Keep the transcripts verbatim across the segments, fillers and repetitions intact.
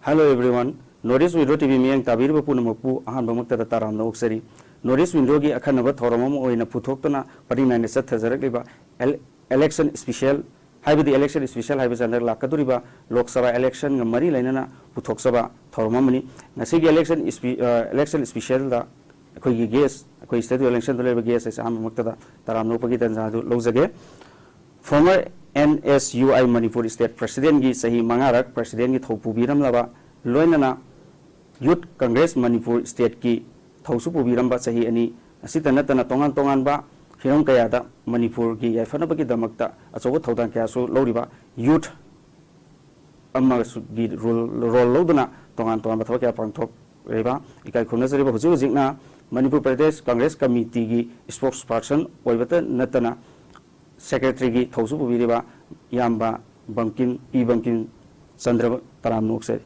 Hello everyone, North East Window T V ꯃꯤꯠꯌꯦꯡ ꯇꯥꯕꯤꯔꯤꯕ ꯄꯨꯝꯅꯃꯛꯄꯨ ꯑꯍꯥꯟꯕꯃꯛꯇꯗ ꯇꯔꯥꯝꯅ ꯑꯣꯛꯆꯔꯤ꯫ North East Window ꯒꯤ ꯑꯈꯟꯅꯕ ꯊꯧꯔꯝ ꯑꯃ ꯑꯣꯏꯅ ꯄꯨꯊꯣꯛꯇꯨꯅ ꯄꯔꯤ ꯅꯥꯏꯅ ꯆꯠꯊꯖꯔꯛꯂꯤꯕ ele-, election special, ꯍꯥꯏꯕꯗꯤ election special ꯍꯥꯏꯕꯁꯤ ꯍꯟꯗꯛ ꯂꯥꯛꯀꯗꯧꯔꯤꯕ ꯂꯣꯛ ꯁꯚꯥ election ꯒ ꯃꯔꯤ ꯂꯩꯅꯅ ꯄꯨꯊꯣꯛꯆꯕ ꯊꯧꯔꯝ ꯑꯃꯅꯤ꯫ ꯉꯁꯤꯒꯤ election spe-, ꯑ, election special ꯗ ꯑꯩꯈꯣꯏꯒꯤ guest, ꯑꯩꯈꯣꯏ state election ꯗ ꯂꯩꯔꯤꯕ guest ꯑꯁꯤ ꯑꯍꯥꯟꯕꯃꯛꯇꯗ ꯇꯔꯥꯝꯅ ꯑꯣꯛꯄꯒꯤ ꯇꯥꯟꯖꯥ ꯑꯗꯨ ꯂꯧꯖꯒꯦ꯫ Former N S U I Manipur state president ꯒꯤ ꯆꯍꯤ ꯃꯉꯥꯔꯛ president ꯒꯤ ꯊꯧ ꯄꯨꯕꯤꯔꯝꯂꯕ, ꯂꯣꯏꯅꯅ Youth Congress ꯃꯅꯤꯄꯨꯔ state ꯀꯤ ꯊꯧꯁꯨ ꯄꯨꯕꯤꯔꯝꯕ ꯆꯍꯤ ꯑꯅꯤ ꯑꯁꯤꯇ ꯅꯠꯇꯅ ꯇꯣꯉꯥꯟ ꯇꯣꯉꯥꯟꯕ ꯍꯤꯔꯝ ꯀꯌꯥꯗ ꯃꯅꯤꯄꯨꯔꯒꯤ ꯌꯥꯏꯐꯅꯕꯒꯤꯗꯃꯛꯇ ꯑꯆꯧꯕ ꯊꯧꯗꯥꯡ ꯀꯌꯥꯁꯨ ꯂꯧꯔꯤꯕ youth ꯑꯃꯒꯤ role, role ꯂꯧꯗꯨꯅ ꯇꯣꯉꯥꯟ ꯇꯣꯉꯥꯟꯕ ꯊꯕꯛ ꯀꯌꯥ ꯄꯥꯡꯊꯣꯛꯂꯤꯕ, ꯏꯀꯥꯏ ꯈꯨꯝꯅꯖꯔꯤꯕ, ꯍꯧꯖꯤꯛ ꯍꯧꯖꯤꯛꯅ ꯃꯅꯤꯄꯨꯔ ꯄ꯭ꯔꯗꯦꯁ ꯀꯪꯒ꯭ꯔꯦꯁ ꯀꯃꯤꯇꯤꯒꯤ spokesperson ꯑꯣꯏꯕꯇ ꯅꯠꯇꯅ secretary ꯒꯤ ꯊꯧꯁꯨ ꯄꯨꯕꯤꯔꯤꯕ ꯏꯌꯥꯝꯕ ꯕꯪꯀꯤꯝ, ꯄꯤ ꯕꯪꯀꯤꯝ ꯆꯟꯗ꯭ꯔꯕ ꯇꯔꯥꯝꯅ ꯑꯣꯛꯆꯔꯤ꯫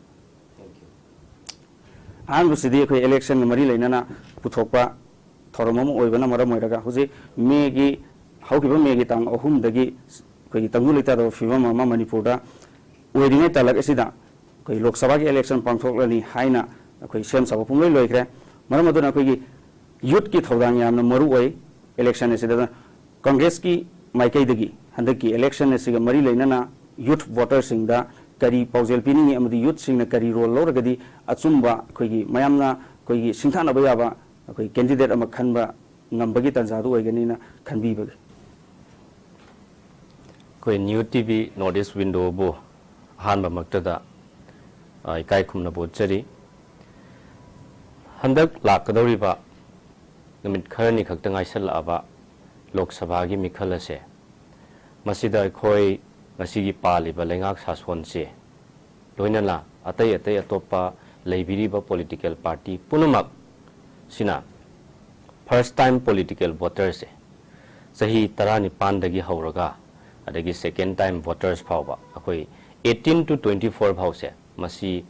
ꯑꯍꯥꯟꯕꯁꯤꯗꯤ ꯑꯩꯈꯣꯏ election ꯒ ꯃꯔꯤ ꯂꯩꯅꯅ ꯄꯨꯊꯣꯛꯄ ꯊꯧꯔꯝ ꯑꯃ ꯑꯣꯏꯕꯅ ꯃꯔꯝ ꯑꯣꯏꯔꯒ ꯍꯧꯖꯤꯛ May ꯒꯤ, ꯍꯧꯈꯤꯕ May ꯒꯤ ꯇꯥꯡ ꯑꯍꯨꯝꯗꯒꯤ ꯑꯩꯈꯣꯏꯒꯤ ꯇꯪꯗꯨ ꯂꯩꯇꯥꯗꯕ ꯐꯤꯕꯝ ꯑꯃ ꯃꯅꯤꯄꯨꯔꯗ ꯑꯣꯏꯔꯤꯉꯩ ꯇꯥꯂꯛ ꯑꯁꯤꯗ ꯑꯩꯈꯣꯏ ꯂꯣꯛ ꯁꯚꯥꯒꯤ election ꯄꯥꯡꯊꯣꯛꯂꯅꯤ ꯍꯥꯏꯅ ꯑꯩꯈꯣꯏ ꯁꯦꯝ ꯁꯥꯕ ꯄꯨꯝꯂꯣꯏ ꯂꯣꯏꯈ꯭ꯔꯦ꯫ ꯃꯔꯝ ꯑꯗꯨꯅ ꯑꯩꯈꯣꯏꯒꯤ youth ꯀꯤ ꯊꯧꯗꯥꯡ ꯌꯥꯝꯅ ꯃꯔꯨ ꯑꯣꯏ election ꯑꯁꯤꯗ꯫ ꯀꯪꯒ꯭ꯔꯦꯁꯀꯤ ꯃꯥꯏꯀꯩꯗꯒꯤ ꯍꯟꯗꯛꯀꯤ election ꯑꯁꯤꯒ ꯃꯔꯤ ꯂꯩꯅꯅ youth voter ꯁꯤꯡꯗ ꯀꯔꯤ ꯄꯥꯎꯖꯦꯜ ꯄꯤꯅꯤꯡꯏ ꯑꯃꯗꯤ youth ꯁꯤꯡꯅ ꯀꯔꯤ role ꯂꯧꯔꯒꯗꯤ ꯑꯆꯨꯝꯕ ꯑꯩꯈꯣꯏꯒꯤ ꯃꯌꯥꯝꯅ ꯑꯩꯈꯣꯏꯒꯤ ꯁꯤꯡꯊꯥꯅꯕ ꯌꯥꯕ ꯑꯩꯈꯣꯏ candidate ꯑꯃ ꯈꯟꯕ ꯉꯝꯕꯒꯤ ꯇꯥꯟꯖꯥꯗꯨ ꯑꯣꯏꯒꯅꯤꯅ ꯈꯟꯕꯤꯕꯒꯦ? ꯑꯩꯈꯣꯏ New T V North East Window ꯕꯨ ꯑꯍꯥꯟꯕꯃꯛꯇꯗ, ꯑ, ꯏꯀꯥꯏ ꯈꯨꯝꯅꯕ ꯎꯠꯆꯔꯤ꯫ ꯍꯟꯗꯛ ꯂꯥꯛꯀꯗꯧꯔꯤꯕ ꯅꯨꯃꯤꯠ ꯈꯔꯅꯤ ꯈꯛꯇ ꯉꯥꯏꯁꯜꯂꯛꯂꯕ ꯂꯣꯛ ꯁꯚꯥꯒꯤ ꯃꯤꯈꯜ ꯑꯁꯦ, ꯃꯁꯤꯗ ꯑꯩꯈꯣꯏ ꯉꯁꯤꯒꯤ ꯄꯥꯜꯂꯤꯕ ꯂꯩꯉꯥꯛ ꯁꯥꯁꯣꯟꯁꯦ, ꯂꯣꯏꯅꯅ ꯑꯇꯩ ꯑꯇꯩ ꯑꯇꯣꯞꯄ ꯂꯩꯕꯤꯔꯤꯕ political party ꯄꯨꯝꯅꯃꯛꯁꯤꯅ first time political voter ꯁꯦ, ꯆꯍꯤ ꯇꯔꯥꯅꯤꯄꯥꯟꯗꯒꯤ ꯍꯧꯔꯒ ꯑꯗꯒꯤ second time voters ꯐꯥꯎꯕ, ꯑꯩꯈꯣꯏ eighteen to twenty four ꯐꯥꯎꯁꯦ, ꯃꯁꯤ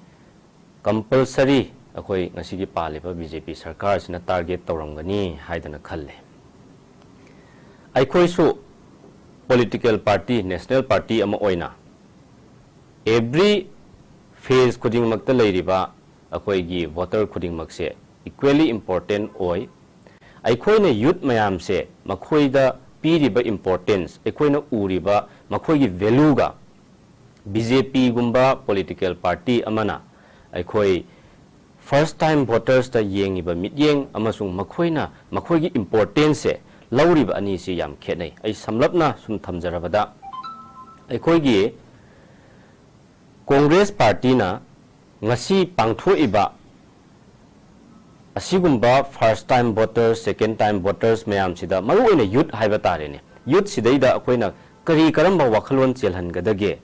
compulsory ꯑꯩꯈꯣꯏ ꯉꯁꯤꯒꯤ ꯄꯥꯜꯂꯤꯕ B J P ꯁꯔꯀꯥꯔꯁꯤꯅ target ꯇꯧꯔꯝꯒꯅꯤ ꯍꯥꯏꯗꯅ ꯈꯜꯂꯦ꯫ ꯑꯩꯈꯣꯏꯁꯨ political party, national party ꯑꯃ ꯑꯣꯏꯅ every phase ꯈꯨꯗꯤꯡꯃꯛꯇ ꯂꯩꯔꯤꯕ ꯑꯩꯈꯣꯏꯒꯤ voter ꯈꯨꯗꯤꯡꯃꯛꯁꯦ equally important ꯑꯣꯏ꯫ ꯑꯩꯈꯣꯏꯅ youth ꯃꯌꯥꯝꯁꯦ ꯃꯈꯣꯏꯗ ꯄꯤꯔꯤꯕ importance, ꯑꯩꯈꯣꯏꯅ ꯎꯔꯤꯕ ꯃꯈꯣꯏꯒꯤ valueꯒ B J Pꯒꯨꯝꯕ political party ꯑꯃꯅ ꯑꯩꯈꯣꯏ first time votersꯇ ꯌꯦꯡꯉꯤꯕ ꯃꯤꯠꯌꯦꯡ ꯑꯃꯁꯨꯡ ꯃꯈꯣꯏꯅ ꯃꯈꯣꯏꯒꯤ importanceꯁꯦ ꯂꯧꯔꯤꯕ ꯑꯅꯤꯁꯤ ꯌꯥꯝ ꯈꯦꯠꯅꯩ꯫ ꯑꯩ ꯁꯝꯂꯞꯅ ꯁꯨꯝ ꯊꯝꯖꯔꯕꯗ, ꯑꯩꯈꯣꯏꯒꯤ Congress partyꯅ ꯉꯁꯤ ꯄꯥꯡꯊꯣꯛꯏꯕ ꯑꯁꯤꯒꯨꯝꯕ first time voters, second time voters ꯃꯌꯥꯝꯁꯤꯗ, ꯃꯔꯨꯑꯣꯏꯅ youth ꯍꯥꯏꯕ ꯇꯥꯔꯦꯅꯦ, youth ꯁꯤꯗꯩꯗ ꯑꯩꯈꯣꯏꯅ ꯀꯔꯤ ꯀꯔꯝꯕ ꯋꯥꯈꯜꯂꯣꯟ ꯆꯦꯜꯍꯟꯒꯗꯒꯦ?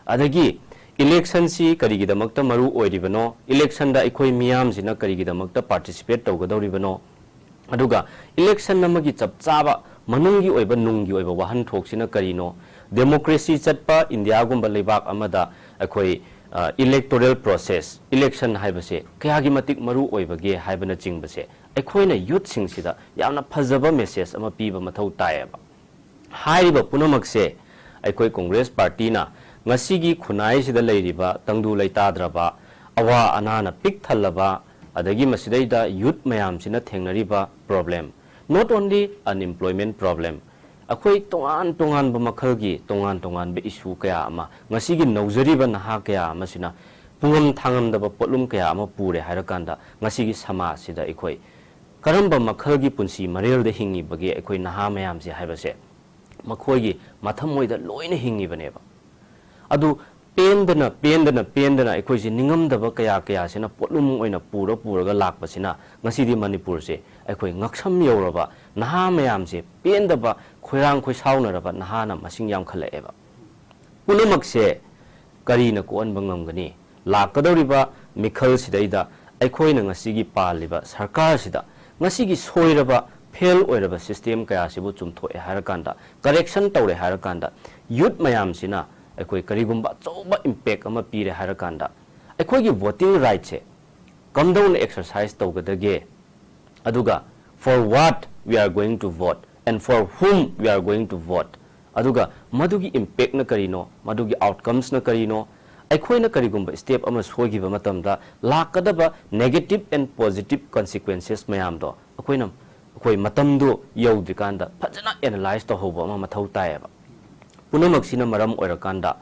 ꯑꯗꯒꯤ electionꯁꯤ ꯀꯔꯤꯒꯤꯗꯃꯛꯇ ꯃꯔꯨ ꯑꯣꯏꯔꯤꯕꯅꯣ? Electionꯗ ꯑꯩꯈꯣꯏ ꯃꯤꯌꯥꯝꯁꯤꯅ ꯀꯔꯤꯒꯤꯗꯃꯛꯇ participate ꯇꯧꯒꯗꯧꯔꯤꯕꯅꯣ? ꯑꯗꯨꯒ election ꯑꯃꯒꯤ ꯆꯞ ꯆꯥꯕ ꯃꯅꯨꯡꯒꯤ ꯑꯣꯏꯕ, ꯅꯨꯡꯒꯤ ꯑꯣꯏꯕ ꯋꯥꯍꯟꯊꯣꯛꯁꯤꯅ ꯀꯔꯤꯅꯣ? Democracy ꯆꯠꯄ Indiaꯒꯨꯝꯕ ꯂꯩꯕꯥꯛ ꯑꯃꯗ ꯑꯩꯈꯣꯏ, ꯑ, electoral process, election ꯍꯥꯏꯕꯁꯦ ꯀꯌꯥꯒꯤ ꯃꯇꯤꯛ ꯃꯔꯨ ꯑꯣꯏꯕꯒꯦ ꯍꯥꯏꯕꯅꯆꯤꯡꯕꯁꯦ ꯑꯩꯈꯣꯏꯅ youthꯁꯤꯡꯁꯤꯗ ꯌꯥꯝꯅ ꯐꯖꯕ message ꯑꯃ ꯄꯤꯕ ꯃꯊꯧ ꯇꯥꯏꯌꯦꯕ꯫ ꯍꯥꯏꯔꯤꯕ ꯄꯨꯝꯅꯃꯛꯁꯦ ꯑꯩꯈꯣꯏ Congress partyꯅ ꯉꯁꯤꯒꯤ ꯈꯨꯟꯅꯥꯏꯁꯤꯗ ꯂꯩꯔꯤꯕ ꯇꯪꯗꯨ ꯂꯩꯇꯥꯗ꯭ꯔꯕ, ꯑꯋꯥ ꯑꯅꯥꯅ ꯄꯤꯛ ꯊꯜꯂꯕ, ꯑꯗꯒꯤ ꯃꯁꯤꯗꯩꯗ youth ꯃꯌꯥꯝꯁꯤꯅ ꯊꯦꯡꯅꯔꯤꯕ problem, not only unemployment problem, ꯑꯩꯈꯣꯏ ꯇꯣꯉꯥꯟ ꯇꯣꯉꯥꯟꯕ ꯃꯈꯜꯒꯤ ꯇꯣꯉꯥꯟ ꯇꯣꯉꯥꯟꯕ issue ꯀꯌꯥ ꯑꯃ ꯉꯁꯤꯒꯤ ꯅꯧꯖꯔꯤꯕ ꯅꯍꯥ ꯀꯌꯥ ꯑꯃꯁꯤꯅ ꯄꯨꯡꯉꯝ ꯊꯥꯉꯝꯗꯕ ꯄꯣꯠꯂꯨꯝ ꯀꯌꯥ ꯑꯃ ꯄꯨꯔꯦ ꯍꯥꯏꯔꯀꯥꯟꯗ, ꯉꯁꯤꯒꯤ ꯁꯃꯥꯖꯁꯤꯗ ꯑꯩꯈꯣꯏ ꯀꯔꯝꯕ ꯃꯈꯜꯒꯤ ꯄꯨꯟꯁꯤ ꯃꯔꯦꯜꯗ ꯍꯤꯡꯉꯤꯕꯒꯦ ꯑꯩꯈꯣꯏ ꯅꯍꯥ ꯃꯌꯥꯝꯁꯦ ꯍꯥꯏꯕꯁꯦ ꯃꯈꯣꯏꯒꯤ ꯃꯊꯃꯣꯏꯗ ꯂꯣꯏꯅ ꯍꯤꯡꯉꯤꯕꯅꯦꯕ꯫ ꯑꯗꯨ ꯄꯦꯟꯗꯅ, ꯄꯦꯟꯗꯅ, ꯄꯦꯟꯗꯅ ꯑꯩꯈꯣꯏꯁꯦ ꯅꯤꯡꯉꯝꯗꯕ ꯀꯌꯥ ꯀꯌꯥꯁꯤꯅ ꯄꯣꯠꯂꯨꯝ ꯑꯣꯏꯅ ꯄꯨꯔ ꯄꯨꯔꯒ ꯂꯥꯛꯄꯁꯤꯅ ꯉꯁꯤꯗꯤ ꯃꯅꯤꯄꯨꯔꯁꯦ ꯑꯩꯈꯣꯏ ꯉꯛꯁꯝ ꯌꯧꯔꯕ ꯅꯍꯥ ꯃꯌꯥꯝꯁꯦ, ꯄꯦꯟꯗꯕ, ꯈꯣꯏꯔꯥꯡ ꯈꯣꯏꯁꯥꯎꯅꯔꯕ ꯅꯍꯥꯅ ꯃꯁꯤꯡ ꯌꯥꯝꯈꯠꯂꯛꯑꯦꯕ꯫ ꯄꯨꯝꯅꯃꯛꯁꯦ ꯀꯔꯤꯅ ꯀꯣꯛꯍꯟꯕ ꯉꯝꯒꯅꯤ? ꯂꯥꯛꯀꯗꯧꯔꯤꯕ ꯃꯤꯈꯜꯁꯤꯗꯩꯗ ꯑꯩꯈꯣꯏꯅ ꯉꯁꯤꯒꯤ ꯄꯥꯜꯂꯤꯕ ꯁꯔꯀꯥꯔꯁꯤꯗ ꯉꯁꯤꯒꯤ ꯁꯣꯏꯔꯕ, fail ꯑꯣꯏꯔꯕ system ꯀꯌꯥꯁꯤꯕꯨ ꯆꯨꯝꯊꯣꯛꯑꯦ ꯍꯥꯏꯔꯀꯥꯟꯗ, correction ꯇꯧꯔꯦ ꯍꯥꯏꯔꯀꯥꯟꯗ, youth ꯃꯌꯥꯝꯁꯤꯅ ꯑꯩꯈꯣꯏ ꯀꯔꯤꯒꯨꯝꯕ ꯑꯆꯧꯕ impact ꯑꯃ ꯄꯤꯔꯦ ꯍꯥꯏꯔꯀꯥꯟꯗ, ꯑꯩꯈꯣꯏꯒꯤ voting rightꯁꯦ ꯀꯝꯗꯧꯅ exercise ꯇꯧꯒꯗꯒꯦ? ꯑꯗꯨꯒ for what we are going to vote and for whom we are going to vote, ꯑꯗꯨꯒ ꯃꯗꯨꯒꯤ impactꯅ ꯀꯔꯤꯅꯣ, ꯃꯗꯨꯒꯤ outcomesꯅ ꯀꯔꯤꯅꯣ, ꯑꯩꯈꯣꯏꯅ ꯀꯔꯤꯒꯨꯝꯕ step ꯑꯃ ꯁꯣꯏꯈꯤꯕ ꯃꯇꯝꯗ ꯂꯥꯛꯀꯗꯕ negative and positive consequences ꯃꯌꯥꯝꯗꯣ ꯑꯩꯈꯣꯏꯅ, ꯑꯩꯈꯣꯏ ꯃꯇꯝꯗꯨ ꯌꯧꯗ꯭ꯔꯤꯀꯥꯟꯗ ꯐꯖꯅ analyze ꯇꯧꯍꯧꯕ ꯑꯃ ꯃꯊꯧ ꯇꯥꯏꯌꯦꯕ꯫ ꯄꯨꯝꯅꯃꯛꯁꯤꯅ ꯃꯔꯝ ꯑꯣꯏꯔꯀꯥꯟꯗ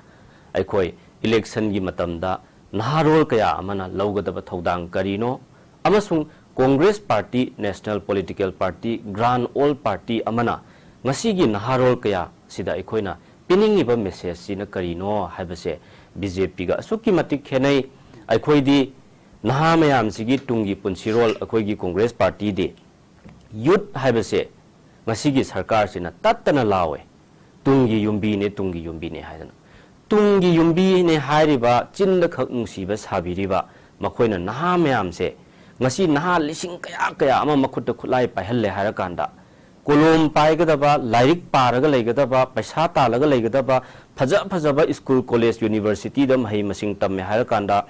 ꯑꯩꯈꯣꯏ election ꯒꯤ ꯃꯇꯝꯗ ꯅꯍꯥꯔꯣꯜ ꯀꯌꯥ ꯑꯃꯅ ꯂꯧꯒꯗꯕ ꯊꯧꯗꯥꯡ ꯀꯔꯤꯅꯣ ꯑꯃꯁꯨꯡ Congress party, national political party, grand old party ꯑꯃꯅ ꯉꯁꯤꯒꯤ ꯅꯍꯥꯔꯣꯜ ꯀꯌꯥ ꯁꯤꯗ ꯑꯩꯈꯣꯏꯅ ꯄꯤꯅꯤꯡꯉꯤꯕ message ꯁꯤꯅ ꯀꯔꯤꯅꯣ ꯍꯥꯏꯕꯁꯦ B J P ꯒ ꯑꯁꯨꯛꯀꯤ ꯃꯇꯤꯛ ꯈꯦꯠꯅꯩ꯫ ꯑꯩꯈꯣꯏꯗꯤ ꯅꯍꯥ ꯃꯌꯥꯝꯁꯤꯒꯤ ꯇꯨꯡꯒꯤ ꯄꯨꯟꯁꯤꯔꯣꯜ ꯑꯩꯈꯣꯏꯒꯤ Congress party ꯗꯤ youth ꯍꯥꯏꯕꯁꯦ ꯉꯁꯤꯒꯤ ꯁꯔꯀꯥꯔꯁꯤꯅ ꯇꯠꯇꯅ ꯂꯥꯎꯋꯦ, "ꯇꯨꯡꯒꯤ ꯌꯨꯝꯕꯤꯅꯦ, ꯇꯨꯡꯒꯤ ꯌꯨꯝꯕꯤꯅꯦ" ꯍꯥꯏꯗꯅ꯫ ꯇꯨꯡꯒꯤ ꯌꯨꯝꯕꯤꯅꯦ ꯍꯥꯏꯔꯤꯕ, ꯆꯤꯟꯗ ꯈꯛ ꯅꯨꯡꯁꯤꯕ ꯁꯥꯕꯤꯔꯤꯕ ꯃꯈꯣꯏꯅ ꯅꯍꯥ ꯃꯌꯥꯝꯁꯦ, ꯉꯁꯤ ꯅꯍꯥ ꯂꯤꯁꯤꯡ ꯀꯌꯥ ꯀꯌꯥ ꯑꯃ ꯃꯈꯨꯠꯇ ꯈꯨꯠꯂꯥꯏ ꯄꯥꯏꯍꯜꯂꯦ ꯍꯥꯏꯔꯀꯥꯟꯗ, ꯀꯣꯂꯣꯝ ꯄꯥꯏꯒꯗꯕ, ꯂꯥꯏꯔꯤꯛ ꯄꯥꯔꯒ ꯂꯩꯒꯗꯕ, ꯄꯩꯁꯥ ꯇꯥꯜꯂꯒ ꯂꯩꯒꯗꯕ, ꯐꯖ ꯐꯖꯕ school, college, university ꯗ ꯃꯍꯩ ꯃꯁꯤꯡ ꯇꯝꯃꯦ ꯍꯥꯏꯔꯀꯥꯟꯗ,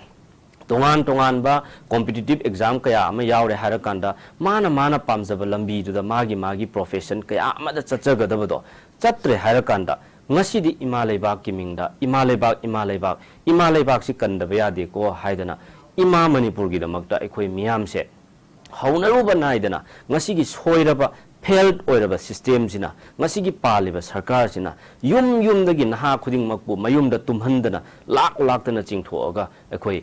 ꯇꯣꯉꯥꯟ ꯇꯣꯉꯥꯟꯕ competitive exam ꯀꯌꯥ ꯑꯃ ꯌꯥꯎꯔꯦ ꯍꯥꯏꯔꯀꯥꯟꯗ, ꯃꯥꯅ ꯃꯥꯅ ꯄꯥꯝꯖꯕ ꯂꯝꯕꯤꯗꯨꯗ ꯃꯥꯒꯤ ꯃꯥꯒꯤ profession ꯀꯌꯥ ꯑꯃꯗ ꯆꯠꯆꯒꯗꯕꯗꯣ ꯆꯠꯇ꯭ꯔꯦ ꯍꯥꯏꯔꯀꯥꯟꯗ, ꯉꯁꯤꯗꯤ ꯏꯃꯥ ꯂꯩꯕꯥꯛꯀꯤ ꯃꯤꯡꯗ, "ꯏꯃꯥ ꯂꯩꯕꯥꯛ, ꯏꯃꯥ ꯂꯩꯕꯥꯛ, ꯏꯃꯥ ꯂꯩꯕꯥꯛꯁꯤ ꯀꯟꯗꯕ ꯌꯥꯗꯦꯀꯣ" ꯍꯥꯏꯗꯅ, ꯏꯃꯥ ꯃꯅꯤꯄꯨꯔꯒꯤꯗꯃꯛꯇ ꯑꯩꯈꯣꯏ ꯃꯤꯌꯥꯝꯁꯦ ꯍꯧꯅꯔꯨꯕ ꯅꯥꯏꯗꯅ ꯉꯁꯤꯒꯤ ꯁꯣꯏꯔꯕ, failed ꯑꯣꯏꯔꯕ system ꯁꯤꯅ, ꯉꯁꯤꯒꯤ ꯄꯥꯜꯂꯤꯕ ꯁꯔꯀꯥꯔꯁꯤꯅ ꯌꯨꯝ ꯌꯨꯝꯗꯒꯤ ꯅꯍꯥ ꯈꯨꯗꯤꯡꯃꯛꯄꯨ ꯃꯌꯨꯝꯗ ꯇꯨꯝꯍꯟꯗꯅ, ꯂꯥꯛ ꯂꯥꯛꯇꯅ ꯆꯤꯡꯊꯣꯛꯑꯒ ꯑꯩꯈꯣꯏ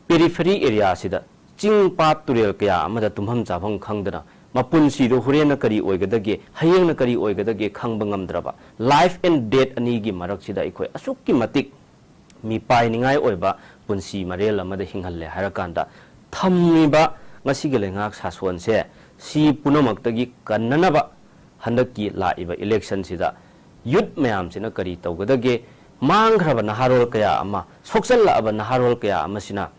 periphery area ꯁꯤꯗ ꯆꯤꯡ ꯄꯥꯠ ꯇꯨꯔꯦꯜ ꯀꯌꯥ ꯑꯃꯗ ꯇꯨꯝꯐꯝ ꯆꯥꯐꯝ ꯈꯪꯗꯅ, ꯃꯄꯨꯟꯁꯤꯗꯣ ꯍꯣꯔꯦꯟꯅ ꯀꯔꯤ ꯑꯣꯏꯒꯗꯒꯦ, ꯍꯌꯦꯡꯅ ꯀꯔꯤ ꯑꯣꯏꯒꯗꯒꯦ ꯈꯪꯕ ꯉꯝꯗ꯭ꯔꯕ, life and death ꯑꯅꯤꯒꯤ ꯃꯔꯛꯁꯤꯗ ꯑꯩꯈꯣꯏ ꯑꯁꯨꯛꯀꯤ ꯃꯇꯤꯛ ꯃꯤꯄꯥꯏꯅꯤꯡꯉꯥꯏ ꯑꯣꯏꯕ ꯄꯨꯟꯁꯤ ꯃꯔꯦꯜ ꯑꯃꯗ ꯍꯤꯡꯍꯜꯂꯦ ꯍꯥꯏꯔꯀꯥꯟꯗ, ꯊꯝꯃꯤꯕ ꯉꯁꯤꯒꯤ ꯂꯩꯉꯥꯛ ꯁꯥꯁꯣꯟꯁꯦ, ꯁꯤ ꯄꯨꯝꯅꯃꯛꯇꯒꯤ ꯀꯟꯅꯅꯕ ꯍꯟꯗꯛꯀꯤ ꯂꯥꯛꯏꯕ election ꯁꯤꯗ youth ꯃꯌꯥꯝꯁꯤꯅ ꯀꯔꯤ ꯇꯧꯒꯗꯒꯦ? ꯃꯥꯡꯈ꯭ꯔꯕ ꯅꯍꯥꯔꯣꯜ ꯀꯌꯥ ꯑꯃ, ꯁꯣꯛꯆꯜꯂꯛꯑꯕ ꯅꯍꯥꯔꯣꯜ ꯀꯌꯥ ꯑꯃꯁꯤꯅ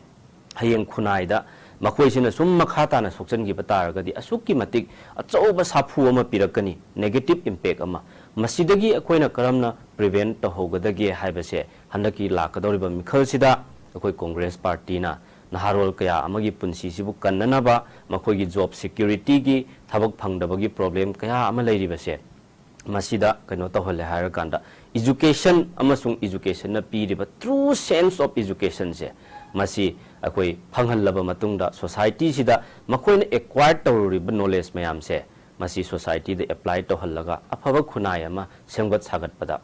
ꯍꯌꯦꯡ ꯈꯨꯟꯅꯥꯏꯗ ꯃꯈꯣꯏꯁꯤꯅ ꯁꯨꯝ ꯃꯈꯥ ꯇꯥꯅ ꯁꯣꯛꯆꯟꯈꯤꯕ ꯇꯥꯔꯒꯗꯤ, ꯑꯁꯨꯛꯀꯤ ꯃꯇꯤꯛ ꯑꯆꯧꯕ ꯁꯥꯐꯨ ꯑꯃ ꯄꯤꯔꯛꯀꯅꯤ, negative impact ꯑꯃ꯫ ꯃꯁꯤꯗꯒꯤ ꯑꯩꯈꯣꯏꯅ ꯀꯔꯝꯅ prevent ꯇꯧꯍꯧꯒꯗꯒꯦ ꯍꯥꯏꯕꯁꯦ, ꯍꯟꯗꯛꯀꯤ ꯂꯥꯛꯀꯗꯧꯔꯤꯕ ꯃꯤꯈꯜꯁꯤꯗ ꯑꯩꯈꯣꯏ Congress party ꯅ ꯅꯍꯥꯔꯣꯜ ꯀꯌꯥ ꯑꯃꯒꯤ ꯄꯨꯟꯁꯤꯁꯤꯕꯨ ꯀꯟꯅꯅꯕ, ꯃꯈꯣꯏꯒꯤ job security ꯒꯤ, ꯊꯕꯛ ꯐꯪꯗꯕꯒꯤ problem ꯀꯌꯥ ꯑꯃ ꯂꯩꯔꯤꯕꯁꯦ, ꯃꯁꯤꯗ ꯀꯩꯅꯣ ꯇꯧꯍꯜꯂꯦ ꯍꯥꯏꯔꯀꯥꯟꯗ, education ꯑꯃꯁꯨꯡ educationꯅ ꯄꯤꯔꯤꯕ true sense of educationꯁꯦ, ꯃꯁꯤ ꯑꯩꯈꯣꯏ ꯐꯪꯍꯜꯂꯕ ꯃꯇꯨꯡꯗ, societyꯁꯤꯗ ꯃꯈꯣꯏꯅ acquire ꯇꯧꯔꯨꯔꯤꯕ knowledge ꯃꯌꯥꯝꯁꯦ, ꯃꯁꯤ societyꯗ apply ꯇꯧꯍꯜꯂꯒ ꯑꯐꯕ ꯈꯨꯟꯅꯥꯏ ꯑꯃ ꯁꯦꯝꯒꯠ ꯁꯥꯒꯠꯄꯗ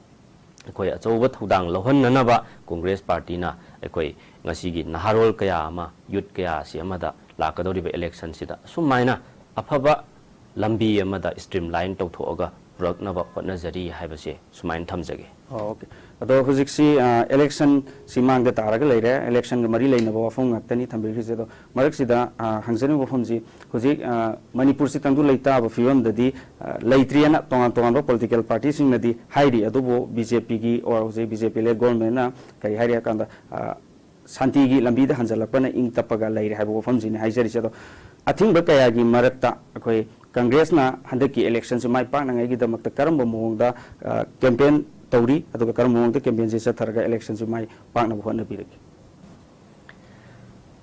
ꯑꯩꯈꯣꯏ ꯑꯆꯧꯕ ꯊꯧꯗꯥꯡ ꯂꯧꯍꯟꯅꯅꯕ Congress partyꯅ ꯑꯩꯈꯣꯏ ꯉꯁꯤꯒꯤ ꯅꯍꯥꯔꯣꯜ ꯀꯌꯥ ꯑꯃ, youth ꯀꯌꯥ ꯑꯁꯤ ꯑꯃꯗ ꯂꯥꯛꯀꯗꯧꯔꯤꯕ electionꯁꯤꯗ ꯑꯁꯨꯃꯥꯏꯅ ꯑꯐꯕ ꯂꯝꯕꯤ ꯑꯃꯗ streamline ꯇꯧꯊꯣꯛꯑꯒ ꯄꯨꯔꯛꯅꯕ ꯍꯣꯠꯅꯖꯔꯤ ꯍꯥꯏꯕꯁꯦ ꯁꯨꯃꯥꯏꯅ ꯊꯝꯖꯒꯦ꯫ ꯑꯣ, okay꯫ ꯑꯗꯣ ꯍꯧꯖꯤꯛꯁꯤ, ꯑ, election ꯁꯤ ꯃꯥꯡꯗ ꯇꯥꯔꯒ ꯂꯩꯔꯦ꯫ Election ꯒ ꯃꯔꯤ ꯂꯩꯅꯕ ꯋꯥꯐꯝ ꯉꯥꯛꯇꯅꯤ ꯊꯝꯕꯤꯔꯤꯁꯦ꯫ ꯑꯗꯣ ꯃꯔꯛꯁꯤꯗ, ꯑ, ꯍꯪꯖꯅꯤꯡꯕ ꯋꯥꯐꯝꯁꯤ, ꯍꯧꯖꯤꯛ, ꯑ, ꯃꯅꯤꯄꯨꯔꯁꯤ ꯇꯪꯗꯨ ꯂꯩꯇꯥꯕ ꯐꯤꯕꯝꯗꯗꯤ, ꯑ, ꯂꯩꯇ꯭ꯔꯤꯑꯅ ꯇꯣꯉꯥꯟ ꯇꯣꯉꯥꯟꯕ political party ꯁꯤꯡꯅꯗꯤ ꯍꯥꯏꯔꯤ꯫ ꯑꯗꯨꯕꯨ BJPꯒꯤ, or ꯍꯧꯖꯤꯛ BJP led governmentꯅ ꯀꯔꯤ ꯍꯥꯏꯔꯤ ꯍꯥꯏ ꯀꯥꯟꯗ, ꯑ, ꯁꯥꯟꯇꯤꯒꯤ ꯂꯝꯕꯤꯗ ꯍꯟꯖꯜꯂꯛꯄꯅ ꯏꯪ ꯇꯞꯄꯒ ꯂꯩꯔꯦ ꯍꯥꯏꯕ ꯋꯥꯐꯝꯁꯤꯅꯤ ꯍꯥꯏꯖꯔꯤꯁꯦ꯫ ꯑꯗꯣ ꯑꯊꯤꯡꯕ ꯀꯌꯥꯒꯤ ꯃꯔꯛꯇ ꯑꯩꯈꯣꯏ Congressꯅ ꯍꯟꯗꯛꯀꯤ electionꯁꯤ ꯃꯥꯏ ꯄꯥꯛꯅꯉꯥꯏꯒꯤꯗꯃꯛꯇ ꯀꯔꯝꯕ ꯃꯑꯣꯡꯗ, ꯑ, campaign ꯇꯧꯔꯤ, ꯑꯗꯨꯒ ꯀꯔꯝꯕ ꯃꯑꯣꯡꯗ campaignꯁꯤ ꯆꯠꯊꯔꯒ electionꯁꯤ ꯃꯥꯏ ꯄꯥꯛꯅꯕ ꯍꯣꯠꯅꯕꯤꯔꯒꯦ?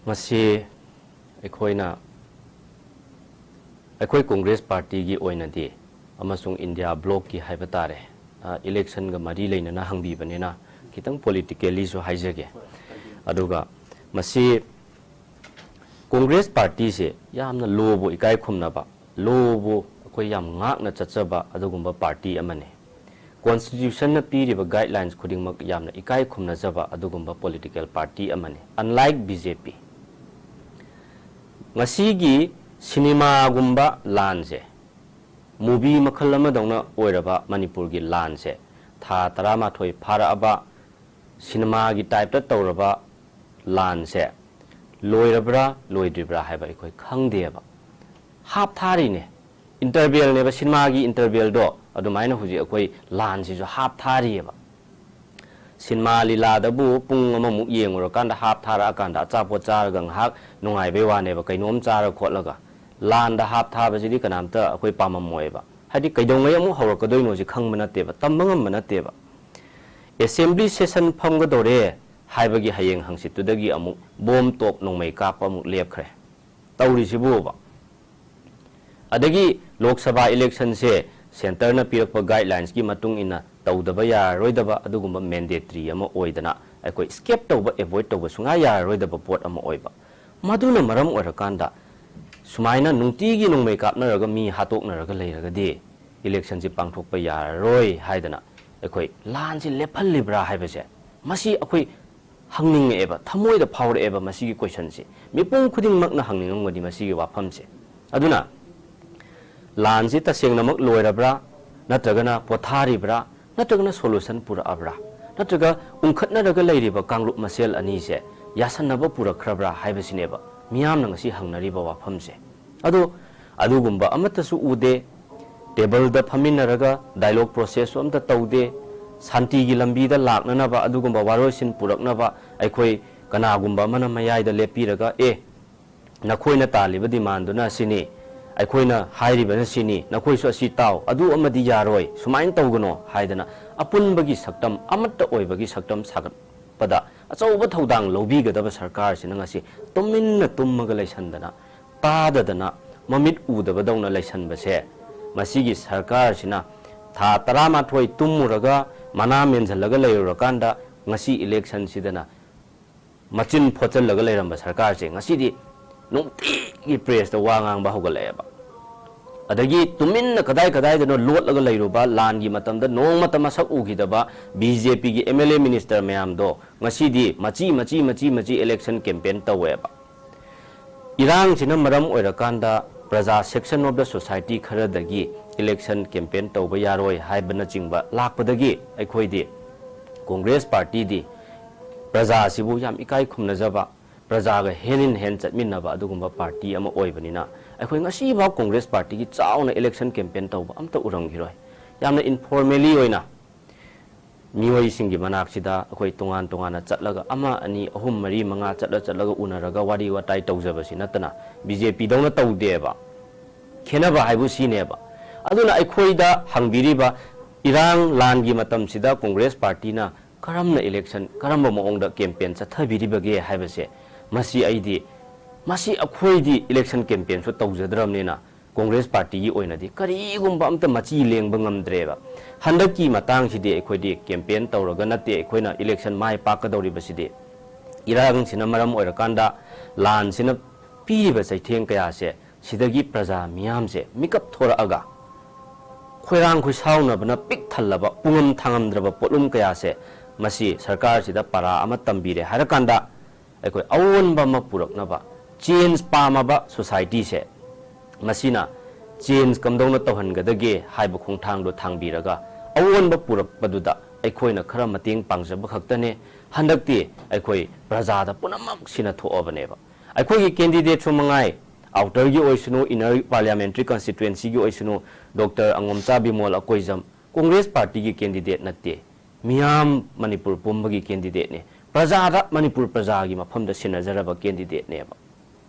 ꯃꯁꯤ ꯑꯩꯈꯣꯏꯅ, ꯑꯩꯈꯣꯏ Congress partyꯒꯤ ꯑꯣꯏꯅꯗꯤ ꯑꯃꯁꯨꯡ India blocꯀꯤ ꯍꯥꯏꯕ ꯇꯥꯔꯦ, ꯑ, electionꯒ ꯃꯔꯤ ꯂꯩꯅꯅ ꯍꯪꯕꯤꯕꯅꯤꯅ ꯈꯤꯇꯪ politicallyꯁꯨ ꯍꯥꯏꯖꯒꯦ꯫ ꯑꯗꯨꯒ ꯃꯁꯤ Congress partyꯁꯦ ꯌꯥꯝꯅ ꯂꯣꯕꯨ ꯏꯀꯥꯏ ꯈꯨꯝꯅꯕ, ꯂꯣꯕꯨ ꯑꯩꯈꯣꯏ ꯌꯥꯝ ꯉꯥꯛꯅ ꯆꯠꯆꯕ ꯑꯗꯨꯒꯨꯝꯕ party ꯑꯃꯅꯤ꯫ Constitutionꯅ ꯄꯤꯔꯤꯕ guidelines ꯈꯨꯗꯤꯡꯃꯛ ꯌꯥꯝꯅ ꯏꯀꯥꯏ ꯈꯨꯝꯅꯖꯕ ꯑꯗꯨꯒꯨꯝꯕ political party ꯑꯃꯅꯤ, unlike BJP꯫ ꯉꯁꯤꯒꯤ ꯁꯤꯅꯦꯃꯥꯒꯨꯝꯕ ꯂꯥꯟꯁꯦ, movie ꯃꯈꯜ ꯑꯃꯗꯧꯅ ꯑꯣꯏꯔꯕ ꯃꯅꯤꯄꯨꯔꯒꯤ ꯂꯥꯟꯁꯦ, ꯊꯥ ꯇꯔꯥꯃꯥꯊꯣꯏ ꯐꯥꯔꯛꯑꯕ ꯁꯤꯅꯦꯃꯥꯒꯤ typeꯇ ꯇꯧꯔꯕ ꯂꯥꯟꯁꯦ ꯂꯣꯏꯔꯕ꯭ꯔꯥ ꯂꯣꯏꯗ꯭ꯔꯤꯕ꯭ꯔꯥ ꯍꯥꯏꯕ ꯑꯩꯈꯣꯏ ꯈꯪꯗꯦꯕ꯫ ꯍꯥꯞꯊꯥꯔꯤꯅꯦ, intervalꯅꯦꯕ, ꯁꯤꯅꯦꯃꯥꯒꯤ intervalꯗꯣ ꯑꯗꯨꯃꯥꯏꯅ ꯍꯧꯖꯤꯛ ꯑꯩꯈꯣꯏ ꯂꯥꯟꯁꯤꯁꯨ ꯍꯥꯞꯊꯥꯔꯤꯑꯕ꯫ ꯁꯤꯅꯦꯃꯥ ꯂꯤꯂꯥꯗꯕꯨ ꯄꯨꯡ ꯑꯃꯃꯨꯛ ꯌꯦꯡꯉꯨꯔꯀꯥꯟꯗ ꯍꯥꯞꯊꯥꯔꯛꯑꯀꯥꯟꯗ ꯑꯆꯥꯄꯣꯠ ꯆꯥꯔꯒ ꯉꯥꯏꯍꯥꯛ ꯅꯨꯡꯉꯥꯏꯕꯩ ꯋꯥꯅꯦꯕ, ꯀꯩꯅꯣꯝ ꯆꯥꯔ ꯈꯣꯠꯂꯒ꯫ ꯂꯥꯟꯗ ꯍꯥꯞꯊꯥꯕꯁꯤꯗꯤ ꯀꯅꯥꯝꯇ ꯑꯩꯈꯣꯏ ꯄꯥꯝꯃꯝꯃꯣꯏꯕ, ꯍꯥꯏꯗꯤ ꯀꯩꯗꯧꯉꯩ ꯑꯃꯨꯛ ꯍꯧꯔꯛꯀꯗꯣꯏꯅꯣꯁꯤ ꯈꯪꯕ ꯅꯠꯇꯦꯕ, ꯇꯝꯕ ꯉꯝꯕ ꯅꯠꯇꯦꯕ꯫ Assembly session ꯐꯝꯒꯗꯧꯔꯦ ꯍꯥꯏꯕꯒꯤ ꯍꯌꯦꯡ ꯍꯪꯆꯤꯠꯇꯨꯗꯒꯤ ꯑꯃꯨꯛ ꯕꯣꯝ ꯇꯣꯞ ꯅꯣꯡꯃꯩ ꯀꯥꯞꯄ ꯑꯃꯨꯛ ꯂꯦꯞꯈ꯭ꯔꯦ꯫ ꯇꯧꯔꯤꯁꯤꯕꯨꯕ꯫ ꯑꯗꯒꯤ Lok Sabha electionꯁꯦ ꯁꯦꯟꯇꯔꯅ ꯄꯤꯔꯛꯄ ꯒꯥꯏꯗꯂꯥꯏꯟꯁꯀꯤ ꯃꯇꯨꯡ ꯏꯟꯅ ꯇꯧꯗꯕ ꯌꯥꯔꯔꯣꯏꯗꯕ ꯑꯗꯨꯒꯨꯝꯕ ꯃꯦꯟꯗꯦꯇꯔꯤ ꯑꯃ ꯑꯣꯏꯗꯅ ꯑꯩꯈꯣꯏ ꯁ꯭ꯀꯦꯞ ꯇꯧꯕ, ꯑꯦꯚꯣꯏꯗ ꯇꯧꯕ ꯁꯨꯡꯌꯥ ꯌꯥꯔꯔꯣꯏꯗꯕ ꯄꯣꯠ ꯑꯃ ꯑꯣꯏꯕ꯫ ꯃꯗꯨꯅ ꯃꯔꯝ ꯑꯣꯏꯔꯀꯥꯟꯗ ꯁꯨꯃꯥꯏꯅ ꯅꯨꯡꯇꯤꯒꯤ ꯅꯣꯡꯃꯩ ꯀꯥꯞꯅꯔꯒ ꯃꯤ ꯍꯥꯠꯇꯣꯛꯅꯔꯒ ꯂꯩꯔꯒꯗꯤ ꯏꯂꯦꯛꯁꯟꯁꯤ ꯄꯥꯡꯊꯣꯛꯄ ꯌꯥꯔꯔꯣꯏ ꯍꯥꯏꯗꯅ ꯑꯩꯈꯣꯏ ꯂꯥꯟꯁꯤ ꯂꯦꯞꯍꯜꯂꯤꯕ꯭ꯔꯥ ꯍꯥꯏꯕꯁꯦ, ꯃꯁꯤ ꯑꯩꯈꯣꯏ ꯍꯪꯅꯤꯡꯉꯛꯑꯦꯕ, ꯊꯃꯣꯏꯗ ꯐꯥꯎꯔꯛꯑꯦꯕ ꯃꯁꯤꯒꯤ ꯀꯣꯏꯁꯟꯁꯤ꯫ ꯃꯤꯄꯨꯝ ꯈꯨꯗꯤꯡꯃꯛꯅ ꯍꯪꯅꯤꯡꯉꯝꯒꯅꯤ ꯃꯁꯤꯒꯤ ꯋꯥꯐꯝꯁꯦ꯫ ꯑꯗꯨꯅ ꯂꯥꯟꯁꯤ ꯇꯁꯦꯡꯅꯃꯛ ꯂꯣꯏꯔꯕ꯭ꯔꯥ, ꯅꯠꯇ꯭ꯔꯒꯅ ꯄꯣꯊꯥꯔꯤꯕ꯭ꯔꯥ, ꯅꯠꯇ꯭ꯔꯒꯅ ꯁꯣꯂꯨꯁꯟ ꯄꯨꯔꯛꯑꯕ꯭ꯔꯥ, ꯅꯠꯇ꯭ꯔꯒ ꯎꯪꯈꯠꯅꯔꯒ ꯂꯩꯔꯤꯕ ꯀꯥꯡꯂꯨꯞ ꯃꯁꯦꯜ ꯑꯅꯤꯁꯦ ꯌꯥꯁꯟꯅꯕ ꯄꯨꯔꯛꯈ꯭ꯔꯕ꯭ꯔꯥ ꯍꯥꯏꯕꯁꯤꯅꯦꯕ ꯃꯤꯌꯥꯝꯅ ꯉꯁꯤ ꯍꯪꯅꯔꯤꯕ ꯋꯥꯐꯝꯁꯦ꯫ ꯑꯗꯣ ꯑꯗꯨꯒꯨꯝꯕ ꯑꯃꯠꯇꯁꯨ ꯎꯗꯦ꯫ ꯇꯦꯕꯜꯗ ꯐꯝꯃꯤꯟꯅꯔꯒ ꯗꯥꯏꯂꯣꯒ ꯄ꯭ꯔꯣꯁꯦꯁꯁꯨ ꯑꯝꯇ ꯇꯧꯗꯦ꯫ ꯁꯥꯟꯇꯤꯒꯤ ꯂꯝꯕꯤꯗ ꯂꯥꯛꯅꯅꯕ ꯑꯗꯨꯒꯨꯝꯕ ꯋꯥꯔꯣꯏꯁꯤꯟ ꯄꯨꯔꯛꯅꯕ ꯑꯩꯈꯣꯏ ꯀꯅꯥꯒꯨꯝꯕ ꯑꯃꯅ ꯃꯌꯥꯏꯗ ꯂꯦꯞꯄꯤꯔꯒ, "ꯑꯦ, ꯅꯈꯣꯏꯅ ꯇꯥꯜꯂꯤꯕ ꯗꯤꯃꯥꯟꯗꯨꯅ ꯑꯁꯤꯅꯤ, ꯑꯩꯈꯣꯏꯅ ꯍꯥꯏꯔꯤꯕꯅ ꯁꯤꯅꯤ, ꯅꯈꯣꯏꯁꯨ ꯑꯁꯤ ꯇꯥꯎ, ꯑꯗꯨ ꯑꯃꯗꯤ ꯌꯥꯔꯣꯏ, ꯁꯨꯃꯥꯏꯅ ꯇꯧꯒꯅꯣ" ꯍꯥꯏꯗꯅ ꯑꯄꯨꯟꯕꯒꯤ ꯁꯛꯇꯝ, ꯑꯃꯠꯇ ꯑꯣꯏꯕꯒꯤ ꯁꯛꯇꯝ ꯁꯥꯒꯠꯄꯗ ꯑꯆꯧꯕ ꯊꯧꯗꯥꯡ ꯂꯧꯕꯤꯒꯗꯕ ꯁꯔꯀꯥꯔꯁꯤꯅ ꯉꯁꯤ ꯇꯨꯃꯤꯟꯅ ꯇꯨꯝꯃꯒ ꯂꯩꯁꯟꯗꯅ, ꯇꯥꯗꯗꯅ, ꯃꯃꯤꯠ ꯎꯗꯕꯗꯧꯅ ꯂꯩꯁꯟꯕꯁꯦ, ꯃꯁꯤꯒꯤ ꯁꯔꯀꯥꯔꯁꯤꯅ ꯊꯥ ꯇꯔꯥꯃꯥꯊꯣꯏ ꯇꯨꯝꯃꯨꯔꯒ ꯃꯅꯥ ꯃꯦꯟꯁꯤꯜꯂꯒ ꯂꯩꯔꯨꯔꯀꯥꯟꯗ ꯉꯁꯤ ꯏꯂꯦꯛꯁꯟꯁꯤꯗꯅ ꯃꯆꯤꯟ ꯐꯣꯠꯆꯜꯂꯒ ꯂꯩꯔꯝꯕ ꯁꯔꯀꯥꯔꯁꯦ ꯉꯁꯤꯗꯤ ꯅꯨꯡꯇꯤꯒꯤ ꯄ꯭ꯔꯦꯁꯇ ꯋꯥ ꯉꯥꯡꯕ ꯍꯧꯒꯠꯂꯛꯑꯦꯕ꯫ ꯑꯗꯒꯤ ꯇꯨꯃꯤꯟꯅ ꯀꯗꯥꯏ ꯀꯗꯥꯏꯗꯅꯣ ꯂꯣꯠꯂꯒ ꯂꯩꯔꯨꯕ, ꯂꯥꯟꯒꯤ ꯃꯇꯝꯗ ꯅꯣꯡꯃꯇ ꯃꯁꯛ ꯎꯈꯤꯗꯕ ꯕꯤ ꯖꯦ ꯄꯤꯒꯤ ꯑꯦꯝ ꯑꯦꯜ ꯑꯦ ꯃꯤꯅꯤꯁꯇꯔ ꯃꯌꯥꯝꯗꯣ ꯉꯁꯤꯗꯤ ꯃꯆꯤ ꯃꯆꯤ ꯃꯆꯤ ꯃꯆꯤ ꯏꯂꯦꯛꯁꯟ ꯀꯦꯝꯄꯦꯟ ꯇꯧꯋꯦꯕ꯫ ꯏꯔꯥꯡꯁꯤꯅ ꯃꯔꯝ ꯑꯣꯏꯔꯀꯥꯟꯗ ꯄ꯭ꯔꯖꯥ, section of the society ꯈꯔꯗꯒꯤ ꯏꯂꯦꯛꯁꯟ ꯀꯦꯝꯄꯦꯟ ꯇꯧꯕ ꯌꯥꯔꯣꯏ ꯍꯥꯏꯕꯅꯆꯤꯡꯕ ꯂꯥꯛꯄꯗꯒꯤ ꯑꯩꯈꯣꯏꯗꯤ, ꯀꯣꯡꯒ꯭ꯔꯦꯁ ꯄꯥꯔꯇꯤꯗꯤ ꯄ꯭ꯔꯖꯥꯁꯤꯕꯨ ꯌꯥꯝ ꯏꯀꯥꯏ ꯈꯨꯝꯅꯖꯕ, ꯄ꯭ꯔꯖꯥꯒ hand in hand ꯆꯠꯃꯤꯟꯅꯕ ꯑꯗꯨꯒꯨꯝꯕ ꯄꯥꯔꯇꯤ ꯑꯃ ꯑꯣꯏꯕꯅꯤꯅ, ꯑꯩꯈꯣꯏ ꯉꯁꯤꯐꯥꯎ ꯀꯣꯡꯒ꯭ꯔꯦꯁ ꯄꯥꯔꯇꯤꯒꯤ ꯆꯥꯎꯅ ꯏꯂꯦꯛꯁꯟ ꯀꯦꯝꯄꯦꯟ ꯇꯧꯕ ꯑꯝꯇ ꯎꯔꯝꯈꯤꯔꯣꯏ꯫ ꯌꯥꯝꯅ informally ꯑꯣꯏꯅ ꯃꯤꯑꯣꯏꯁꯤꯡꯒꯤ ꯃꯅꯥꯛꯁꯤꯗ ꯑꯩꯈꯣꯏ ꯇꯣꯉꯥꯟ ꯇꯣꯉꯥꯟꯅ ꯆꯠꯂꯒ ꯑꯃ, ꯑꯅꯤ, ꯑꯍꯨꯝ, ꯃꯔꯤ, ꯃꯉꯥ ꯆꯠꯂ ꯆꯠꯂꯒ ꯎꯅꯔꯒ ꯋꯥꯔꯤ ꯋꯥꯇꯥꯏ ꯇꯧꯖꯕꯁꯤ ꯅꯠꯇꯅ ꯕꯤ ꯖꯦ ꯄꯤꯗꯧꯅ ꯇꯧꯗꯦꯕ꯫ ꯈꯦꯠꯅꯕ ꯍꯥꯏꯕꯨ ꯁꯤꯅꯦꯕ꯫ ꯑꯗꯨꯅ ꯑꯩꯈꯣꯏꯗ ꯍꯪꯕꯤꯔꯤꯕ ꯏꯔꯥꯡ ꯂꯥꯟꯒꯤ ꯃꯇꯝꯁꯤꯗ ꯀꯣꯡꯒ꯭ꯔꯦꯁ ꯄꯥꯔꯇꯤꯅ ꯀꯔꯝꯅ ꯏꯂꯦꯛꯁꯟ, ꯀꯔꯝꯕ ꯃꯑꯣꯡꯗ ꯀꯦꯝꯄꯦꯟ ꯆꯠꯊꯕꯤꯔꯤꯕꯒꯦ ꯍꯥꯏꯕꯁꯦ, ꯃꯁꯤ ꯑꯩꯗꯤ, ꯃꯁꯤ ꯑꯩꯈꯣꯏꯗꯤ ꯏꯂꯦꯛꯁꯟ ꯀꯦꯝꯄꯦꯟꯁꯨ ꯇꯧꯖꯗ꯭ꯔꯕꯅꯤꯅ ꯀꯣꯡꯒ꯭ꯔꯦꯁ ꯄꯥꯔꯇꯤꯒꯤ ꯑꯣꯏꯅꯗꯤ ꯀꯔꯤꯒꯨꯝꯕ ꯑꯝꯇ ꯃꯆꯤ ꯂꯦꯡꯕ ꯉꯝꯗ꯭ꯔꯦꯕ꯫ ꯍꯟꯗꯛꯀꯤ ꯃꯇꯥꯡꯁꯤꯗꯤ ꯑꯩꯈꯣꯏꯗꯤ ꯀꯦꯝꯄꯦꯟ ꯇꯧꯔꯒ ꯅꯠꯇꯦ, ꯑꯩꯈꯣꯏꯅ ꯏꯂꯦꯛꯁꯟ ꯃꯥꯏ ꯄꯥꯛꯀꯗꯧꯔꯤꯕꯁꯤꯗꯤ ꯏꯔꯥꯡꯁꯤꯅ ꯃꯔꯝ ꯑꯣꯏꯔꯀꯥꯟꯗ ꯂꯥꯟꯁꯤꯅ ꯄꯤꯔꯤꯕ ꯆꯩꯊꯦꯡ ꯀꯌꯥꯁꯦ ꯁꯤꯗꯒꯤ ꯄ꯭ꯔꯖꯥ ꯃꯤꯌꯥꯝꯁꯦ ꯃꯤꯀꯞ ꯊꯣꯔꯛꯑꯒ ꯈꯣꯏꯔꯥꯡ ꯈꯣꯏꯁꯥꯎꯅꯕꯅ ꯄꯤꯛ ꯊꯜꯂꯕ, ꯄꯨꯡꯉꯝ ꯊꯥꯉꯝꯗ꯭ꯔꯕ ꯄꯣꯠꯂꯨꯝ ꯀꯌꯥꯁꯦ ꯃꯁꯤ ꯁꯔꯀꯥꯔꯁꯤꯗ ꯄꯔꯥ ꯑꯃ ꯇꯝꯕꯤꯔꯦ ꯍꯥꯏꯔꯀꯥꯟꯗ ꯑꯩꯈꯣꯏ ꯑꯑꯣꯟꯕ ꯑꯃ ꯄꯨꯔꯛꯅꯕ, ꯆꯦꯟꯖ ꯄꯥꯝꯃꯕ ꯁꯣꯁꯥꯏꯇꯤꯁꯦ ꯃꯁꯤꯅ ꯆꯦꯟꯖ ꯀꯝꯗꯧꯅ ꯇꯧꯍꯟꯒꯗꯒꯦ ꯍꯥꯏꯕ ꯈꯣꯡꯊꯥꯡꯗꯣ ꯊꯥꯡꯕꯤꯔꯒ ꯑꯑꯣꯟꯕ ꯄꯨꯔꯛꯄꯗꯨꯗ ꯑꯩꯈꯣꯏꯅ ꯈꯔ ꯃꯇꯦꯡ ꯄꯥꯡꯖꯕ ꯈꯛꯇꯅꯦ꯫ ꯍꯟꯗꯛꯇꯤ ꯑꯩꯈꯣꯏ ꯄ꯭ꯔꯖꯥꯗ ꯄꯨꯝꯅꯃꯛ ꯁꯤꯟꯅ ꯊꯣꯛꯑꯕꯅꯦꯕ꯫ ꯑꯩꯈꯣꯏꯒꯤ ꯀꯦꯟꯗꯤꯗꯦꯠꯁꯨ ꯃꯉꯥꯏ, ꯑꯥꯎꯇꯔꯒꯤ ꯑꯣꯏꯁꯅꯨ, ꯏꯟꯅꯔ ꯄꯥꯔꯂꯤꯌꯥꯃꯦꯟꯇ꯭ꯔꯤ ꯀꯟꯁꯇꯤꯇ꯭ꯋꯦꯟꯁꯤꯒꯤ ꯑꯣꯏꯁꯅꯨ, ꯗꯣꯛꯇꯔ ꯑꯉꯣꯝꯆꯥ ꯕꯤꯃꯣꯜ ꯑꯀꯣꯏꯖꯝ ꯀꯣꯡꯒ꯭ꯔꯦꯁ ꯄꯥꯔꯇꯤꯒꯤ ꯀꯦꯟꯗꯤꯗꯦꯠ ꯅꯠꯇꯦ, ꯃꯤꯌꯥꯝ ꯃꯅꯤꯄꯨꯔ ꯄꯨꯝꯕꯒꯤ ꯀꯦꯟꯗꯤꯗꯦꯠꯅꯦ꯫ ꯄ꯭ꯔꯖꯥꯗ, ꯃꯅꯤꯄꯨꯔ ꯄ꯭ꯔꯖꯥꯒꯤ ꯃꯐꯝꯗ ꯁꯤꯟꯅꯖꯔꯕ ꯀꯦꯟꯗꯤꯗꯦꯠꯅꯦꯕ꯫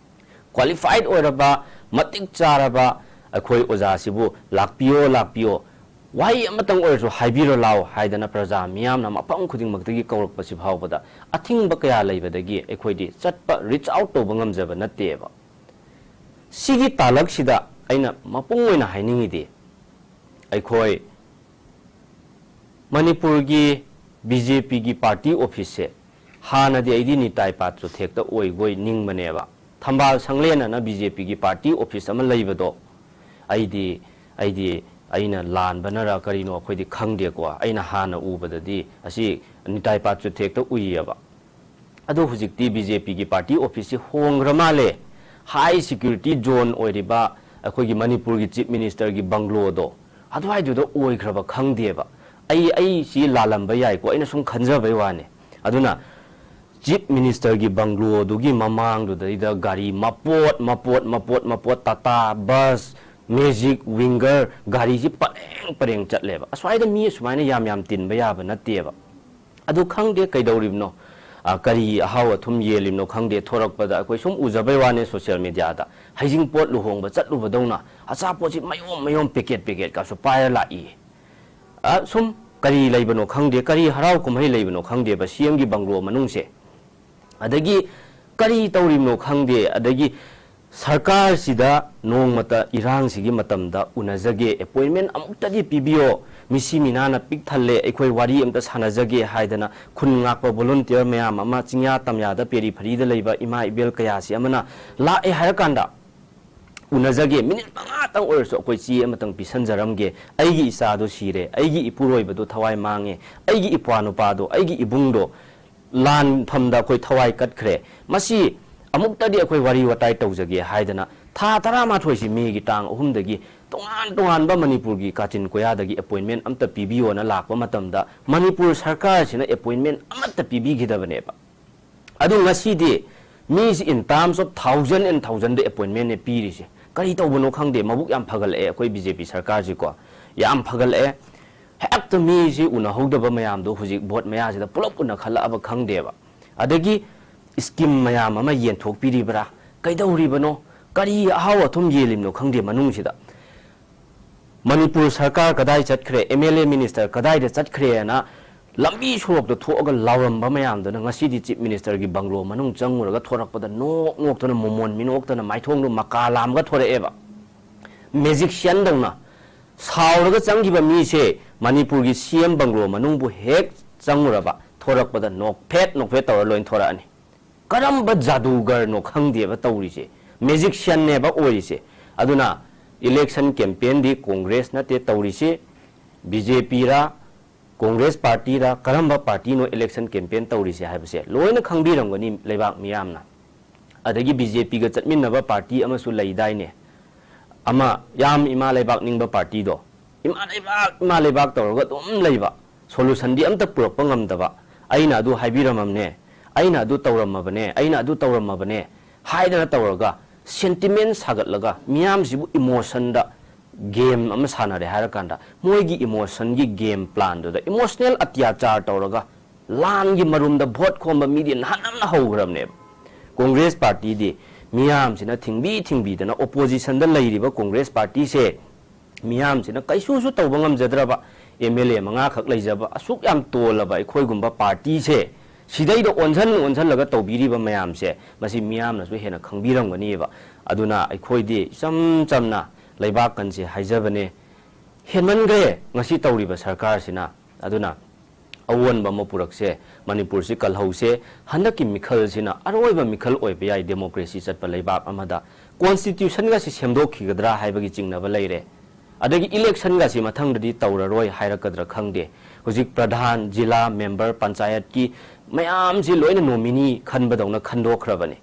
ꯀ꯭ꯋꯥꯂꯤꯐꯥꯏꯠ ꯑꯣꯏꯔꯕ, ꯃꯇꯤꯛ ꯆꯥꯔꯕ ꯑꯩꯈꯣꯏ ꯑꯣꯖꯥꯁꯤꯕꯨ ꯂꯥꯛꯄꯤꯌꯣ, ꯂꯥꯛꯄꯤꯌꯣ, ꯋꯥꯍꯩ ꯑꯃꯇꯪ ꯑꯣꯏꯔꯁꯨ ꯍꯥꯏꯕꯤꯔꯣ ꯂꯥꯎ ꯍꯥꯏꯗꯅ ꯄ꯭ꯔꯖꯥ ꯃꯤꯌꯥꯝꯅ ꯃꯐꯝ ꯈꯨꯗꯤꯡꯃꯛꯇꯒꯤ ꯀꯧꯔꯛꯄꯁꯤ ꯐꯥꯎꯕꯗ ꯑꯊꯤꯡꯕ ꯀꯌꯥ ꯂꯩꯕꯗꯒꯤ ꯑꯩꯈꯣꯏꯗꯤ ꯆꯠꯄ, ꯔꯤꯆ ꯑꯥꯎꯠ ꯇꯧꯕ ꯉꯝꯖꯕ ꯅꯠꯇꯦꯕ꯫ ꯁꯤꯒꯤ ꯇꯥꯂꯛꯁꯤꯗ ꯑꯩꯅ ꯃꯄꯨꯡ ꯑꯣꯏꯅ ꯍꯥꯏꯅꯤꯡꯉꯤꯗꯤ, ꯑꯩꯈꯣꯏ ꯃꯅꯤꯄꯨꯔꯒꯤ ꯕꯤ ꯖꯦ ꯄꯤꯒꯤ ꯄꯥꯔꯇꯤ ꯑꯣꯐꯤꯁꯁꯦ ꯍꯥꯟꯅꯗꯤ ꯑꯩꯗꯤ ꯅꯤꯇꯥꯏ ꯄꯥꯠ ꯆꯨꯊꯦꯛꯇ ꯑꯣꯏꯒꯣꯏ ꯅꯤꯡꯕꯅꯦꯕ꯫ ꯊꯝꯕꯥꯜ ꯁꯪꯂꯦꯟ ꯑꯅ ꯕꯤ ꯖꯦ ꯄꯤꯒꯤ ꯄꯥꯔꯇꯤ ꯑꯣꯐꯤꯁ ꯑꯃ ꯂꯩꯕꯗꯣ ꯑꯩꯗꯤ, ꯑꯩꯗꯤ ꯑꯩꯅ ꯂꯥꯟꯕꯅꯔ ꯀꯔꯤꯅꯣ ꯑꯩꯈꯣꯏꯗꯤ ꯈꯪꯗꯦꯀꯣ꯫ ꯑꯩꯅ ꯍꯥꯟꯅ ꯎꯕꯗꯗꯤ ꯑꯁꯤ ꯅꯤꯇꯥꯏ ꯄꯥꯠ ꯆꯨꯊꯦꯛꯇ ꯎꯏꯌꯦꯕ꯫ ꯑꯗꯣ ꯍꯧꯖꯤꯛꯇꯤ ꯕꯤ ꯖꯦ ꯄꯤꯒꯤ ꯄꯥꯔꯇꯤ ꯑꯣꯐꯤꯁꯁꯤ ꯍꯣꯡꯈ꯭ꯔ ꯃꯥꯜꯂꯦ꯫ ꯍꯥꯏ ꯁꯦꯀ꯭ꯌꯨꯔꯤꯇꯤ ꯖꯣꯟ ꯑꯣꯏꯔꯤꯕ ꯑꯩꯈꯣꯏꯒꯤ ꯃꯅꯤꯄꯨꯔꯒꯤ ꯆꯤꯐ ꯃꯤꯅꯤꯁꯇꯔꯒꯤ ꯕꯪꯒ꯭ꯂꯣꯗꯣ ꯑꯗꯨꯋꯥꯏꯗꯨꯗ ꯑꯣꯏꯈ꯭ꯔꯕ ꯈꯪꯗꯦꯕ꯫ ꯑꯩ, ꯑꯩ ꯁꯤ ꯂꯥꯜꯂꯝꯕ ꯌꯥꯏꯀꯣ, ꯑꯩꯅ ꯁꯨꯝ ꯈꯟꯖꯕꯩ ꯋꯥꯅꯤ꯫ ꯑꯗꯨꯅ ꯆꯤꯐ ꯃꯤꯅꯤꯁꯇꯔꯒꯤ ꯕꯪꯒ꯭ꯂꯣꯗꯨꯒꯤ ꯃꯃꯥꯡꯗꯨꯗꯩꯗ ꯒꯥꯔꯤ ꯃꯄꯣꯠ, ꯃꯄꯣꯠ, ꯃꯄꯣꯠ, ꯃꯄꯣꯠ, ꯇꯥꯇꯥ, ꯕꯁ, ꯃꯦꯖꯤꯛ, ꯋꯤꯡꯒꯔ, ꯒꯥꯔꯤꯁꯤ ꯄꯔꯦꯡ ꯄꯔꯦꯡ ꯆꯠꯂꯦꯕ꯫ ꯑꯁ꯭ꯋꯥꯏꯗ ꯃꯤ ꯑꯁꯨꯃꯥꯏꯅ ꯌꯥꯝ ꯌꯥꯝ ꯇꯤꯟꯕ ꯌꯥꯕ ꯅꯠꯇꯦꯕ꯫ ꯑꯗꯨ ꯈꯪꯗꯦ ꯀꯩꯗꯧꯔꯤꯕꯅꯣ, ꯑ, ꯀꯔꯤ ꯑꯍꯥꯎ ꯑꯊꯨꯝ ꯌꯦꯜꯂꯤꯕꯅꯣ ꯈꯪꯗꯦ, ꯊꯣꯔꯛꯄꯗ ꯑꯩꯈꯣꯏ ꯁꯨꯝ ꯎꯖꯕꯩ ꯋꯥꯅꯦ ꯁꯣꯁꯤꯌꯦꯜ ꯃꯦꯗꯤꯌꯥꯗ꯫ ꯍꯩꯖꯤꯡꯄꯣꯠ ꯂꯨꯍꯣꯡꯕ ꯆꯠꯂꯨꯕꯗꯧꯅ ꯑꯆꯥꯄꯣꯠꯁꯤ ꯃꯌꯣꯝ ꯃꯌꯣꯝ, ꯄꯦꯀꯦꯠ ꯄꯦꯀꯦꯠꯀꯁꯨ ꯄꯥꯏꯔ ꯂꯥꯛꯏ꯫ ꯑ, ꯁꯨꯝ ꯀꯔꯤ ꯂꯩꯕꯅꯣ ꯈꯪꯗꯦ, ꯀꯔꯤ ꯍꯔꯥꯎ ꯀꯨꯝꯍꯩ ꯂꯩꯕꯅꯣ ꯈꯪꯗꯦꯕ ꯁꯤ ꯑꯦꯝꯒꯤ ꯕꯪꯒ꯭ꯂꯣ ꯃꯅꯨꯡꯁꯦ꯫ ꯑꯗꯒꯤ ꯀꯔꯤ ꯇꯧꯔꯤꯕꯅꯣ ꯈꯪꯗꯦ, ꯑꯗꯒꯤ ꯁꯔꯀꯥꯔꯁꯤꯗ ꯅꯣꯡꯃꯇ ꯏꯔꯥꯡꯁꯤꯒꯤ ꯃꯇꯝꯗ ꯎꯅꯖꯒꯦ, ꯑꯦꯄꯣꯏꯟꯃꯦꯟ ꯑꯃꯨꯛꯇꯗꯤ ꯄꯤꯕꯤꯌꯣ, ꯃꯤꯁꯤ ꯃꯤꯅꯥꯅ ꯄꯤꯛ ꯊꯜꯂꯦ, ꯑꯩꯈꯣꯏ ꯋꯥꯔꯤ ꯑꯝꯇ ꯁꯥꯟꯅꯖꯒꯦ ꯍꯥꯏꯗꯅ ꯈꯨꯟ ꯉꯥꯛꯄ ꯚꯣꯂꯨꯟꯇꯤꯌꯔ ꯃꯌꯥꯝ ꯑꯃ, ꯆꯤꯡꯌꯥ ꯇꯝꯌꯥꯗ ꯄꯦꯔꯤ ꯐꯔꯤꯗ ꯂꯩꯕ ꯏꯃꯥ ꯏꯕꯦꯜ ꯀꯌꯥꯁꯤ ꯑꯃꯅ ꯂꯥꯛꯑꯦ ꯍꯥꯏꯔꯀꯥꯟꯗ, ꯎꯅꯖꯒꯦ, ꯃꯤꯅꯤꯠ ꯃꯉꯥꯇꯪ ꯑꯣꯏꯔꯁꯨ ꯑꯩꯈꯣꯏ ꯆꯦ ꯑꯃꯇꯪ ꯄꯤꯁꯟꯖꯔꯝꯒꯦ, ꯑꯩꯒꯤ ꯏꯆꯥꯗꯣ ꯁꯤꯔꯦ, ꯑꯩꯒꯤ ꯏꯄꯨꯔꯣꯏꯕꯗꯣ ꯊꯋꯥꯏ ꯃꯥꯡꯉꯦ, ꯑꯩꯒꯤ ꯏꯄ꯭ꯋꯥ ꯅꯨꯄꯥꯗꯣ, ꯑꯩꯒꯤ ꯏꯕꯨꯡꯗꯣ ꯂꯥꯟꯐꯝꯗ ꯑꯩꯈꯣꯏ ꯊꯋꯥꯏ ꯀꯠꯈ꯭ꯔꯦ, ꯃꯁꯤ ꯑꯃꯨꯛꯇꯗꯤ ꯑꯩꯈꯣꯏ ꯋꯥꯔꯤ ꯋꯥꯇꯥꯏ ꯇꯧꯖꯒꯦ ꯍꯥꯏꯗꯅ ꯊꯥ ꯇꯔꯥꯃꯥꯊꯣꯏꯁꯤ, ꯃꯦꯒꯤ ꯇꯥꯡ ꯑꯍꯨꯝꯗꯒꯤ ꯇꯣꯉꯥꯟ ꯇꯣꯉꯥꯟꯕ ꯃꯅꯤꯄꯨꯔꯒꯤ ꯀꯥꯆꯤꯟ ꯀꯣꯌꯥꯗꯒꯤ ꯑꯦꯄꯣꯏꯟꯃꯦꯟ ꯑꯝꯇ ꯄꯤꯕꯤꯌꯣꯅ ꯂꯥꯛꯄ ꯃꯇꯝꯗ, ꯃꯅꯤꯄꯨꯔ ꯁꯔꯀꯥꯔꯁꯤꯅ ꯑꯦꯄꯣꯏꯟꯃꯦꯟ ꯑꯃꯠꯇ ꯄꯤꯕꯤꯈꯤꯗꯕꯅꯦꯕ꯫ ꯑꯗꯨ ꯉꯁꯤꯗꯤ ꯃꯤꯁꯤ in terms of thousand and thousandꯗ ꯑꯦꯄꯣꯏꯟꯃꯦꯟꯅꯦ ꯄꯤꯔꯤꯁꯦ꯫ ꯀꯔꯤ ꯇꯧꯕꯅꯣ ꯈꯪꯗꯦ, ꯃꯕꯨꯛ ꯌꯥꯝ ꯐꯒꯠꯂꯛꯑꯦ ꯑꯩꯈꯣꯏ ꯕꯤ ꯖꯦ ꯄꯤ ꯁꯔꯀꯥꯔꯁꯤꯀꯣ, ꯌꯥꯝ ꯐꯒꯠꯂꯛꯑꯦ꯫ ꯍꯦꯛꯇ ꯃꯤꯁꯤ ꯎꯅꯍꯧꯗꯕ ꯃꯌꯥꯝꯗꯣ ꯍꯧꯖꯤꯛ ꯚꯣꯠ ꯃꯌꯥꯁꯤꯗ ꯄꯨꯂꯞ ꯎꯅꯈꯠꯂꯛꯑꯕ ꯈꯪꯗꯦꯕ꯫ ꯑꯗꯒꯤ ꯁ꯭ꯀꯤꯝ ꯃꯌꯥꯝ ꯑꯃ ꯌꯦꯟꯊꯣꯛꯄꯤꯔꯤꯕ꯭ꯔꯥ, ꯀꯩꯗꯧꯔꯤꯕꯅꯣ, ꯀꯔꯤ ꯑꯍꯥꯎ ꯑꯊꯨꯝ ꯌꯦꯜꯂꯤꯕꯅꯣ ꯈꯪꯗꯦ ꯃꯅꯨꯡꯁꯤꯗ꯫ ꯃꯅꯤꯄꯨꯔ ꯁꯔꯀꯥꯔ ꯀꯗꯥꯏ ꯆꯠꯈ꯭ꯔꯦ, ꯑꯦꯝ ꯑꯦꯜ ꯑꯦ ꯃꯤꯅꯤꯁꯇꯔ ꯀꯗꯥꯏꯗ ꯆꯠꯈ꯭ꯔꯦꯅ ꯂꯝꯕꯤ ꯁꯣꯔꯣꯛꯇ ꯊꯣꯛꯑꯒ ꯂꯥꯎꯔꯝꯕ ꯃꯌꯥꯝꯗꯨꯅ ꯉꯁꯤꯗꯤ ꯆꯤꯐ ꯃꯤꯅꯤꯁꯇꯔꯒꯤ ꯕꯪꯒ꯭ꯂꯣ ꯃꯅꯨꯡ ꯆꯪꯉꯨꯔꯒ ꯊꯣꯔꯛꯄꯗ ꯅꯣꯛ ꯅꯣꯛꯇꯅ, ꯃꯣꯃꯣꯟ ꯃꯤꯅꯣꯛꯇꯅ, ꯃꯥꯏꯊꯣꯡꯗꯣ ꯃꯀꯥ ꯂꯥꯝꯒ ꯊꯣꯔꯛꯑꯦꯕ꯫ ꯃꯦꯖꯤꯛꯁꯤꯌꯟꯗꯧꯅ ꯁꯥꯎꯔꯒ ꯆꯪꯈꯤꯕ ꯃꯤꯁꯦ ꯃꯅꯤꯄꯨꯔꯒꯤ ꯁꯤ ꯑꯦꯝ ꯕꯪꯒ꯭ꯂꯣ ꯃꯅꯨꯡꯕꯨ ꯍꯦꯛ ꯆꯪꯉꯨꯔꯕ, ꯊꯣꯔꯛꯄꯗ ꯅꯣꯛꯐꯦꯠ ꯅꯣꯛꯐꯦꯠ ꯇꯧꯔ ꯂꯣꯏ ꯊꯣꯔꯛꯑꯅꯤ꯫ ꯀꯔꯝꯕ ꯖꯥꯗꯨꯒꯔꯅꯣ ꯈꯪꯗꯦꯕ ꯇꯧꯔꯤꯁꯦ, ꯃꯦꯖꯤꯛꯁꯤꯌꯟꯅꯦꯕ ꯑꯣꯏꯔꯤꯁꯦ꯫ ꯑꯗꯨꯅ ꯏꯂꯦꯛꯁꯟ ꯀꯦꯝꯄꯦꯟꯗꯤ ꯀꯣꯡꯒ꯭ꯔꯦꯁ ꯅꯠꯇꯦ ꯇꯧꯔꯤꯁꯦ, ꯕꯤ ꯖꯦ ꯄꯤꯔꯥ, ꯀꯣꯡꯒ꯭ꯔꯦꯁ ꯄꯥꯔꯇꯤꯔꯥ, ꯀꯔꯝꯕ ꯄꯥꯔꯇꯤꯅꯣ ꯏꯂꯦꯛꯁꯟ ꯀꯦꯝꯄꯦꯟ ꯇꯧꯔꯤꯁꯦ ꯍꯥꯏꯕꯁꯦ ꯂꯣꯏꯅ ꯈꯪꯕꯤꯔꯝꯒꯅꯤ ꯂꯩꯕꯥꯛ ꯃꯤꯌꯥꯝꯅ꯫ ꯑꯗꯒꯤ ꯕꯤ ꯖꯦ ꯄꯤꯒ ꯆꯠꯃꯤꯟꯅꯕ ꯄꯥꯔꯇꯤ ꯑꯃꯁꯨ ꯂꯩꯗꯥꯏꯅꯦ, ꯑꯃ ꯌꯥꯝ ꯏꯃꯥ ꯂꯩꯕꯥꯛ ꯅꯤꯡꯕ ꯄꯥꯔꯇꯤꯗꯣ, ꯏꯃꯥ ꯂꯩꯕꯥꯛ, ꯏꯃꯥ ꯂꯩꯕꯥꯛ ꯇꯧꯔꯒ ꯑꯗꯨꯝ ꯂꯩꯕ, ꯁꯣꯂꯨꯁꯟꯗꯤ ꯑꯝꯇ ꯄꯨꯔꯛꯄ ꯉꯝꯗꯕ, "ꯑꯩꯅ ꯑꯗꯨ ꯍꯥꯏꯕꯤꯔꯝꯃꯕꯅꯦ, ꯑꯩꯅ ꯑꯗꯨ ꯇꯧꯔꯝꯃꯕꯅꯦ, ꯑꯩꯅ ꯑꯗꯨ ꯇꯧꯔꯝꯃꯕꯅꯦ" ꯍꯥꯏꯗꯅ ꯇꯧꯔꯒ ꯁꯦꯟꯇꯤꯃꯦꯟ ꯁꯥꯒꯠꯂꯒ ꯃꯤꯌꯥꯝꯁꯤꯕꯨ ꯏꯃꯣꯁꯟꯗ ꯒꯦꯝ ꯑꯃ ꯁꯥꯟꯅꯔꯦ ꯍꯥꯏꯔꯀꯥꯟꯗ, ꯃꯣꯏꯒꯤ ꯏꯃꯣꯁꯟꯒꯤ ꯒꯦꯝ ꯄ꯭ꯂꯥꯟꯗꯨꯗ ꯏꯃꯣꯁꯅꯦꯜ ꯑꯇ꯭ꯌꯥꯆꯥꯔ ꯇꯧꯔꯒ ꯂꯥꯟꯒꯤ ꯃꯔꯨꯝꯗ ꯚꯣꯠ ꯈꯣꯝꯕ ꯃꯤꯗꯤ ꯅꯍꯥꯟ ꯑꯃꯅ ꯍꯧꯈ꯭ꯔꯕꯅꯦꯕ꯫ ꯀꯣꯡꯒ꯭ꯔꯦꯁ ꯄꯥꯔꯇꯤꯗꯤ ꯃꯤꯌꯥꯝꯁꯤꯅ ꯊꯤꯡꯕꯤ ꯊꯤꯡꯕꯤꯗꯅ, ꯑꯣꯄꯣꯖꯤꯁꯟꯗ ꯂꯩꯔꯤꯕ ꯀꯣꯡꯒ꯭ꯔꯦꯁ ꯄꯥꯔꯇꯤꯁꯦ ꯃꯤꯌꯥꯝꯁꯤꯅ ꯀꯩꯁꯨꯁꯨ ꯇꯧꯕ ꯉꯝꯖꯗ꯭ꯔꯕ, ꯑꯦꯝ ꯑꯦꯜ ꯑꯦ ꯃꯉꯥꯈꯛ ꯂꯩꯖꯕ, ꯑꯁꯨꯛ ꯌꯥꯝ ꯇꯣꯜꯂꯕ ꯑꯩꯈꯣꯏꯒꯨꯝꯕ ꯄꯥꯔꯇꯤꯁꯦ ꯁꯤꯗꯩꯗ ꯑꯣꯟꯁꯤꯟ ꯑꯣꯟꯁꯤꯜꯂꯒ ꯇꯧꯕꯤꯔꯤꯕ ꯃꯌꯥꯝꯁꯦ, ꯃꯁꯤ ꯃꯤꯌꯥꯝꯅꯁꯨ ꯍꯦꯟꯅ ꯈꯪꯕꯤꯔꯝꯒꯅꯤꯕ꯫ ꯑꯗꯨꯅ ꯑꯩꯈꯣꯏꯗꯤ ꯏꯆꯝ ꯆꯝꯅ ꯂꯩꯕꯥꯛ ꯀꯟꯁꯦ ꯍꯥꯏꯖꯕꯅꯦ, ꯍꯦꯟꯃꯟꯈ꯭ꯔꯦ ꯉꯁꯤ ꯇꯧꯔꯤꯕ ꯁꯔꯀꯥꯔꯁꯤꯅ꯫ ꯑꯗꯨꯅ ꯑꯑꯣꯟꯕ ꯑꯃ ꯄꯨꯔꯛꯁꯦ, ꯃꯅꯤꯄꯨꯔꯁꯤ ꯀꯜꯍꯧꯁꯦ꯫ ꯍꯟꯗꯛꯀꯤ ꯃꯤꯈꯜꯁꯤꯅ ꯑꯔꯣꯏꯕ ꯃꯤꯈꯜ ꯑꯣꯏꯕ ꯌꯥꯏ democracy ꯆꯠꯄ ꯂꯩꯕꯥꯛ ꯑꯃꯗ꯫ Constitutionꯒꯁꯤ ꯁꯦꯝꯗꯣꯛꯈꯤꯒꯗ꯭ꯔꯥ ꯍꯥꯏꯕꯒꯤ ꯆꯤꯡꯅꯕ ꯂꯩꯔꯦ꯫ ꯑꯗꯒꯤ electionꯒꯁꯤ ꯃꯊꯪꯗꯗꯤ ꯇꯧꯔꯔꯣꯏ ꯍꯥꯏꯔꯛꯀꯗ꯭ꯔꯥ ꯈꯪꯗꯦ꯫ ꯍꯧꯖꯤꯛ ꯄ꯭ꯔꯙꯥꯟ, ꯖꯤꯂꯥ, ꯃꯦꯝꯕꯔ, ꯄꯟꯆꯥꯌꯠꯀꯤ ꯃꯌꯥꯝꯁꯤ ꯂꯣꯏꯅ nominee ꯈꯟꯕꯗꯧꯅ ꯈꯟꯗꯣꯛꯈ꯭ꯔꯕꯅꯤ꯫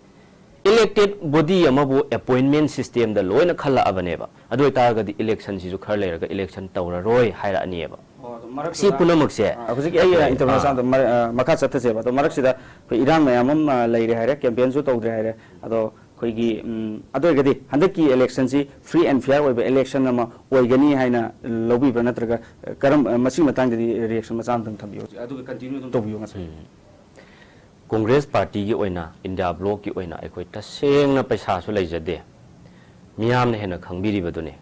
Elected body ꯑꯃꯕꯨ appointment systemꯗ ꯂꯣꯏꯅ ꯈꯜꯂꯛꯑꯕꯅꯦꯕ꯫ ꯑꯗꯨ ꯑꯣꯏꯇꯥꯔꯒꯗꯤ electionꯁꯤꯁꯨ ꯈꯔ ꯂꯩꯔꯒ election ꯇꯧꯔꯔꯣꯏ ꯍꯥꯏꯔꯛꯑꯅꯤꯕ꯫ ꯑꯣ, ꯑꯗꯣ ꯃꯔꯛꯁꯤꯗ, ꯁꯤ ꯄꯨꯝꯅꯃꯛꯁꯦ ꯑ, ꯍꯧꯖꯤꯛꯀꯤ ꯑꯩ, ꯑ, interview ꯑꯥ꯫ ꯃꯆꯥ ꯑꯝꯇ ꯃꯔ-, ꯑ, ꯃꯈꯥ ꯆꯠꯊꯁꯦꯕ꯫ ꯑꯗꯣ ꯃꯔꯛꯁꯤꯗ ꯑꯩꯈꯣꯏ ꯏꯔꯥꯡ ꯃꯌꯥꯝ ꯑꯃ, ꯑ, ꯂꯩꯔꯦ ꯍꯥꯏꯔꯦ, campaignꯁꯨ ꯇꯧꯗ꯭ꯔꯦ ꯍꯥꯏꯔꯦ꯫ ꯑꯗꯣ ꯑꯩꯈꯣꯏꯒꯤ, ꯎꯝ, ꯑꯗꯨ ꯑꯣꯏꯔꯒꯗꯤ ꯍꯟꯗꯛꯀꯤ electionꯁꯤ free and fair ꯑꯣꯏꯕ election ꯑꯃ ꯑꯣꯏꯒꯅꯤ ꯍꯥꯏꯅ ꯂꯧꯕꯤꯕ꯭ꯔꯥ, ꯅꯠꯇ꯭ꯔꯒ, ꯑ, ꯀꯔꯝ-, ꯑ, ꯃꯁꯤꯒꯤ ꯃꯇꯥꯡꯗꯗꯤ reaction ꯃꯆꯥ ꯑꯝꯇꯪ ꯊꯝꯕꯤꯌꯨ ꯍꯧꯖꯤꯛ, ꯑꯗꯨꯒ continue ꯑꯗꯨꯝ ꯇꯧꯕꯤꯌꯨ ꯉꯁꯥꯏ꯫ ꯎꯝ꯫ Congress partyꯒꯤ ꯑꯣꯏꯅ, India blocꯀꯤ ꯑꯣꯏꯅ ꯑꯩꯈꯣꯏ ꯇꯁꯦꯡꯅ ꯄꯩꯁꯥꯁꯨ ꯂꯩꯖꯗꯦ, ꯃꯤꯌꯥꯝꯅ ꯍꯦꯟꯅ ꯈꯪꯕꯤꯔꯤꯕꯗꯨꯅꯤ꯫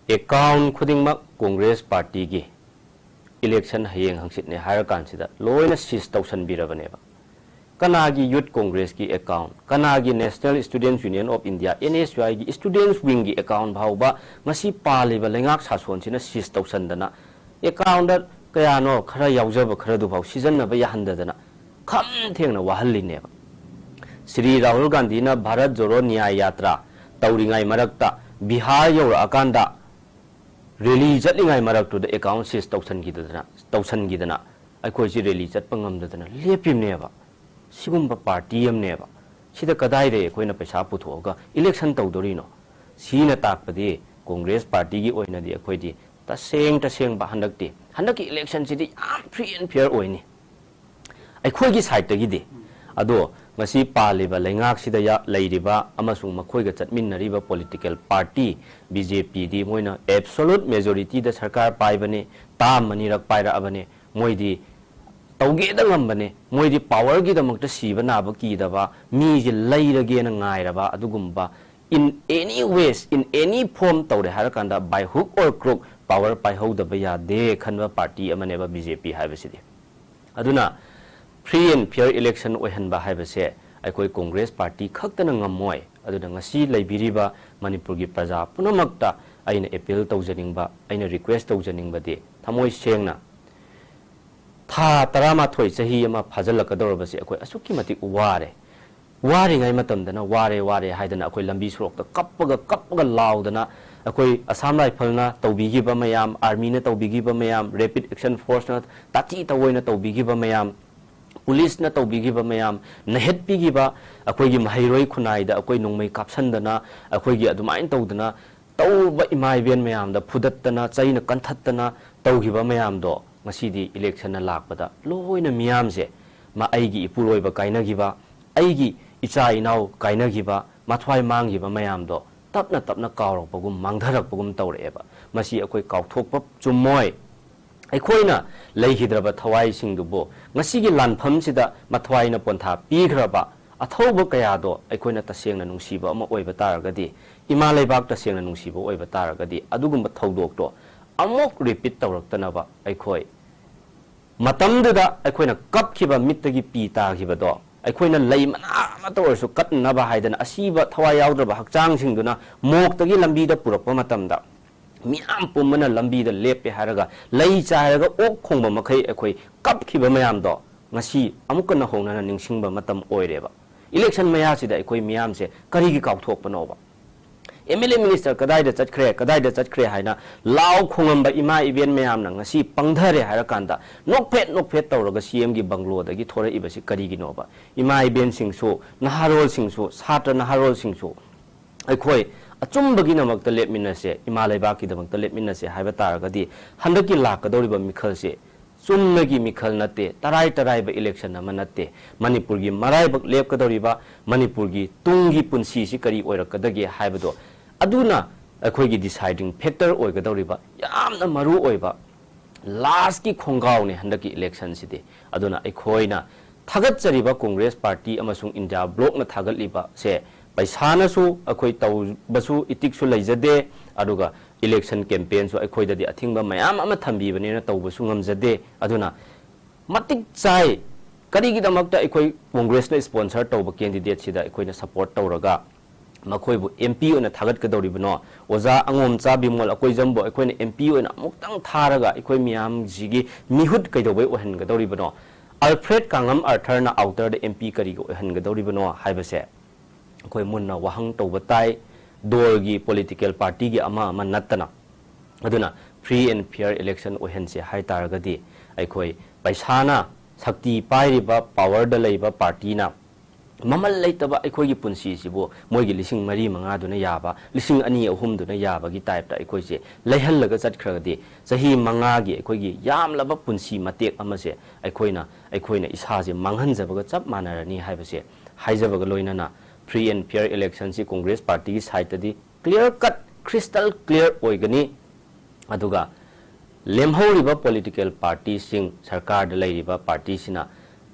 Account ꯈꯨꯗꯤꯡꯃꯛ Congress partyꯒꯤ election ꯍꯌꯦꯡ ꯍꯪꯆꯤꯠꯅꯦ ꯍꯥꯏꯔꯀꯥꯟꯁꯤꯗ ꯂꯣꯏꯅ seize ꯇꯧꯁꯟꯕꯤꯔꯕꯅꯦꯕ꯫ ꯀꯅꯥꯒꯤ Youth Congressꯀꯤ account, ꯀꯅꯥꯒꯤ National Students Union of India, NSUIꯒꯤ students wingꯒꯤ account ꯐꯥꯎꯕ ꯉꯁꯤ ꯄꯥꯜꯂꯤꯕ ꯂꯩꯉꯥꯛ ꯁꯥꯁꯣꯟꯁꯤꯅ seize ꯇꯧꯁꯟꯗꯅ, accountꯇ ꯀꯌꯥꯅꯣ ꯈꯔ ꯌꯥꯎꯖꯕ ꯈꯔꯗꯨꯐꯥꯎ ꯁꯤꯖꯤꯟꯅꯕ ꯌꯥꯍꯟꯗꯗꯅ ꯈꯝ ꯊꯦꯡꯅ ꯋꯥꯍꯜꯂꯤꯅꯦꯕ꯫ ꯁ꯭ꯔꯤ ꯔꯥꯍꯨꯜ ꯒꯥꯟꯙꯤꯅ ꯚꯥꯔꯠ ꯖꯣꯔꯣ ꯅ꯭ꯌꯥꯌ ꯌꯥꯇ꯭ꯔꯥ ꯇꯧꯔꯤꯉꯩ ꯃꯔꯛꯇ ꯕꯤꯍꯥꯔ ꯌꯧꯔꯛꯑꯀꯥꯟꯗ, rally ꯆꯠꯂꯤꯉꯩ ꯃꯔꯛꯇꯨꯗ account seize ꯇꯧꯁꯟꯈꯤꯗꯅ, ꯇꯧꯁꯟꯈꯤꯗꯅ ꯑꯩꯈꯣꯏꯁꯤ rally ꯆꯠꯄ ꯉꯝꯗꯗꯅ ꯂꯦꯞꯄꯤꯕꯅꯦꯕ꯫ ꯁꯤꯒꯨꯝꯕ party ꯑꯃꯅꯦꯕ꯫ ꯁꯤꯗ ꯀꯗꯥꯏꯗꯒꯤ ꯑꯩꯈꯣꯏꯅ ꯄꯩꯁꯥ ꯄꯨꯊꯣꯛꯑꯒ election ꯇꯧꯗꯣꯔꯤꯅꯣ? ꯁꯤꯅ ꯇꯥꯛꯄꯗꯤ Congress partyꯒꯤ ꯑꯣꯏꯅꯗꯤ ꯑꯩꯈꯣꯏꯗꯤ ꯇꯁꯦꯡ ꯇꯁꯦꯡꯕ ꯍꯟꯗꯛꯇꯤ, ꯍꯟꯗꯛꯀꯤ electionꯁꯤꯗꯤ ꯌꯥꯝ free and fair ꯑꯣꯏꯅꯤ꯫ ꯑꯩꯈꯣꯏꯒꯤ sideꯇꯒꯤꯗꯤ꯫ ꯑꯗꯣ ꯉꯁꯤ ꯄꯥꯜꯂꯤꯕ ꯂꯩꯉꯥꯛꯁꯤꯗ ꯌꯥ-, ꯂꯩꯔꯤꯕ ꯑꯃꯁꯨꯡ ꯃꯈꯣꯏꯒ ꯆꯠꯃꯤꯟꯅꯔꯤꯕ political party BJPꯗꯤ ꯃꯣꯏꯅ absolute majorityꯗ ꯁꯔꯀꯥꯔ ꯄꯥꯏꯕꯅꯤ, term ꯑꯅꯤꯔꯛ ꯄꯥꯏꯔꯛꯑꯕꯅꯤ꯫ ꯃꯣꯏꯗꯤ ꯇꯧꯒꯦꯗ ꯉꯝꯕꯅꯤ꯫ ꯃꯣꯏꯗꯤ powerꯒꯤꯗꯃꯛꯇ ꯁꯤꯕ ꯅꯥꯕ ꯀꯤꯗꯕ, ꯃꯤꯁꯦ ꯂꯩꯔꯒꯦꯅ ꯉꯥꯏꯔꯕ ꯑꯗꯨꯒꯨꯝꯕ, in any ways, in any form ꯇꯧꯔꯦ ꯍꯥꯏꯔꯀꯥꯟꯗ by hook or crook power ꯄꯥꯏꯍꯧꯗꯕ ꯌꯥꯗꯦ ꯈꯟꯕ party ꯑꯃꯅꯦꯕ BJP ꯍꯥꯏꯕꯁꯤꯗꯤ꯫ ꯑꯗꯨꯅ Free and fair election ꯑꯣꯏꯍꯟꯕ ꯍꯥꯏꯕꯁꯦ ꯑꯩꯈꯣꯏ Congress party ꯈꯛꯇꯅ ꯉꯝꯃꯣꯏ꯫ ꯑꯗꯨꯅ ꯉꯁꯤ ꯂꯩꯕꯤꯔꯤꯕ ꯃꯅꯤꯄꯨꯔꯒꯤ ꯄ꯭ꯔꯖꯥ ꯄꯨꯝꯅꯃꯛꯇ ꯑꯩꯅ appeal ꯇꯧꯖꯅꯤꯡꯕ, ꯑꯩꯅ request ꯇꯧꯖꯅꯤꯡꯕꯗꯤ, ꯊꯃꯣꯏ ꯁꯦꯡꯅ, ꯊꯥ ꯇꯔꯥꯃꯥꯊꯣꯏ, ꯆꯍꯤ ꯑꯃ ꯐꯥꯖꯤꯜꯂꯛꯀꯗꯧꯔꯕꯁꯦ ꯑꯩꯈꯣꯏ ꯑꯁꯨꯛꯀꯤ ꯃꯇꯤꯛ ꯋꯥꯔꯦ꯫ ꯋꯥꯔꯤꯉꯩ ꯃꯇꯝꯗꯅ ꯋꯥꯔꯦ, ꯋꯥꯔꯦ ꯍꯥꯏꯗꯅ ꯑꯩꯈꯣꯏ ꯂꯝꯕꯤ ꯁꯣꯔꯣꯛꯇ ꯀꯞꯄꯒ, ꯀꯞꯄꯒ ꯂꯥꯎꯗꯅ, ꯑꯩꯈꯣꯏ Assam Rifle ꯅ ꯇꯧꯕꯤꯈꯤꯕ ꯃꯌꯥꯝ, Army ꯅ ꯇꯧꯕꯤꯈꯤꯕ ꯃꯌꯥꯝ, Rapid Action Force ꯅ ꯇꯥꯊꯤ ꯇꯧꯑꯣꯏꯅ ꯇꯧꯕꯤꯈꯤꯕ ꯃꯌꯥꯝ, police ꯅ ꯇꯧꯕꯤꯈꯤꯕ ꯃꯌꯥꯝ, ꯅꯩꯍꯠꯄꯤꯈꯤꯕ, ꯑꯩꯈꯣꯏꯒꯤ ꯃꯍꯩꯔꯣꯏ ꯈꯨꯟꯅꯥꯏꯗ ꯑꯩꯈꯣꯏ ꯅꯣꯡꯃꯩ ꯀꯥꯞꯁꯟꯗꯅ, ꯑꯩꯈꯣꯏꯒꯤ ꯑꯗꯨꯃꯥꯏꯅ ꯇꯧꯗꯅ ꯇꯧꯕ ꯏꯃꯥ ꯏꯕꯦꯟ ꯃꯌꯥꯝꯗ ꯐꯨꯗꯠꯇꯅ, ꯆꯩꯅ ꯀꯟꯊꯠꯇꯅ ꯇꯧꯈꯤꯕ ꯃꯌꯥꯝꯗꯣ ꯉꯁꯤꯗꯤ election ꯅ ꯂꯥꯛꯄꯗ ꯂꯣꯏꯅ ꯃꯤꯌꯥꯝꯁꯦ, ꯃꯥ ꯑꯩꯒꯤ ꯏꯄꯨꯔꯣꯏꯕ ꯀꯥꯏꯅꯈꯤꯕ, ꯑꯩꯒꯤ ꯏꯆꯥ ꯏꯅꯥꯎ ꯀꯥꯏꯅꯈꯤꯕ, ꯃꯊ꯭ꯋꯥꯏ ꯃꯥꯡꯈꯤꯕ ꯃꯌꯥꯝꯗꯣ ꯇꯞꯅ ꯇꯞꯅ ꯀꯥꯎꯔꯛꯄꯒꯨꯝ, ꯃꯥꯡꯊꯔꯛꯄꯒꯨꯝ ꯇꯧꯔꯛꯑꯦꯕ꯫ ꯃꯁꯤ ꯑꯩꯈꯣꯏ ꯀꯥꯎꯊꯣꯛꯄ ꯆꯨꯝꯃꯣꯏ꯫ ꯑꯩꯈꯣꯏꯅ ꯂꯩꯈꯤꯗ꯭ꯔꯕ ꯊꯋꯥꯏꯁꯤꯡꯗꯨꯕꯨ ꯉꯁꯤꯒꯤ ꯂꯥꯟꯐꯝꯁꯤꯗ ꯃꯊ꯭ꯋꯥꯏꯅ ꯄꯣꯟꯊꯥ ꯄꯤꯈ꯭ꯔꯕ ꯑꯊꯧꯕ ꯀꯌꯥꯗꯣ ꯑꯩꯈꯣꯏꯅ ꯇꯁꯦꯡꯅ ꯅꯨꯡꯁꯤꯕ ꯑꯃ ꯑꯣꯏꯕ ꯇꯥꯔꯒꯗꯤ, ꯏꯃꯥ ꯂꯩꯕꯥꯛ ꯇꯁꯦꯡꯅ ꯅꯨꯡꯁꯤꯕ ꯑꯣꯏꯕ ꯇꯥꯔꯒꯗꯤ, ꯑꯗꯨꯒꯨꯝꯕ ꯊꯧꯗꯣꯛꯇꯣ ꯑꯃꯨꯛ repeat ꯇꯧꯔꯛꯇꯅꯕ ꯑꯩꯈꯣꯏ ꯃꯇꯝꯗꯨꯗ ꯑꯩꯈꯣꯏꯅ ꯀꯞꯈꯤꯕ, ꯃꯤꯠꯇꯒꯤ ꯄꯤ ꯇꯥꯈꯤꯕꯗꯣ, ꯑꯩꯈꯣꯏꯅ ꯂꯩ ꯃꯅꯥ ꯑꯃꯠꯇ ꯑꯣꯏꯔꯁꯨ ꯀꯠꯅꯅꯕ ꯍꯥꯏꯗꯅ, ꯑꯁꯤꯕ ꯊꯋꯥꯏ ꯌꯥꯎꯗ꯭ꯔꯕ ꯍꯛꯆꯥꯡꯁꯤꯡꯗꯨꯅ ꯃꯣꯛꯇꯒꯤ ꯂꯝꯕꯤꯗ ꯄꯨꯔꯛꯄ ꯃꯇꯝꯗ, ꯃꯤꯌꯥꯝ ꯄꯨꯝꯕꯅ ꯂꯝꯕꯤꯗ ꯂꯦꯞꯄꯦ ꯍꯥꯏꯔꯒ ꯂꯩ ꯆꯥꯏꯔꯒ ꯑꯣꯛ ꯈꯣꯡꯕ ꯃꯈꯩ ꯑꯩꯈꯣꯏ ꯀꯞꯈꯤꯕ ꯃꯌꯥꯝꯗꯣ ꯉꯁꯤ ꯑꯃꯨꯛꯀ ꯅꯧꯍꯧꯅꯅ ꯅꯤꯡꯁꯤꯡꯕ ꯃꯇꯝ ꯑꯣꯏꯔꯦꯕ꯫ Election ꯃꯌꯥꯁꯤꯗ ꯑꯩꯈꯣꯏ ꯃꯤꯌꯥꯝꯁꯦ ꯀꯔꯤꯒꯤ ꯀꯥꯎꯊꯣꯛꯄꯅꯣꯕ? MLA minister ꯀꯗꯥꯏꯗ ꯆꯠꯈ꯭ꯔꯦ, ꯀꯗꯥꯏꯗ ꯆꯠꯈ꯭ꯔꯦ ꯍꯥꯏꯅ ꯂꯥꯎ ꯈꯣꯡꯉꯝꯕ ꯏꯃꯥ ꯏꯕꯦꯟ ꯃꯌꯥꯝꯅ ꯉꯁꯤ ꯄꯪꯊꯔꯦ ꯍꯥꯏꯔꯀꯥꯟꯗ ꯅꯣꯛꯐꯦꯠ ꯅꯣꯛꯐꯦꯠ ꯇꯧꯔꯒ CM ꯒꯤ ꯕꯪꯒ꯭ꯂꯣꯗꯒꯤ ꯊꯣꯔꯛꯏꯕꯁꯤ ꯀꯔꯤꯒꯤꯅꯣꯕ? ꯏꯃꯥ ꯏꯕꯦꯟꯁꯤꯡꯁꯨ, ꯅꯍꯥꯔꯣꯜꯁꯤꯡꯁꯨ, ꯁꯥꯇ꯭ꯔ ꯅꯍꯥꯔꯣꯜꯁꯤꯡꯁꯨ ꯑꯩꯈꯣꯏ ꯑꯆꯨꯝꯕꯒꯤꯗꯃꯛꯇ ꯂꯦꯞꯃꯤꯟꯅꯁꯦ, ꯏꯃꯥ ꯂꯩꯕꯥꯛꯀꯤꯗꯃꯛꯇ ꯂꯦꯞꯃꯤꯟꯅꯁꯦ ꯍꯥꯏꯕ ꯇꯥꯔꯒꯗꯤ, ꯍꯟꯗꯛꯀꯤ ꯂꯥꯛꯀꯗꯧꯔꯤꯕ ꯃꯤꯈꯜꯁꯦ ꯆꯨꯝꯅꯒꯤ ꯃꯤꯈꯜ ꯅꯠꯇꯦ, ꯇꯔꯥꯏ ꯇꯔꯥꯏꯕ election ꯑꯃ ꯅꯠꯇꯦ꯫ ꯃꯅꯤꯄꯨꯔꯒꯤ ꯃꯔꯥꯏꯕꯛ ꯂꯦꯞꯀꯗꯧꯔꯤꯕ, ꯃꯅꯤꯄꯨꯔꯒꯤ ꯇꯨꯡꯒꯤ ꯄꯨꯟꯁꯤꯁꯤ ꯀꯔꯤ ꯑꯣꯏꯔꯛꯀꯗꯒꯦ ꯍꯥꯏꯕꯗꯣ, ꯑꯗꯨꯅ ꯑꯩꯈꯣꯏꯒꯤ deciding factor ꯑꯣꯏꯒꯗꯧꯔꯤꯕ ꯌꯥꯝꯅ ꯃꯔꯨ ꯑꯣꯏꯕ last ꯀꯤ ꯈꯣꯡꯒꯥꯎꯅꯦ ꯍꯟꯗꯛꯀꯤ election ꯁꯤꯗꯤ꯫ ꯑꯗꯨꯅ ꯑꯩꯈꯣꯏꯅ ꯊꯥꯒꯠꯆꯔꯤꯕ Congress party ꯑꯃꯁꯨꯡ India bloc ꯅ ꯊꯥꯒꯠꯂꯤꯕꯁꯦ, ꯄꯩꯁꯥꯅꯁꯨ ꯑꯩꯈꯣꯏ ꯇꯧꯕꯁꯨ ꯏꯇꯤꯛꯁꯨ ꯂꯩꯖꯗꯦ, ꯑꯗꯨꯒ election campaign ꯁꯨ ꯑꯩꯈꯣꯏꯗꯗꯤ ꯑꯊꯤꯡꯕ ꯃꯌꯥꯝ ꯑꯃ ꯊꯝꯕꯤꯕꯅꯤꯅ ꯇꯧꯕꯁꯨ ꯉꯝꯖꯗꯦ꯫ ꯑꯗꯨꯅ ꯃꯇꯤꯛ ꯆꯥꯏ, ꯀꯔꯤꯒꯤꯗꯃꯛꯇ ꯑꯩꯈꯣꯏ ꯀꯣꯡꯒ꯭ꯔꯦꯁꯅ sponsor ꯇꯧꯕ candidateꯁꯤꯗ ꯑꯩꯈꯣꯏꯅ support ꯇꯧꯔꯒ ꯃꯈꯣꯏꯕꯨ M P ꯑꯣꯏꯅ ꯊꯥꯒꯠꯀꯗꯧꯔꯤꯕꯅꯣ? ꯑꯣꯖꯥ ꯑꯉꯣꯝꯆꯥ ꯕꯤꯃꯣꯜ ꯑꯀꯣꯏꯖꯝꯕꯨ ꯑꯩꯈꯣꯏꯅ M P ꯑꯣꯏꯅ ꯑꯃꯨꯛꯇꯪ ꯊꯥꯔꯒ ꯑꯩꯈꯣꯏ ꯃꯤꯌꯥꯝꯁꯤꯒꯤ ꯃꯤꯍꯨꯠ ꯀꯩꯗꯧꯕꯩ ꯑꯣꯏꯍꯟꯒꯗꯧꯔꯤꯕꯅꯣ? ꯑꯜꯐ꯭ꯔꯦꯗ ꯀꯥꯡꯉꯝ ꯑꯥꯔꯊꯔꯅ outerꯗ M P ꯀꯔꯤꯒꯤ ꯑꯣꯏꯍꯟꯒꯗꯧꯔꯤꯕꯅꯣ ꯍꯥꯏꯕꯁꯦ ꯑꯩꯈꯣꯏ ꯃꯨꯟꯅ ꯋꯥꯍꯪ ꯇꯧꯕ ꯇꯥꯏ, ꯗꯣꯜꯒꯤ, political partyꯒꯤ ꯑꯃ ꯑꯃ ꯅꯠꯇꯅ꯫ ꯑꯗꯨꯅ free and fair election ꯑꯣꯏꯍꯟꯁꯦ ꯍꯥꯏ ꯇꯥꯔꯒꯗꯤ, ꯑꯩꯈꯣꯏ ꯄꯩꯁꯥꯅ ꯁꯛꯇꯤ ꯄꯥꯏꯔꯤꯕ, powerꯗ ꯂꯩꯕ partyꯅ ꯃꯃꯜ ꯂꯩꯇꯕ ꯑꯩꯈꯣꯏꯒꯤ ꯄꯨꯟꯁꯤꯁꯤꯕꯨ ꯃꯣꯏꯒꯤ ꯂꯤꯁꯤꯡ ꯃꯔꯤ ꯃꯉꯥꯗꯨꯅ ꯌꯥꯕ, ꯂꯤꯁꯤꯡ ꯑꯅꯤ ꯑꯍꯨꯝꯗꯨꯅ ꯌꯥꯕꯒꯤ typeꯇ ꯑꯩꯈꯣꯏꯁꯦ ꯂꯩꯍꯜꯂꯒ ꯆꯠꯈ꯭ꯔꯒꯗꯤ, ꯆꯍꯤ ꯃꯉꯥꯒꯤ ꯑꯩꯈꯣꯏꯒꯤ ꯌꯥꯝꯂꯕ ꯄꯨꯟꯁꯤ ꯃꯇꯦꯛ ꯑꯃꯁꯦ ꯑꯩꯈꯣꯏꯅ, ꯑꯩꯈꯣꯏꯅ ꯏꯁꯥꯁꯦ ꯃꯥꯡꯍꯟꯖꯕꯒ ꯆꯞ ꯃꯥꯟꯅꯔꯅꯤ ꯍꯥꯏꯕꯁꯦ ꯍꯥꯏꯖꯕꯒ ꯂꯣꯏꯅꯅ, free and fair electionꯁꯤ Congress partyꯒꯤ sideꯇꯗꯤ clear cut, crystal clear ꯑꯣꯏꯒꯅꯤ꯫ ꯑꯗꯨꯒ ꯂꯦꯝꯍꯧꯔꯤꯕ political partyꯁꯤꯡ, ꯁꯔꯀꯥꯔꯗ ꯂꯩꯔꯤꯕ partyꯁꯤꯅ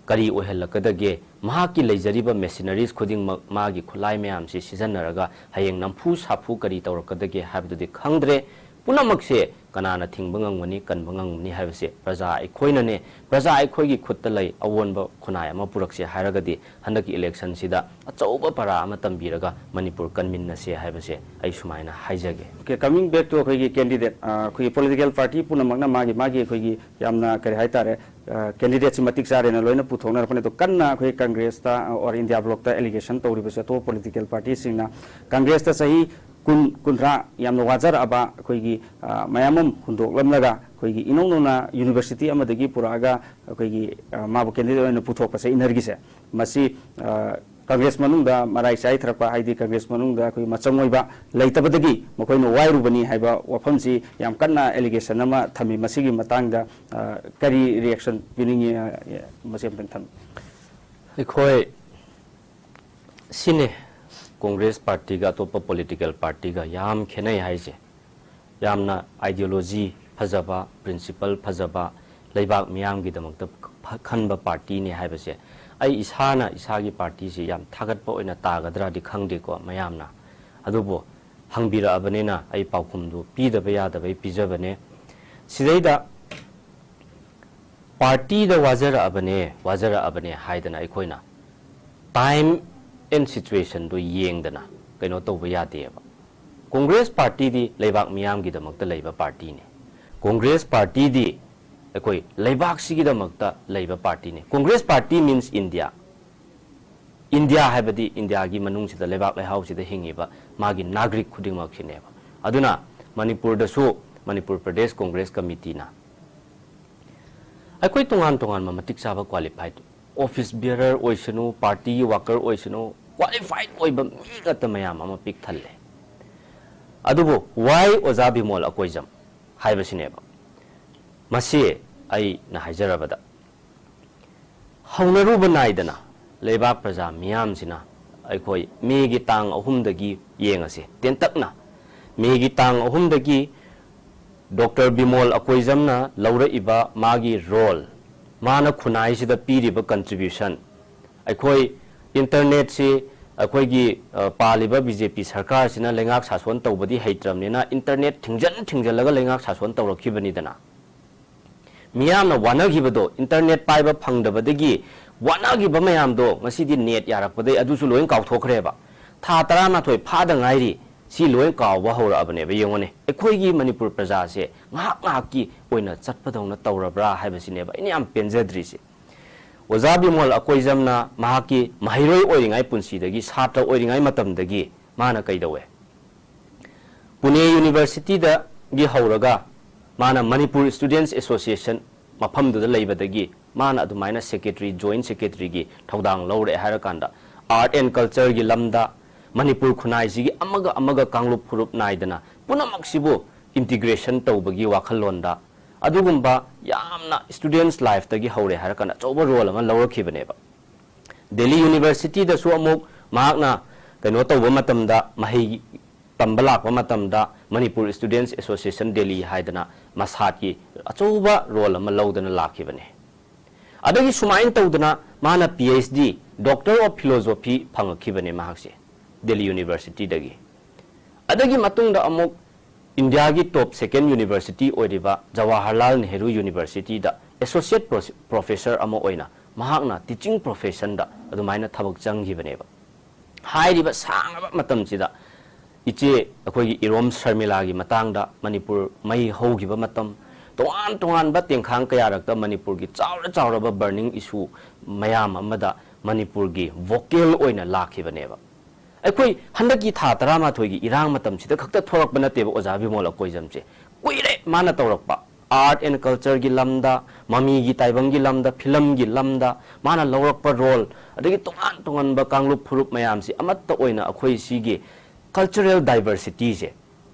ꯀꯔꯤ ꯑꯣꯏꯍꯜꯂꯛꯀꯗꯒꯦ? ꯃꯍꯥꯛꯀꯤ ꯂꯩꯖꯔꯤꯕ machineries ꯈꯨꯗꯤꯡꯃꯛ, ꯃꯥꯒꯤ ꯈꯨꯠꯂꯥꯏ ꯃꯌꯥꯝꯁꯤ ꯁꯤꯖꯤꯟꯅꯔꯒ ꯍꯌꯦꯡ ꯅꯝꯐꯨ ꯁꯥꯐꯨ ꯀꯔꯤ ꯇꯧꯔꯛꯀꯗꯒꯦ ꯍꯥꯏꯕꯗꯨꯗꯤ ꯈꯪꯗ꯭ꯔꯦ꯫ ꯄꯨꯝꯅꯃꯛꯁꯦ ꯀꯅꯥꯅ ꯊꯤꯡꯕ ꯉꯝꯒꯅꯤ, ꯀꯟꯕ ꯉꯝꯒꯅꯤ ꯍꯥꯏꯕꯁꯦ ꯄ꯭ꯔꯖꯥ ꯑꯩꯈꯣꯏꯅꯅꯦ꯫ ꯄ꯭ꯔꯖꯥ ꯑꯩꯈꯣꯏꯒꯤ ꯈꯨꯠꯇ ꯂꯩ꯫ ꯑꯑꯣꯟꯕ ꯈꯨꯟꯅꯥꯏ ꯑꯃ ꯄꯨꯔꯛꯁꯦ ꯍꯥꯏꯔꯒꯗꯤ ꯍꯟꯗꯛꯀꯤ electionꯁꯤꯗ ꯑꯆꯧꯕ ꯄꯔꯥ ꯑꯃ ꯇꯝꯕꯤꯔꯒ ꯃꯅꯤꯄꯨꯔ ꯀꯟꯃꯤꯟꯅꯁꯦ ꯍꯥꯏꯕꯁꯦ ꯑꯩ ꯁꯨꯃꯥꯏꯅ ꯍꯥꯏꯖꯒꯦ꯫ Okay, coming back to ꯑꯩꯈꯣꯏꯒꯤ candidate, ꯑ, ꯑꯩꯈꯣꯏꯒꯤ political party ꯄꯨꯝꯅꯃꯛꯅ ꯃꯥꯒꯤ, ꯃꯥꯒꯤ ꯑꯩꯈꯣꯏꯒꯤ ꯌꯥꯝꯅ, ꯀꯔꯤ ꯍꯥꯏꯇꯥꯔꯦ, ꯑ, candidateꯁꯤ ꯃꯇꯤꯛ ꯆꯥꯔꯦꯅ ꯂꯣꯏꯅ ꯄꯨꯊꯣꯛꯅꯔꯛꯄꯅꯦ꯫ ꯑꯗꯣ ꯀꯟꯅ ꯑꯩꯈꯣꯏ Congressꯇ, ꯑ, or India blockꯇ allegation ꯇꯧꯔꯤꯕꯁꯦ, ꯑꯇꯣꯞꯄ political partyꯁꯤꯡꯅ Congressꯇ ꯆꯍꯤ ꯀꯨꯟ, ꯀꯨꯟꯊ꯭ꯔꯥ ꯌꯥꯝꯅ ꯋꯥꯖꯔꯛꯑꯕ ꯑꯩꯈꯣꯏꯒꯤ, ꯑ, ꯃꯌꯥꯝ ꯑꯃ ꯍꯨꯟꯗꯣꯛꯂꯝꯂꯒ ꯑꯩꯈꯣꯏꯒꯤ ꯏꯅꯧ ꯅꯧꯅ university ꯑꯃꯗꯒꯤ ꯄꯨꯔꯛꯑꯒ ꯑꯩꯈꯣꯏꯒꯤ, ꯑ, ꯃꯥꯕꯨ candidate ꯑꯣꯏꯅ ꯄꯨꯊꯣꯛꯄꯁꯦ ꯏꯟꯅꯔꯒꯤꯁꯦ, ꯃꯁꯤ, ꯑ, Congress ꯃꯅꯨꯡꯗ ꯃꯔꯥꯏ ꯆꯥꯏꯊꯔꯛꯄ, ꯍꯥꯏꯗꯤ Congress ꯃꯅꯨꯡꯗ ꯑꯩꯈꯣꯏ ꯃꯆꯪ ꯑꯣꯏꯕ ꯂꯩꯇꯕꯗꯒꯤ ꯃꯈꯣꯏꯅ ꯋꯥꯏꯔꯨꯕꯅꯤ ꯍꯥꯏꯕ ꯋꯥꯐꯝꯁꯤ ꯌꯥꯝ ꯀꯟꯅ allegation ꯑꯃ ꯊꯝꯃꯤ꯫ ꯃꯁꯤꯒꯤ ꯃꯇꯥꯡꯗ, ꯑ, ꯀꯔꯤ reaction ꯄꯤꯅꯤꯡꯉꯤ? ꯑ, ꯃꯁꯤ ꯑꯝꯇꯪ ꯊꯝꯕꯤꯌꯨ꯫ ꯑꯩꯈꯣꯏ ꯁꯤꯅꯤ Congress partyꯒ ꯑꯇꯣꯞꯄ political partyꯒ ꯌꯥꯝ ꯈꯦꯠꯅꯩ ꯍꯥꯏꯁꯦ꯫ ꯌꯥꯝꯅ ideology ꯐꯖꯕ, principle ꯐꯖꯕ, ꯂꯩꯕꯥꯛ ꯃꯤꯌꯥꯝꯒꯤꯗꯃꯛꯇ ꯐ-, ꯈꯟꯕ partyꯅꯤ ꯍꯥꯏꯕꯁꯦ ꯑꯩ ꯏꯁꯥꯅ ꯏꯁꯥꯒꯤ partyꯁꯤ ꯌꯥꯝ ꯊꯥꯒꯠꯄ ꯑꯣꯏꯅ ꯇꯥꯒꯗ꯭ꯔꯥꯗꯤ ꯈꯪꯗꯦꯀꯣ ꯃꯌꯥꯝꯅ꯫ ꯑꯗꯨꯕꯨ ꯍꯪꯕꯤꯔꯛꯑꯕꯅꯤꯅ ꯑꯩ ꯄꯥꯎꯈꯨꯝꯗꯨ ꯄꯤꯗꯕ ꯌꯥꯗꯕꯩ ꯄꯤꯖꯕꯅꯦ꯫ ꯁꯤꯗꯩꯗ ꯄꯥꯔꯇꯤꯗ ꯋꯥꯖꯔꯛꯑꯕꯅꯦ, ꯋꯥꯖꯔꯛꯑꯕꯅꯦ ꯍꯥꯏꯗꯅ ꯑꯩꯈꯣꯏꯅ time and situationꯗꯨ ꯌꯦꯡꯗꯅ ꯀꯩꯅꯣ ꯇꯧꯕ ꯌꯥꯗꯦꯕ꯫ ꯀꯣꯡꯒ꯭ꯔꯦꯁ ꯄꯥꯔꯇꯤꯗꯤ ꯂꯩꯕꯥꯛ ꯃꯤꯌꯥꯝꯒꯤꯗꯃꯛꯇ ꯂꯩꯕ ꯄꯥꯔꯇꯤꯅꯤ꯫ ꯀꯣꯡꯒ꯭ꯔꯦꯁ ꯄꯥꯔꯇꯤꯗꯤ ꯑꯩꯈꯣꯏ ꯂꯩꯕꯥꯛꯁꯤꯒꯤꯗꯃꯛꯇ ꯂꯩꯕ ꯄꯥꯔꯇꯤꯅꯤ꯫ Congress party means India꯫ India ꯍꯥꯏꯕꯗꯤ ꯏꯟꯗꯤꯌꯥꯒꯤ ꯃꯅꯨꯡꯁꯤꯗ, ꯂꯩꯕꯥꯛ ꯂꯩꯍꯥꯎꯁꯤꯗ ꯍꯤꯡꯉꯤꯕ ꯃꯥꯒꯤ ꯅꯥꯒꯔꯤꯛ ꯈꯨꯗꯤꯡꯃꯛꯁꯤꯅꯦꯕ꯫ ꯑꯗꯨꯅ ꯃꯅꯤꯄꯨꯔꯗꯁꯨ ꯃꯅꯤꯄꯨꯔ ꯄ꯭ꯔꯗꯦꯁ ꯀꯣꯡꯒ꯭ꯔꯦꯁ ꯀꯃꯤꯇꯤꯅ ꯑꯩꯈꯣꯏ ꯇꯣꯉꯥꯟ ꯇꯣꯉꯥꯟꯕ ꯃꯇꯤꯛ ꯆꯥꯕ qualified office bearer ꯑꯣꯏꯁꯅꯨ, ꯄꯥꯔꯇꯤꯒꯤ worker ꯑꯣꯏꯁꯅꯨ, qualified ꯑꯣꯏꯕ ꯃꯤ ꯉꯥꯛꯇ ꯃꯌꯥꯝ ꯑꯃ ꯄꯤꯛ ꯊꯜꯂꯦ꯫ ꯑꯗꯨꯕꯨ why ꯑꯣꯖꯥ ꯕꯤꯃꯣꯜ ꯑꯀꯣꯏꯖꯝ ꯍꯥꯏꯕꯁꯤꯅꯦꯕ꯫ ꯃꯁꯤ ꯑꯩꯅ ꯍꯥꯏꯖꯔꯕꯗ, ꯍꯧꯅꯔꯨꯕ ꯅꯥꯏꯗꯅ ꯂꯩꯕꯥꯛ ꯄ꯭ꯔꯖꯥ ꯃꯤꯌꯥꯝꯁꯤꯅ ꯑꯩꯈꯣꯏ ꯃꯦꯒꯤ ꯇꯥꯡ ꯑꯍꯨꯝꯗꯒꯤ ꯌꯦꯡꯉꯁꯦ, ꯇꯦꯟꯇꯛꯅ ꯃꯦꯒꯤ ꯇꯥꯡ ꯑꯍꯨꯝꯗꯒꯤ ꯗꯣꯛꯇꯔ ꯕꯤꯃꯣꯜ ꯑꯀꯣꯏꯖꯝꯅ ꯂꯧꯔꯛꯏꯕ ꯃꯥꯒꯤ role, ꯃꯥꯅ ꯈꯨꯟꯅꯥꯏꯁꯤꯗ ꯄꯤꯔꯤꯕ contribution, ꯑꯩꯈꯣꯏ internetꯁꯤ ꯑꯩꯈꯣꯏꯒꯤ, ꯑ, ꯄꯥꯜꯂꯤꯕ BJP ꯁꯔꯀꯥꯔꯁꯤꯅ ꯂꯩꯉꯥꯛ ꯁꯥꯁꯣꯟ ꯇꯧꯕꯗꯤ ꯍꯩꯇ꯭ꯔꯕꯅꯤꯅ internet ꯊꯤꯡꯖꯤꯟ ꯊꯤꯡꯖꯤꯜꯂꯒ ꯂꯩꯉꯥꯛ ꯁꯥꯁꯣꯟ ꯇꯧꯔꯛꯈꯤꯕꯅꯤꯗꯅ꯫ ꯃꯤꯌꯥꯝꯅ ꯋꯥꯅꯈꯤꯕꯗꯣ, internet ꯄꯥꯏꯕ ꯐꯪꯗꯕꯗꯒꯤ ꯋꯥꯅꯈꯤꯕ ꯃꯌꯥꯝꯗꯣ ꯉꯁꯤꯗꯤ net ꯌꯥꯔꯛꯄꯗꯒꯤ ꯑꯗꯨꯁꯨ ꯂꯣꯏ ꯀꯥꯎꯊꯣꯛꯈ꯭ꯔꯦꯕ꯫ ꯊꯥ ꯇꯔꯥꯃꯥꯊꯣꯏ ꯐꯥꯗ ꯉꯥꯏꯔꯤ, ꯁꯤ ꯂꯣꯏ ꯀꯥꯎꯕ ꯍꯧꯔꯛꯑꯕꯅꯦꯕ꯫ ꯌꯦꯡꯉꯨꯅꯦ, ꯑꯩꯈꯣꯏꯒꯤ ꯃꯅꯤꯄꯨꯔ ꯄ꯭ꯔꯖꯥꯁꯦ ꯉꯥꯏꯍꯥꯛ ꯉꯥꯏꯍꯥꯛꯀꯤ ꯑꯣꯏꯅ ꯆꯠꯄꯗꯧꯅ ꯇꯧꯔꯕ꯭ꯔꯥ ꯍꯥꯏꯕꯁꯤꯅꯦꯕ ꯑꯩꯅ ꯌꯥꯝ ꯄꯦꯟꯖꯗ꯭ꯔꯤꯁꯦ꯫ ꯑꯣꯖꯥ ꯕꯤꯃꯣꯜ ꯑꯀꯣꯏꯖꯝꯅ ꯃꯍꯥꯛꯀꯤ ꯃꯍꯩꯔꯣꯏ ꯑꯣꯏꯔꯤꯉꯩ ꯄꯨꯟꯁꯤꯗꯒꯤ, ꯁꯥꯇ꯭ꯔ ꯑꯣꯏꯔꯤꯉꯩ ꯃꯇꯝꯗꯒꯤ ꯃꯥꯅ ꯀꯩꯗꯧꯋꯦ? ꯄꯨꯅꯦ ꯌꯨꯅꯤꯚꯔꯁꯤꯇꯤꯗꯒꯤ ꯍꯧꯔꯒ ꯃꯥꯅ ꯃꯅꯤꯄꯨꯔ Students Association ꯃꯐꯝꯗꯨꯗ ꯂꯩꯕꯗꯒꯤ ꯃꯥꯅ ꯑꯗꯨꯃꯥꯏꯅ secretary, joint secretaryꯒꯤ ꯊꯧꯗꯥꯡ ꯂꯧꯔꯦ ꯍꯥꯏꯔꯀꯥꯟꯗ, art and cultureꯒꯤ ꯂꯝꯗ ꯃꯅꯤꯄꯨꯔ ꯈꯨꯟꯅꯥꯏꯁꯤꯒꯤ ꯑꯃꯒ ꯑꯃꯒ ꯀꯥꯡꯂꯨꯞ ꯐꯨꯔꯨꯞ ꯅꯥꯏꯗꯅ ꯄꯨꯝꯅꯃꯛꯁꯤꯕꯨ integration ꯇꯧꯕꯒꯤ ꯋꯥꯈꯜꯂꯣꯟꯗ ꯑꯗꯨꯒꯨꯝꯕ ꯌꯥꯝꯅ students lifeꯇꯒꯤ ꯍꯧꯔꯦ ꯍꯥꯏꯔꯀꯥꯟꯗ ꯑꯆꯧꯕ role ꯑꯃ ꯂꯧꯔꯛꯈꯤꯕꯅꯦꯕ꯫ ꯗꯦꯜꯂꯤ ꯌꯨꯅꯤꯚꯔꯁꯤꯇꯤꯗꯁꯨ ꯑꯃꯨꯛ ꯃꯍꯥꯛꯅ ꯀꯩꯅꯣ ꯇꯧꯕ ꯃꯇꯝꯗ, ꯃꯍꯩ ꯇꯝꯕ ꯂꯥꯛꯄ ꯃꯇꯝꯗ, ꯃꯅꯤꯄꯨꯔ Students Association ꯗꯦꯜꯂꯤ ꯍꯥꯏꯗꯅ ꯃꯁꯥꯠꯀꯤ ꯑꯆꯧꯕ role ꯑꯃ ꯂꯧꯗꯅ ꯂꯥꯛꯈꯤꯕꯅꯦ꯫ ꯑꯗꯒꯤ ꯁꯨꯃꯥꯏꯅ ꯇꯧꯗꯅ ꯃꯥꯅ PhD, Doctor of Philosophy ꯐꯪꯉꯛꯈꯤꯕꯅꯦ ꯃꯍꯥꯛꯁꯦ ꯗꯦꯜꯂꯤ ꯌꯨꯅꯤꯚꯔꯁꯤꯇꯤꯗꯒꯤ꯫ ꯑꯗꯒꯤ ꯃꯇꯨꯡꯗ ꯑꯃꯨꯛ ꯏꯟꯗꯤꯌꯥꯒꯤ top second university ꯑꯣꯏꯔꯤꯕ ꯖꯋꯥꯍꯔꯂꯥꯜ ꯅꯦꯍꯔꯨ ꯌꯨꯅꯤꯚꯔꯁꯤꯇꯤꯗ ꯑꯦꯁꯣꯁꯤꯌꯦꯠ ꯄ꯭ꯔꯣꯐꯦꯁꯔ ꯑꯃ ꯑꯣꯏꯅ ꯃꯍꯥꯛꯅ ꯇꯤꯆꯤꯡ ꯄ꯭ꯔꯣꯐꯦꯁꯟꯗ ꯑꯗꯨꯃꯥꯏꯅ ꯊꯕꯛ ꯆꯪꯈꯤꯕꯅꯦꯕ꯫ ꯍꯥꯏꯔꯤꯕ ꯁꯥꯡꯉꯕ ꯃꯇꯝꯁꯤꯗ ꯏꯆꯦ ꯑꯩꯈꯣꯏꯒꯤ ꯏꯔꯣꯝ ꯁꯔꯃꯤꯂꯥꯒꯤ ꯃꯇꯥꯡꯗ, ꯃꯅꯤꯄꯨꯔ ꯃꯩ ꯍꯧꯈꯤꯕ ꯃꯇꯝ, ꯇꯣꯉꯥꯟ ꯇꯣꯉꯥꯟꯕ ꯇꯦꯡꯈꯥꯡ ꯀꯌꯥꯔꯛꯇ ꯃꯅꯤꯄꯨꯔꯒꯤ ꯆꯥꯎꯔ ꯆꯥꯎꯔꯕ ꯕꯔꯅꯤꯡ ꯏꯁꯨ ꯃꯌꯥꯝ ꯑꯃꯗ ꯃꯅꯤꯄꯨꯔꯒꯤ ꯚꯣꯀꯦꯜ ꯑꯣꯏꯅ ꯂꯥꯛꯈꯤꯕꯅꯦꯕ꯫ ꯑꯩꯈꯣꯏ ꯍꯟꯗꯛꯀꯤ ꯊꯥ ꯇꯔꯥꯃꯥꯊꯣꯏꯒꯤ ꯏꯔꯥꯡ ꯃꯇꯝꯁꯤꯗ ꯈꯛꯇ ꯊꯣꯛꯂꯛꯄ ꯅꯠꯇꯦꯕ ꯑꯣꯖꯥ ꯕꯤꯃꯣꯜ ꯑꯀꯣꯏꯖꯝꯁꯦ꯫ ꯀꯨꯏꯔꯦ ꯃꯥꯅ ꯇꯧꯔꯛꯄ꯫ ꯑꯥꯔꯠ ꯑꯦꯟ ꯀꯜꯆꯔꯒꯤ ꯂꯝꯗ, ꯃꯃꯤꯒꯤ ꯇꯥꯏꯕꯪꯒꯤ ꯂꯝꯗ, ꯐꯤꯂꯝꯒꯤ ꯂꯝꯗ ꯃꯥꯅ ꯂꯧꯔꯛꯄ ꯔꯣꯜ, ꯑꯗꯒꯤ ꯇꯣꯉꯥꯟ ꯇꯣꯉꯥꯟꯕ ꯀꯥꯡꯂꯨꯞ ꯐꯨꯔꯨꯞ ꯃꯌꯥꯝꯁꯤ ꯑꯃꯠꯇ ꯑꯣꯏꯅ ꯑꯩꯈꯣꯏ ꯁꯤꯒꯤ ꯀꯜꯆꯔꯦꯜ ꯗꯥꯏꯕꯔꯁꯤꯇꯤꯁꯦ,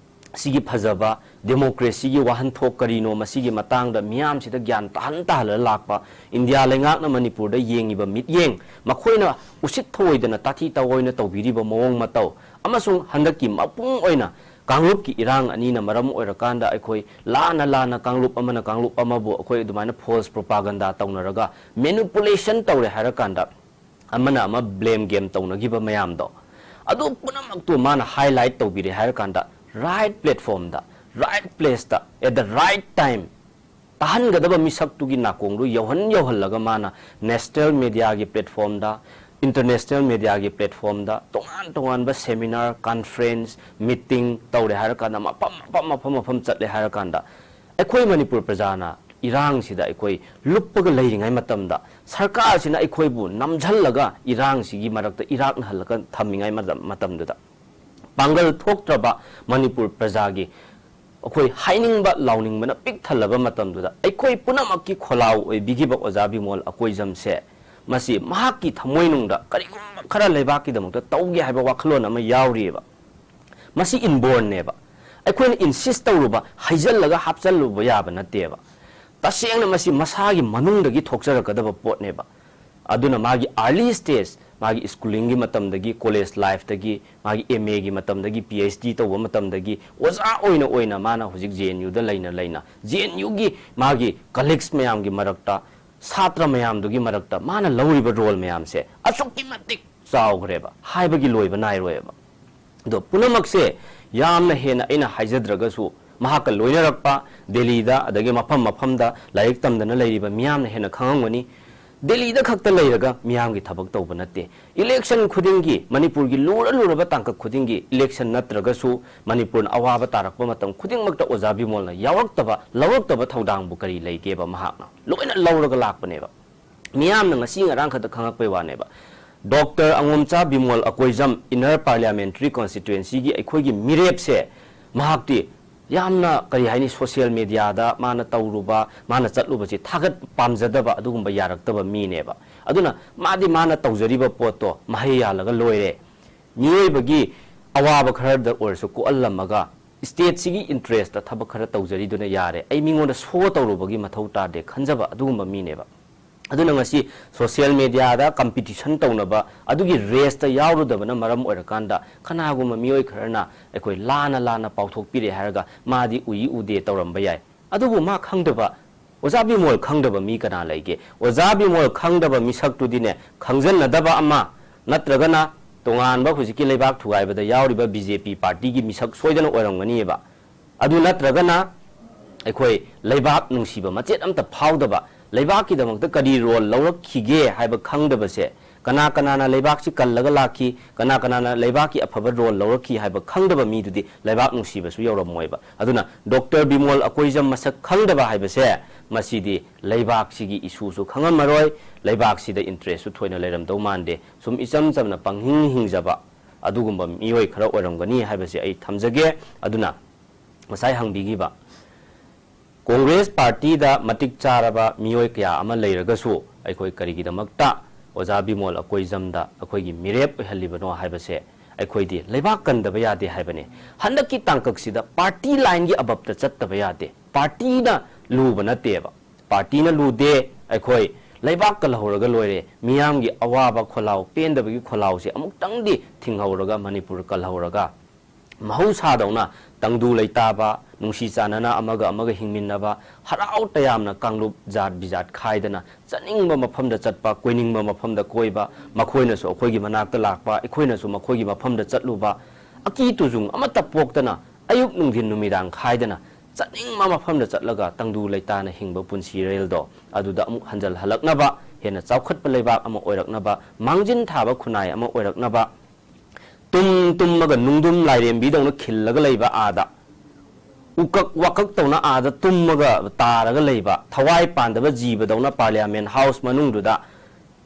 ꯁꯤꯒꯤ ꯐꯖꯕ, ꯗꯦꯃꯣꯀ꯭ꯔꯦꯁꯤꯒꯤ ꯋꯥꯍꯟꯊꯣꯛ ꯀꯔꯤꯅꯣ, ꯃꯁꯤꯒꯤ ꯃꯇꯥꯡꯗ ꯃꯤꯌꯥꯝꯁꯤꯗ ꯒ꯭ꯌꯥꯟ ꯇꯥꯍꯟ ꯇꯥꯍꯜꯂꯒ ꯂꯥꯛꯄ, ꯏꯟꯗꯤꯌꯥ ꯂꯩꯉꯥꯛꯅ ꯃꯅꯤꯄꯨꯔꯗ ꯌꯦꯡꯉꯤꯕ ꯃꯤꯠꯌꯦꯡ, ꯃꯈꯣꯏꯅ ꯎꯁꯤꯠ ꯊꯑꯣꯏꯗꯅ ꯇꯥꯊꯤ ꯇꯑꯣꯏꯅ ꯇꯧꯕꯤꯔꯤꯕ ꯃꯑꯣꯡ ꯃꯇꯧ, ꯑꯃꯁꯨꯡ ꯍꯟꯗꯛꯀꯤ ꯃꯄꯨꯡ ꯑꯣꯏꯅ ꯀꯥꯡꯂꯨꯞꯀꯤ ꯏꯔꯥꯡ ꯑꯅꯤꯅ ꯃꯔꯝ ꯑꯣꯏꯔꯀꯥꯟꯗ ꯑꯩꯈꯣꯏ ꯂꯥꯟꯅ ꯂꯥꯟꯅ ꯀꯥꯡꯂꯨꯞ ꯑꯃꯅ ꯀꯥꯡꯂꯨꯞ ꯑꯃꯕꯨ ꯑꯩꯈꯣꯏ ꯑꯗꯨꯃꯥꯏꯅ ꯐꯣꯜꯁ ꯄ꯭ꯔꯣꯄꯥꯒꯟꯗꯥ ꯇꯧꯅꯔꯒ ꯃꯦꯅꯤꯄꯨꯂꯦꯁꯟ ꯇꯧꯔꯦ ꯍꯥꯏꯔꯀꯥꯟꯗ, ꯑꯃꯅ ꯑꯃ ꯕ꯭ꯂꯦꯝ ꯒꯦꯝ ꯇꯧꯅꯈꯤꯕ ꯃꯌꯥꯝꯗꯣ, ꯑꯗꯨ ꯄꯨꯝꯅꯃꯛꯇꯨ ꯃꯥꯅ ꯍꯥꯏꯂꯥꯏꯠ ꯇꯧꯕꯤꯔꯦ ꯍꯥꯏꯔꯀꯥꯟꯗ, ꯔꯥꯏꯠ ꯄ꯭ꯂꯦꯠꯐꯣꯝꯗ, ꯔꯥꯏꯠ ꯄ꯭ꯂꯦꯁꯇ, ꯑꯦꯠ ꯗ ꯔꯥꯏꯠ ꯇꯥꯏꯝ ꯇꯥꯍꯟꯒꯗꯕ ꯃꯤꯁꯛꯇꯨꯒꯤ ꯅꯥꯀꯣꯡꯗꯨ ꯌꯧꯍꯟ ꯌꯧꯍꯜꯂꯒ ꯃꯥꯅ ꯅꯦꯁꯅꯦꯜ ꯃꯦꯗꯤꯌꯥꯒꯤ ꯄ꯭ꯂꯦꯠꯐꯣꯝꯗ, ꯏꯟꯇꯔꯅꯦꯁꯅꯦꯜ ꯃꯦꯗꯤꯌꯥꯒꯤ ꯄ꯭ꯂꯦꯠꯐꯣꯝꯗ ꯇꯣꯉꯥꯟ ꯇꯣꯉꯥꯟꯕ ꯁꯦꯃꯤꯅꯥꯔ, ꯀꯟꯐ꯭ꯔꯦꯟꯁ, ꯃꯤꯇꯤꯡ ꯇꯧꯔꯦ ꯍꯥꯏꯔꯀꯥꯟꯗ, ꯃꯐꯝ ꯃꯐꯝ ꯃꯐꯝ ꯃꯐꯝ ꯆꯠꯂꯦ ꯍꯥꯏꯔꯀꯥꯟꯗ, ꯑꯩꯈꯣꯏ ꯃꯅꯤꯄꯨꯔ ꯄ꯭ꯔꯖꯥꯅ ꯏꯔꯥꯡꯁꯤꯗ ꯑꯩꯈꯣꯏ ꯂꯨꯞꯄꯒ ꯂꯩꯔꯤꯉꯩ ꯃꯇꯝꯗ, ꯁꯔꯀꯥꯔꯁꯤꯅ ꯑꯩꯈꯣꯏꯕꯨ ꯅꯝꯁꯤꯜꯂꯒ ꯏꯔꯥꯡꯁꯤꯒꯤ ꯃꯔꯛꯇ ꯏꯔꯥꯛꯅꯍꯜꯂꯒ ꯊꯝꯃꯤꯉꯩ ꯃꯇꯝ-, ꯃꯇꯝꯗꯨꯗ, ꯄꯥꯡꯒꯜ ꯊꯣꯛꯇ꯭ꯔꯕ ꯃꯅꯤꯄꯨꯔ ꯄ꯭ꯔꯖꯥꯒꯤ ꯑꯩꯈꯣꯏ ꯍꯥꯏꯅꯤꯡꯕ ꯂꯥꯎꯅꯤꯡꯕꯅ ꯄꯤꯛ ꯊꯜꯂꯕ ꯃꯇꯝꯗꯨꯗ, ꯑꯩꯈꯣꯏ ꯄꯨꯝꯅꯃꯛꯀꯤ ꯈꯣꯜꯂꯥꯎ ꯑꯣꯏꯕꯤꯈꯤꯕ ꯑꯣꯖꯥ ꯕꯤꯃꯣꯜ ꯑꯀꯣꯏꯖꯝꯁꯦ, ꯃꯁꯤ ꯃꯍꯥꯛꯀꯤ ꯊꯃꯣꯏꯅꯨꯡꯗ ꯀꯔꯤꯒꯨꯝꯕ ꯈꯔ ꯂꯩꯕꯥꯛꯀꯤꯗꯃꯛꯇ ꯇꯧꯒꯦ ꯍꯥꯏꯕ ꯋꯥꯈꯜꯂꯣꯟ ꯑꯃ ꯌꯥꯎꯔꯤꯑꯕ꯫ ꯃꯁꯤ ꯏꯟꯕꯣꯔꯟꯅꯦꯕ꯫ ꯑꯩꯈꯣꯏꯅ ꯏꯟꯁꯤꯁ ꯇꯧꯔꯨꯕ, ꯍꯩꯖꯜꯂꯒ ꯍꯥꯞꯆꯜꯂꯨꯕ ꯌꯥꯕ ꯅꯠꯇꯦꯕ꯫ ꯇꯁꯦꯡꯅ ꯃꯁꯤ ꯃꯁꯥꯒꯤ ꯃꯅꯨꯡꯗꯒꯤ ꯊꯣꯛꯆꯔꯛꯀꯗꯕ ꯄꯣꯠꯅꯦꯕ꯫ ꯑꯗꯨꯅ ꯃꯥꯒꯤ ꯑꯥꯔꯂꯤ ꯁ꯭ꯇꯦꯖ, ꯃꯥꯒꯤ ꯁ꯭ꯀꯨꯂꯤꯡꯒꯤ ꯃꯇꯝꯗꯒꯤ, ꯀꯣꯂꯦꯖ ꯂꯥꯏꯐꯇꯒꯤ, ꯃꯥꯒꯤ ꯑꯦꯝ ꯑꯦꯒꯤ ꯃꯇꯝꯗꯒꯤ, ꯄꯤ ꯑꯩꯆ ꯗꯤ ꯇꯧꯕ ꯃꯇꯝꯗꯒꯤ, ꯑꯣꯖꯥ ꯑꯣꯏꯅ ꯑꯣꯏꯅ ꯃꯥꯅ ꯍꯧꯖꯤꯛ ꯖꯦ ꯑꯦꯟ ꯌꯨꯗ ꯂꯩꯅ ꯂꯩꯅ, ꯖꯦ ꯑꯦꯟ ꯌꯨꯒꯤ ꯃꯥꯒꯤ ꯀꯂꯤꯛꯁ ꯃꯌꯥꯝꯒꯤ ꯃꯔꯛꯇ, ꯁꯥꯇ꯭ꯔ ꯃꯌꯥꯝꯗꯨꯒꯤ ꯃꯔꯛꯇ ꯃꯥꯅ ꯂꯧꯔꯤꯕ ꯔꯣꯜ ꯃꯌꯥꯝꯁꯦ ꯑꯁꯨꯛꯀꯤ ꯃꯇꯤꯛ ꯆꯥꯎꯈ꯭ꯔꯦꯕ, ꯍꯥꯏꯕꯒꯤ ꯂꯣꯏꯕ ꯅꯥꯏꯔꯣꯏꯕ꯫ ꯑꯗꯣ ꯄꯨꯝꯅꯃꯛꯁꯦ ꯌꯥꯝꯅ ꯍꯦꯟꯅ ꯑꯩꯅ ꯍꯥꯏꯖꯗ꯭ꯔꯒꯁꯨ, ꯃꯍꯥꯛꯀ ꯂꯣꯏꯅꯔꯛꯄ ꯗꯦꯜꯂꯤꯗ, ꯑꯗꯒꯤ ꯃꯐꯝ ꯃꯐꯝꯗ ꯂꯥꯏꯔꯤꯛ ꯇꯝꯗꯅ ꯂꯩꯔꯤꯕ ꯃꯤꯌꯥꯝꯅ ꯍꯦꯟꯅ ꯈꯪꯉꯝꯒꯅꯤ꯫ ꯗꯦꯜꯂꯤꯗ ꯈꯛꯇ ꯂꯩꯔꯒ ꯃꯤꯌꯥꯝꯒꯤ ꯊꯕꯛ ꯇꯧꯕ ꯅꯠꯇꯦ꯫ ꯏꯂꯦꯛꯁꯟ ꯈꯨꯗꯤꯡꯒꯤ, ꯃꯅꯤꯄꯨꯔꯒꯤ ꯂꯨꯔ ꯂꯨꯔꯕ ꯇꯥꯡꯀꯛ ꯈꯨꯗꯤꯡꯒꯤ ꯏꯂꯦꯛꯁꯟ ꯅꯠꯇ꯭ꯔꯒꯁꯨ ꯃꯅꯤꯄꯨꯔꯅ ꯑꯋꯥꯕ ꯇꯥꯔꯛꯄ ꯃꯇꯝ ꯈꯨꯗꯤꯡꯃꯛꯇ ꯑꯣꯖꯥ ꯕꯤꯃꯣꯜꯅ ꯌꯥꯎꯔꯛꯇꯕ, ꯂꯧꯔꯛꯇꯕ ꯊꯧꯗꯥꯡꯕꯨ ꯀꯔꯤ ꯂꯩꯒꯦꯕ? ꯃꯍꯥꯛꯅ ꯂꯣꯏꯅ ꯂꯧꯔꯒ ꯂꯥꯛꯄꯅꯦꯕ꯫ ꯃꯤꯌꯥꯝꯅ ꯉꯁꯤ ꯉꯔꯥꯡ ꯈꯛꯇ ꯈꯪꯉꯛꯄꯩ ꯋꯥꯅꯦꯕ꯫ Doctor ꯑꯉꯣꯝꯆꯥ Bimol Akoijam, Inner Parliamentary Constituencyꯒꯤ ꯑꯩꯈꯣꯏꯒꯤ ꯃꯤꯔꯦꯞꯁꯦ, ꯃꯍꯥꯛꯇꯤ ꯌꯥꯝꯅ, ꯀꯔꯤ ꯍꯥꯏꯅꯤ, social mediaꯗ ꯃꯥꯅ ꯇꯧꯔꯨꯕ, ꯃꯥꯅ ꯆꯠꯂꯨꯕꯁꯤ ꯊꯥꯒꯠꯄ ꯄꯥꯝꯖꯗꯕ ꯑꯗꯨꯒꯨꯝꯕ ꯌꯥꯔꯛꯇꯕ ꯃꯤꯅꯦꯕ꯫ ꯑꯗꯨꯅ ꯃꯥꯗꯤ ꯃꯥꯅ ꯇꯧꯖꯔꯤꯕ ꯄꯣꯠꯇꯣ ꯃꯍꯩ ꯌꯥꯜꯂꯒ ꯂꯣꯏꯔꯦ꯫ ꯃꯤꯑꯣꯏꯕꯒꯤ ꯑꯋꯥꯕ ꯈꯔꯗ ꯑꯣꯏꯔꯁꯨ ꯀꯣꯛꯍꯜꯂꯝꯃꯒ stateꯁꯤꯒꯤ interestꯇ ꯊꯕꯛ ꯈꯔ ꯇꯧꯖꯔꯤꯗꯨꯅ ꯌꯥꯔꯦ, ꯑꯩ ꯃꯤꯉꯣꯟꯗ show ꯇꯧꯔꯨꯕꯒꯤ ꯃꯊꯧ ꯇꯥꯗꯦ ꯈꯟꯖꯕ ꯑꯗꯨꯒꯨꯝꯕ ꯃꯤꯅꯦꯕ꯫ ꯑꯗꯨꯅ ꯉꯁꯤ social mediaꯗ competition ꯇꯧꯅꯕ ꯑꯗꯨꯒꯤ raceꯇ ꯌꯥꯎꯔꯨꯗꯕꯅ ꯃꯔꯝ ꯑꯣꯏꯔꯀꯥꯟꯗ ꯀꯅꯥꯒꯨꯝꯕ ꯃꯤꯑꯣꯏ ꯈꯔꯅ ꯑꯩꯈꯣꯏ ꯂꯥꯟꯅ ꯂꯥꯟꯅ ꯄꯥꯎꯊꯣꯛꯄꯤꯔꯦ ꯍꯥꯏꯔꯒ ꯃꯥꯗꯤ ꯎꯏ ꯎꯗꯦ ꯇꯧꯔꯝꯕ ꯌꯥꯏ꯫ ꯑꯗꯨꯕꯨ ꯃꯥ ꯈꯪꯗꯕ, ꯑꯣꯖꯥ ꯕꯤꯃꯣꯜ ꯈꯪꯗꯕ ꯃꯤ ꯀꯅꯥ ꯂꯩꯒꯦ? ꯑꯣꯖꯥ ꯕꯤꯃꯣꯜ ꯈꯪꯗꯕ ꯃꯤꯁꯛꯇꯨꯗꯤꯅꯦ, ꯈꯪꯖꯟꯅꯗꯕ ꯑꯃ ꯅꯠꯇ꯭ꯔꯒꯅ ꯇꯣꯉꯥꯟꯕ ꯍꯧꯖꯤꯛꯀꯤ ꯂꯩꯕꯥꯛ ꯊꯨꯒꯥꯏꯕꯗ ꯌꯥꯎꯔꯤꯕ BJP partyꯒꯤ ꯃꯤꯁꯛ ꯁꯣꯏꯗꯅ ꯑꯣꯏꯔꯝꯒꯅꯤꯕ꯫ ꯑꯗꯨ ꯅꯠꯇ꯭ꯔꯒꯅ ꯑꯩꯈꯣꯏ ꯂꯩꯕꯥꯛ ꯅꯨꯡꯁꯤꯕ ꯃꯆꯦꯠ ꯑꯃꯠꯇ ꯐꯥꯎꯗꯕ, ꯂꯩꯕꯥꯛꯀꯤꯗꯃꯛꯇ ꯀꯔꯤ role ꯂꯧꯔꯛꯈꯤꯒꯦ ꯍꯥꯏꯕ ꯈꯪꯗꯕꯁꯦ, ꯀꯅꯥ ꯀꯅꯥꯅ ꯂꯩꯕꯥꯛꯁꯤ ꯀꯜꯂꯒ ꯂꯥꯛꯈꯤ, ꯀꯅꯥ ꯀꯅꯥꯅ ꯂꯩꯕꯥꯛꯀꯤ ꯑꯐꯕ role ꯂꯧꯔꯛꯈꯤ ꯍꯥꯏꯕ ꯈꯪꯗꯕ ꯃꯤꯗꯨꯗꯤ ꯂꯩꯕꯥꯛ ꯅꯨꯡꯁꯤꯕꯁꯨ ꯌꯧꯔꯝꯃꯣꯏꯕ꯫ ꯑꯗꯨꯅ ꯗꯣꯛꯇꯔ ꯕꯤꯃꯣꯜ ꯑꯀꯣꯏꯖꯝ ꯃꯁꯛ ꯈꯪꯗꯕ ꯍꯥꯏꯕꯁꯦ, ꯃꯁꯤꯗꯤ ꯂꯩꯕꯥꯛꯁꯤꯒꯤ issueꯁꯨ ꯈꯪꯉꯝꯃꯔꯣꯏ, ꯂꯩꯕꯥꯛꯁꯤꯗ interestꯁꯨ ꯊꯣꯏꯅ ꯂꯩꯔꯝꯗꯧ ꯃꯥꯟꯗꯦ꯫ ꯁꯨꯝ ꯏꯆꯝ ꯆꯝꯅ ꯄꯪꯍꯤꯡ ꯍꯤꯡꯖꯕ ꯑꯗꯨꯒꯨꯝꯕ ꯃꯤꯑꯣꯏ ꯈꯔ ꯑꯣꯏꯔꯝꯒꯅꯤ ꯍꯥꯏꯕꯁꯦ ꯑꯩ ꯊꯝꯖꯒꯦ꯫ ꯑꯗꯨꯅ ꯉꯁꯥꯏ ꯍꯪꯕꯤꯈꯤꯕ, ꯀꯣꯡꯒ꯭ꯔꯦꯁ partyꯗ ꯃꯇꯤꯛ ꯆꯥꯔꯕ ꯃꯤꯑꯣꯏ ꯀꯌꯥ ꯑꯃ ꯂꯩꯔꯒꯁꯨ, ꯑꯩꯈꯣꯏ ꯀꯔꯤꯒꯤꯗꯃꯛꯇ ꯑꯣꯖꯥ ꯕꯤꯃꯣꯜ ꯑꯀꯣꯏꯖꯝꯗ ꯑꯩꯈꯣꯏꯒꯤ ꯃꯤꯔꯦꯞ ꯑꯣꯏꯍꯜꯂꯤꯕꯅꯣ ꯍꯥꯏꯕꯁꯦ ꯑꯩꯈꯣꯏꯗꯤ ꯂꯩꯕꯥꯛ ꯀꯟꯗꯕ ꯌꯥꯗꯦ ꯍꯥꯏꯕꯅꯦ꯫ ꯍꯟꯗꯛꯀꯤ ꯇꯥꯡꯀꯛꯁꯤꯗ party lineꯒꯤ ꯑꯕꯞꯇ ꯆꯠꯇꯕ ꯌꯥꯗꯦ꯫ Partyꯅ ꯂꯨꯕ ꯅꯠꯇꯦꯕ꯫ Partyꯅ ꯂꯨꯗꯦ꯫ ꯑꯩꯈꯣꯏ ꯂꯩꯕꯥꯛ ꯀꯜꯍꯧꯔꯒ ꯂꯣꯏꯔꯦ꯫ ꯃꯤꯌꯥꯝꯒꯤ ꯑꯋꯥꯕ ꯈꯣꯜꯂꯥꯎ, ꯄꯦꯟꯗꯕꯒꯤ ꯈꯣꯜꯂꯥꯎꯁꯦ ꯑꯃꯨꯛꯇꯪꯗꯤ ꯊꯤꯡꯍꯧꯔꯒ, ꯃꯅꯤꯄꯨꯔ ꯀꯜꯍꯧꯔꯒ, ꯃꯍꯧꯁꯥꯗꯧꯅ ꯇꯪꯗꯨ ꯂꯩꯇꯥꯕ, ꯅꯨꯡꯁꯤ ꯆꯥꯟꯅꯅ ꯑꯃꯒ ꯑꯃꯒ ꯍꯤꯡꯃꯤꯟꯅꯕ, ꯍꯔꯥꯎ ꯇꯌꯥꯝꯅ ꯀꯥꯡꯂꯨꯞ ꯖꯥꯠ ꯕꯤꯖꯥꯠ ꯈꯥꯏꯗꯅ ꯆꯠꯅꯤꯡꯕ ꯃꯐꯝꯗ ꯆꯠꯄ, ꯀꯣꯏꯅꯤꯡꯕ ꯃꯐꯝꯗ ꯀꯣꯏꯕ, ꯃꯈꯣꯏꯅꯁꯨ ꯑꯩꯈꯣꯏꯒꯤ ꯃꯅꯥꯛꯇ ꯂꯥꯛꯄ, ꯑꯩꯈꯣꯏꯅꯁꯨ ꯃꯈꯣꯏꯒꯤ ꯃꯐꯝꯗ ꯆꯠꯂꯨꯕ, ꯑꯀꯤ ꯇꯨꯖꯨꯡ ꯑꯃꯠꯇ ꯄꯣꯛꯇꯅ ꯑꯌꯨꯛ ꯅꯨꯡꯊꯤꯟ ꯅꯨꯃꯤꯗꯥꯡ ꯈꯥꯏꯗꯅ ꯆꯠꯅꯤꯡꯕ ꯃꯐꯝꯗ ꯆꯠꯂꯒ ꯇꯪꯗꯨ ꯂꯩꯇꯥꯅ ꯍꯤꯡꯕ ꯄꯨꯟꯁꯤꯔꯦꯜꯗꯣ ꯑꯗꯨꯗ ꯑꯃꯨꯛ ꯍꯟꯖꯜꯍꯜꯂꯛꯅꯕ, ꯍꯦꯟꯅ ꯆꯥꯎꯈꯠꯄ ꯂꯩꯕꯥꯛ ꯑꯃ ꯑꯣꯏꯔꯛꯅꯕ, ꯃꯥꯡꯖꯤꯟ ꯊꯥꯕ ꯈꯨꯟꯅꯥꯏ ꯑꯃ ꯑꯣꯏꯔꯛꯅꯕ, ꯇꯨꯝ ꯇꯨꯝꯃꯒ ꯅꯨꯡꯗꯨꯝ ꯂꯥꯏꯔꯦꯝꯕꯤꯗꯧꯅ ꯈꯤꯜꯂꯒ ꯂꯩꯕ ꯑꯥꯗ, ꯎꯀꯛ ꯋꯥꯀꯛ ꯇꯧꯅ ꯑꯥꯗ ꯇꯨꯝꯃꯒ ꯇꯥꯔꯒ ꯂꯩꯕ, ꯊꯋꯥꯏ ꯄꯥꯟꯗꯕ ꯖꯤꯕꯗꯧꯅ ꯄꯥꯔꯂꯤꯌꯥꯃꯦꯟ ꯍꯥꯎꯁ ꯃꯅꯨꯡꯗꯨꯗ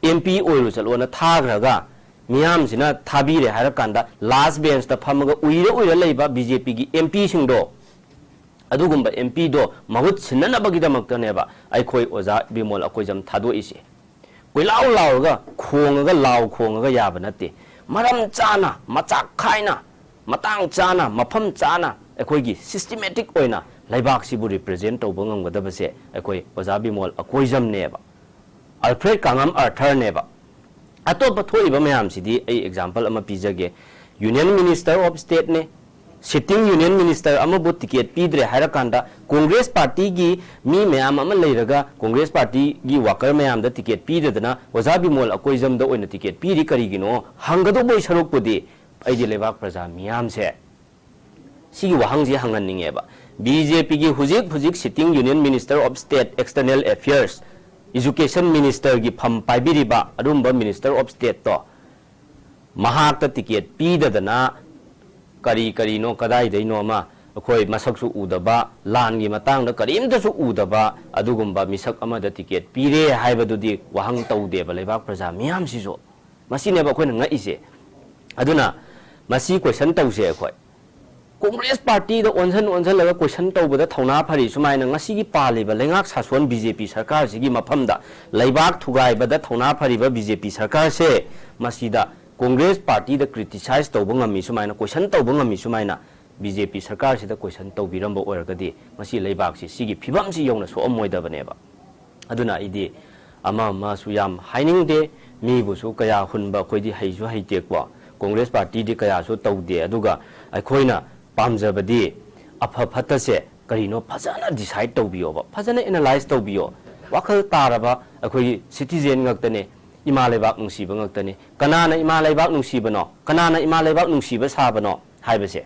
ꯑꯦꯝ ꯄꯤ ꯑꯣꯏꯔꯨ ꯆꯠꯂꯣꯅ ꯊꯥꯈ꯭ꯔꯒ, ꯃꯤꯌꯥꯝꯁꯤꯅ ꯊꯥꯕꯤꯔꯦ ꯍꯥꯏꯔꯀꯥꯟꯗ ꯂꯥꯁ ꯕꯦꯟꯁꯇ ꯐꯝꯃꯒ ꯎꯏꯔ ꯎꯏꯔ ꯂꯩꯕ ꯕꯤ ꯖꯦ ꯄꯤꯒꯤ ꯑꯦꯝ ꯄꯤꯁꯤꯡꯗꯣ, ꯑꯗꯨꯒꯨꯝꯕ ꯑꯦꯝ ꯄꯤꯗꯣ ꯃꯍꯨꯠ ꯁꯤꯟꯅꯅꯕꯒꯤꯗꯃꯛꯇꯅꯦꯕ ꯑꯩꯈꯣꯏ ꯑꯣꯖꯥ ꯕꯤꯃꯣꯜ ꯑꯀꯣꯏꯖꯝ ꯊꯥꯗꯣꯛꯏꯁꯦ꯫ ꯀꯣꯏꯂꯥꯎ ꯂꯥꯎꯔꯒ, ꯈꯣꯡꯉꯒ, ꯂꯥꯎ ꯈꯣꯡꯉꯒ ꯌꯥꯕ ꯅꯠꯇꯦ꯫ ꯃꯔꯝ ꯆꯥꯅ, ꯃꯆꯥꯛ ꯈꯥꯏꯅ, ꯃꯇꯥꯡ ꯆꯥꯅ, ꯃꯐꯝ ꯆꯥꯅ ꯑꯩꯈꯣꯏꯒꯤ ꯁꯤꯁꯇꯦꯃꯦꯇꯤꯛ ꯑꯣꯏꯅ ꯂꯩꯕꯥꯛꯁꯤꯕꯨ ꯔꯤꯄ꯭ꯔꯖꯦꯟ ꯇꯧꯕ ꯉꯝꯒꯗꯕꯁꯦ ꯑꯩꯈꯣꯏ ꯑꯣꯖꯥ ꯕꯤꯃꯣꯜ ꯑꯀꯣꯏꯖꯝꯅꯦꯕ, ꯑꯜꯐ꯭ꯔꯦꯗ ꯀꯥꯉꯝ ꯑꯥꯔꯊꯔꯅꯦꯕ꯫ ꯑꯇꯣꯞꯄ ꯊꯣꯛꯏꯕ ꯃꯌꯥꯝꯁꯤꯗꯤ ꯑꯩ ꯑꯦꯛꯖꯥꯝꯄꯜ ꯑꯃ ꯄꯤꯖꯒꯦ꯫ Union Minister of Stateꯅꯦ, sitting Union Minister ꯑꯃꯕꯨ ꯇꯤꯀꯦꯠ ꯄꯤꯗ꯭ꯔꯦ ꯍꯥꯏꯔꯀꯥꯟꯗ, ꯀꯣꯡꯒ꯭ꯔꯦꯁ ꯄꯥꯔꯇꯤꯒꯤ ꯃꯤ ꯃꯌꯥꯝ ꯑꯃ ꯂꯩꯔꯒ ꯀꯣꯡꯒ꯭ꯔꯦꯁ ꯄꯥꯔꯇꯤꯒꯤ ꯋꯥꯀꯔ ꯃꯌꯥꯝꯗ ꯇꯤꯀꯦꯠ ꯄꯤꯗꯗꯅ ꯑꯣꯖꯥ ꯕꯤꯃꯣꯜ ꯑꯀꯣꯏꯖꯝꯗ ꯑꯣꯏꯅ ꯇꯤꯀꯦꯠ ꯄꯤꯔꯤ ꯀꯔꯤꯒꯤꯅꯣ ꯍꯪꯒꯗꯧꯕꯒꯤ ꯁꯔꯨꯛꯄꯨꯗꯤ, ꯑꯩꯗꯤ ꯂꯩꯕꯥꯛ ꯄ꯭ꯔꯖꯥ ꯃꯤꯌꯥꯝꯁꯦ ꯁꯤꯒꯤ ꯋꯥꯍꯪꯁꯤ ꯍꯪꯍꯟꯅꯤꯡꯉꯦꯕ꯫ ꯕꯤ ꯖꯦ ꯄꯤꯒꯤ ꯍꯧꯖꯤꯛ ꯍꯧꯖꯤꯛ sitting Union Minister of State External Affairs, Education Ministerꯒꯤ ꯐꯝ ꯄꯥꯏꯕꯤꯔꯤꯕ ꯑꯗꯨꯝꯕ Minister of Stateꯇꯣ ꯃꯍꯥꯛꯇ ꯇꯤꯀꯦꯠ ꯄꯤꯗꯗꯅ ꯀꯔꯤ ꯀꯔꯤꯅꯣ ꯀꯗꯥꯏꯗꯩꯅꯣ ꯑꯃ ꯑꯩꯈꯣꯏ ꯃꯁꯛꯁꯨ ꯎꯗꯕ, ꯂꯥꯟꯒꯤ ꯃꯇꯥꯡꯗ ꯀꯔꯤꯝꯇꯁꯨ ꯎꯗꯕ ꯑꯗꯨꯒꯨꯝꯕ ꯃꯤꯁꯛ ꯑꯃꯗ ꯇꯤꯀꯦꯠ ꯄꯤꯔꯦ ꯍꯥꯏꯕꯗꯨꯗꯤ ꯋꯥꯍꯪ ꯇꯧꯗꯦꯕ ꯂꯩꯕꯥꯛ ꯄ꯭ꯔꯖꯥ ꯃꯤꯌꯥꯝꯁꯤꯁꯨ꯫ ꯃꯁꯤꯅꯦꯕ ꯑꯩꯈꯣꯏꯅ ꯉꯛꯏꯁꯦ꯫ ꯑꯗꯨꯅ ꯃꯁꯤ ꯀꯣꯏꯁꯟ ꯇꯧꯁꯦ ꯑꯩꯈꯣꯏ꯫ ꯀꯣꯡꯒ꯭ꯔꯦꯁ ꯄꯥꯔꯇꯤꯗ ꯑꯣꯟꯁꯟ ꯑꯣꯟꯁꯜꯂꯒ ꯀꯣꯏꯁꯟ ꯇꯧꯕꯗ ꯊꯧꯅꯥ ꯐꯔꯤ ꯁꯨꯃꯥꯏꯅ ꯉꯁꯤꯒꯤ ꯄꯥꯜꯂꯤꯕ ꯂꯩꯉꯥꯛ ꯁꯥꯁꯣꯟ ꯕꯤ ꯖꯦ ꯄꯤ ꯁꯔꯀꯥꯔꯁꯤꯒꯤ ꯃꯐꯝꯗ ꯂꯩꯕꯥꯛ ꯊꯨꯒꯥꯏꯕꯗ ꯊꯧꯅꯥ ꯐꯔꯤꯕ ꯕꯤ ꯖꯦ ꯄꯤ ꯁꯔꯀꯥꯔꯁꯦ ꯃꯁꯤꯗ ꯀꯣꯡꯒ꯭ꯔꯦꯁ ꯄꯥꯔꯇꯤꯗ ꯀ꯭ꯔꯤꯇꯤꯁꯥꯏꯖ ꯇꯧꯕ ꯉꯝꯃꯤ ꯁꯨꯃꯥꯏꯅ, ꯀꯣꯏꯁꯟ ꯇꯧꯕ ꯉꯝꯃꯤ ꯁꯨꯃꯥꯏꯅ ꯕꯤ ꯖꯦ ꯄꯤ ꯁꯔꯀꯥꯔꯁꯤꯗ ꯀꯣꯏꯁꯟ ꯇꯧꯕꯤꯔꯝꯕ ꯑꯣꯏꯔꯒꯗꯤ ꯉꯁꯤ ꯂꯩꯕꯥꯛꯁꯤ ꯁꯤꯒꯤ ꯐꯤꯕꯝꯁꯤ ꯌꯧꯅ ꯁꯣꯛꯑꯝꯃꯣꯏꯗꯕꯅꯦꯕ꯫ ꯑꯗꯨꯅ ꯑꯩꯗꯤ ꯑꯃ ꯑꯃꯁꯨ ꯌꯥꯝ ꯍꯥꯏꯅꯤꯡꯗꯦ, ꯃꯤꯕꯨꯁꯨ ꯀꯌꯥ ꯍꯨꯟꯕ ꯑꯩꯈꯣꯏꯗꯤ ꯍꯩꯁꯨ ꯍꯩꯇꯦꯀꯣ, ꯀꯣꯡꯒ꯭ꯔꯦꯁ ꯄꯥꯔꯇꯤꯗꯤ ꯀꯌꯥꯁꯨ ꯇꯧꯗꯦ꯫ ꯑꯗꯨꯒ ꯑꯩꯈꯣꯏꯅ ꯄꯥꯝꯖꯕꯗꯤ ꯑꯐ ꯐꯠꯇꯁꯦ ꯀꯔꯤꯅꯣ ꯐꯖꯅ ꯗꯤꯁꯥꯏꯠ ꯇꯧꯕꯤꯌꯣꯕ, ꯐꯖꯅ ꯑꯦꯅꯥꯂꯥꯏꯁ ꯇꯧꯕꯤꯌꯣ꯫ ꯋꯥꯈꯜ ꯇꯥꯔꯕ ꯑꯩꯈꯣꯏꯒꯤ ꯁꯤꯇꯤꯖꯦꯟ ꯉꯛꯇꯅꯦ, ꯏꯃꯥ ꯂꯩꯕꯥꯛ ꯅꯨꯡꯁꯤꯕ ꯉꯛꯇꯅꯦ꯫ ꯀꯅꯥꯅ ꯏꯃꯥ ꯂꯩꯕꯥꯛ ꯅꯨꯡꯁꯤꯕꯅꯣ, ꯀꯅꯥꯅ ꯏꯃꯥ ꯂꯩꯕꯥꯛ ꯅꯨꯡꯁꯤꯕ ꯁꯥꯕꯅꯣ ꯍꯥꯏꯕꯁꯦ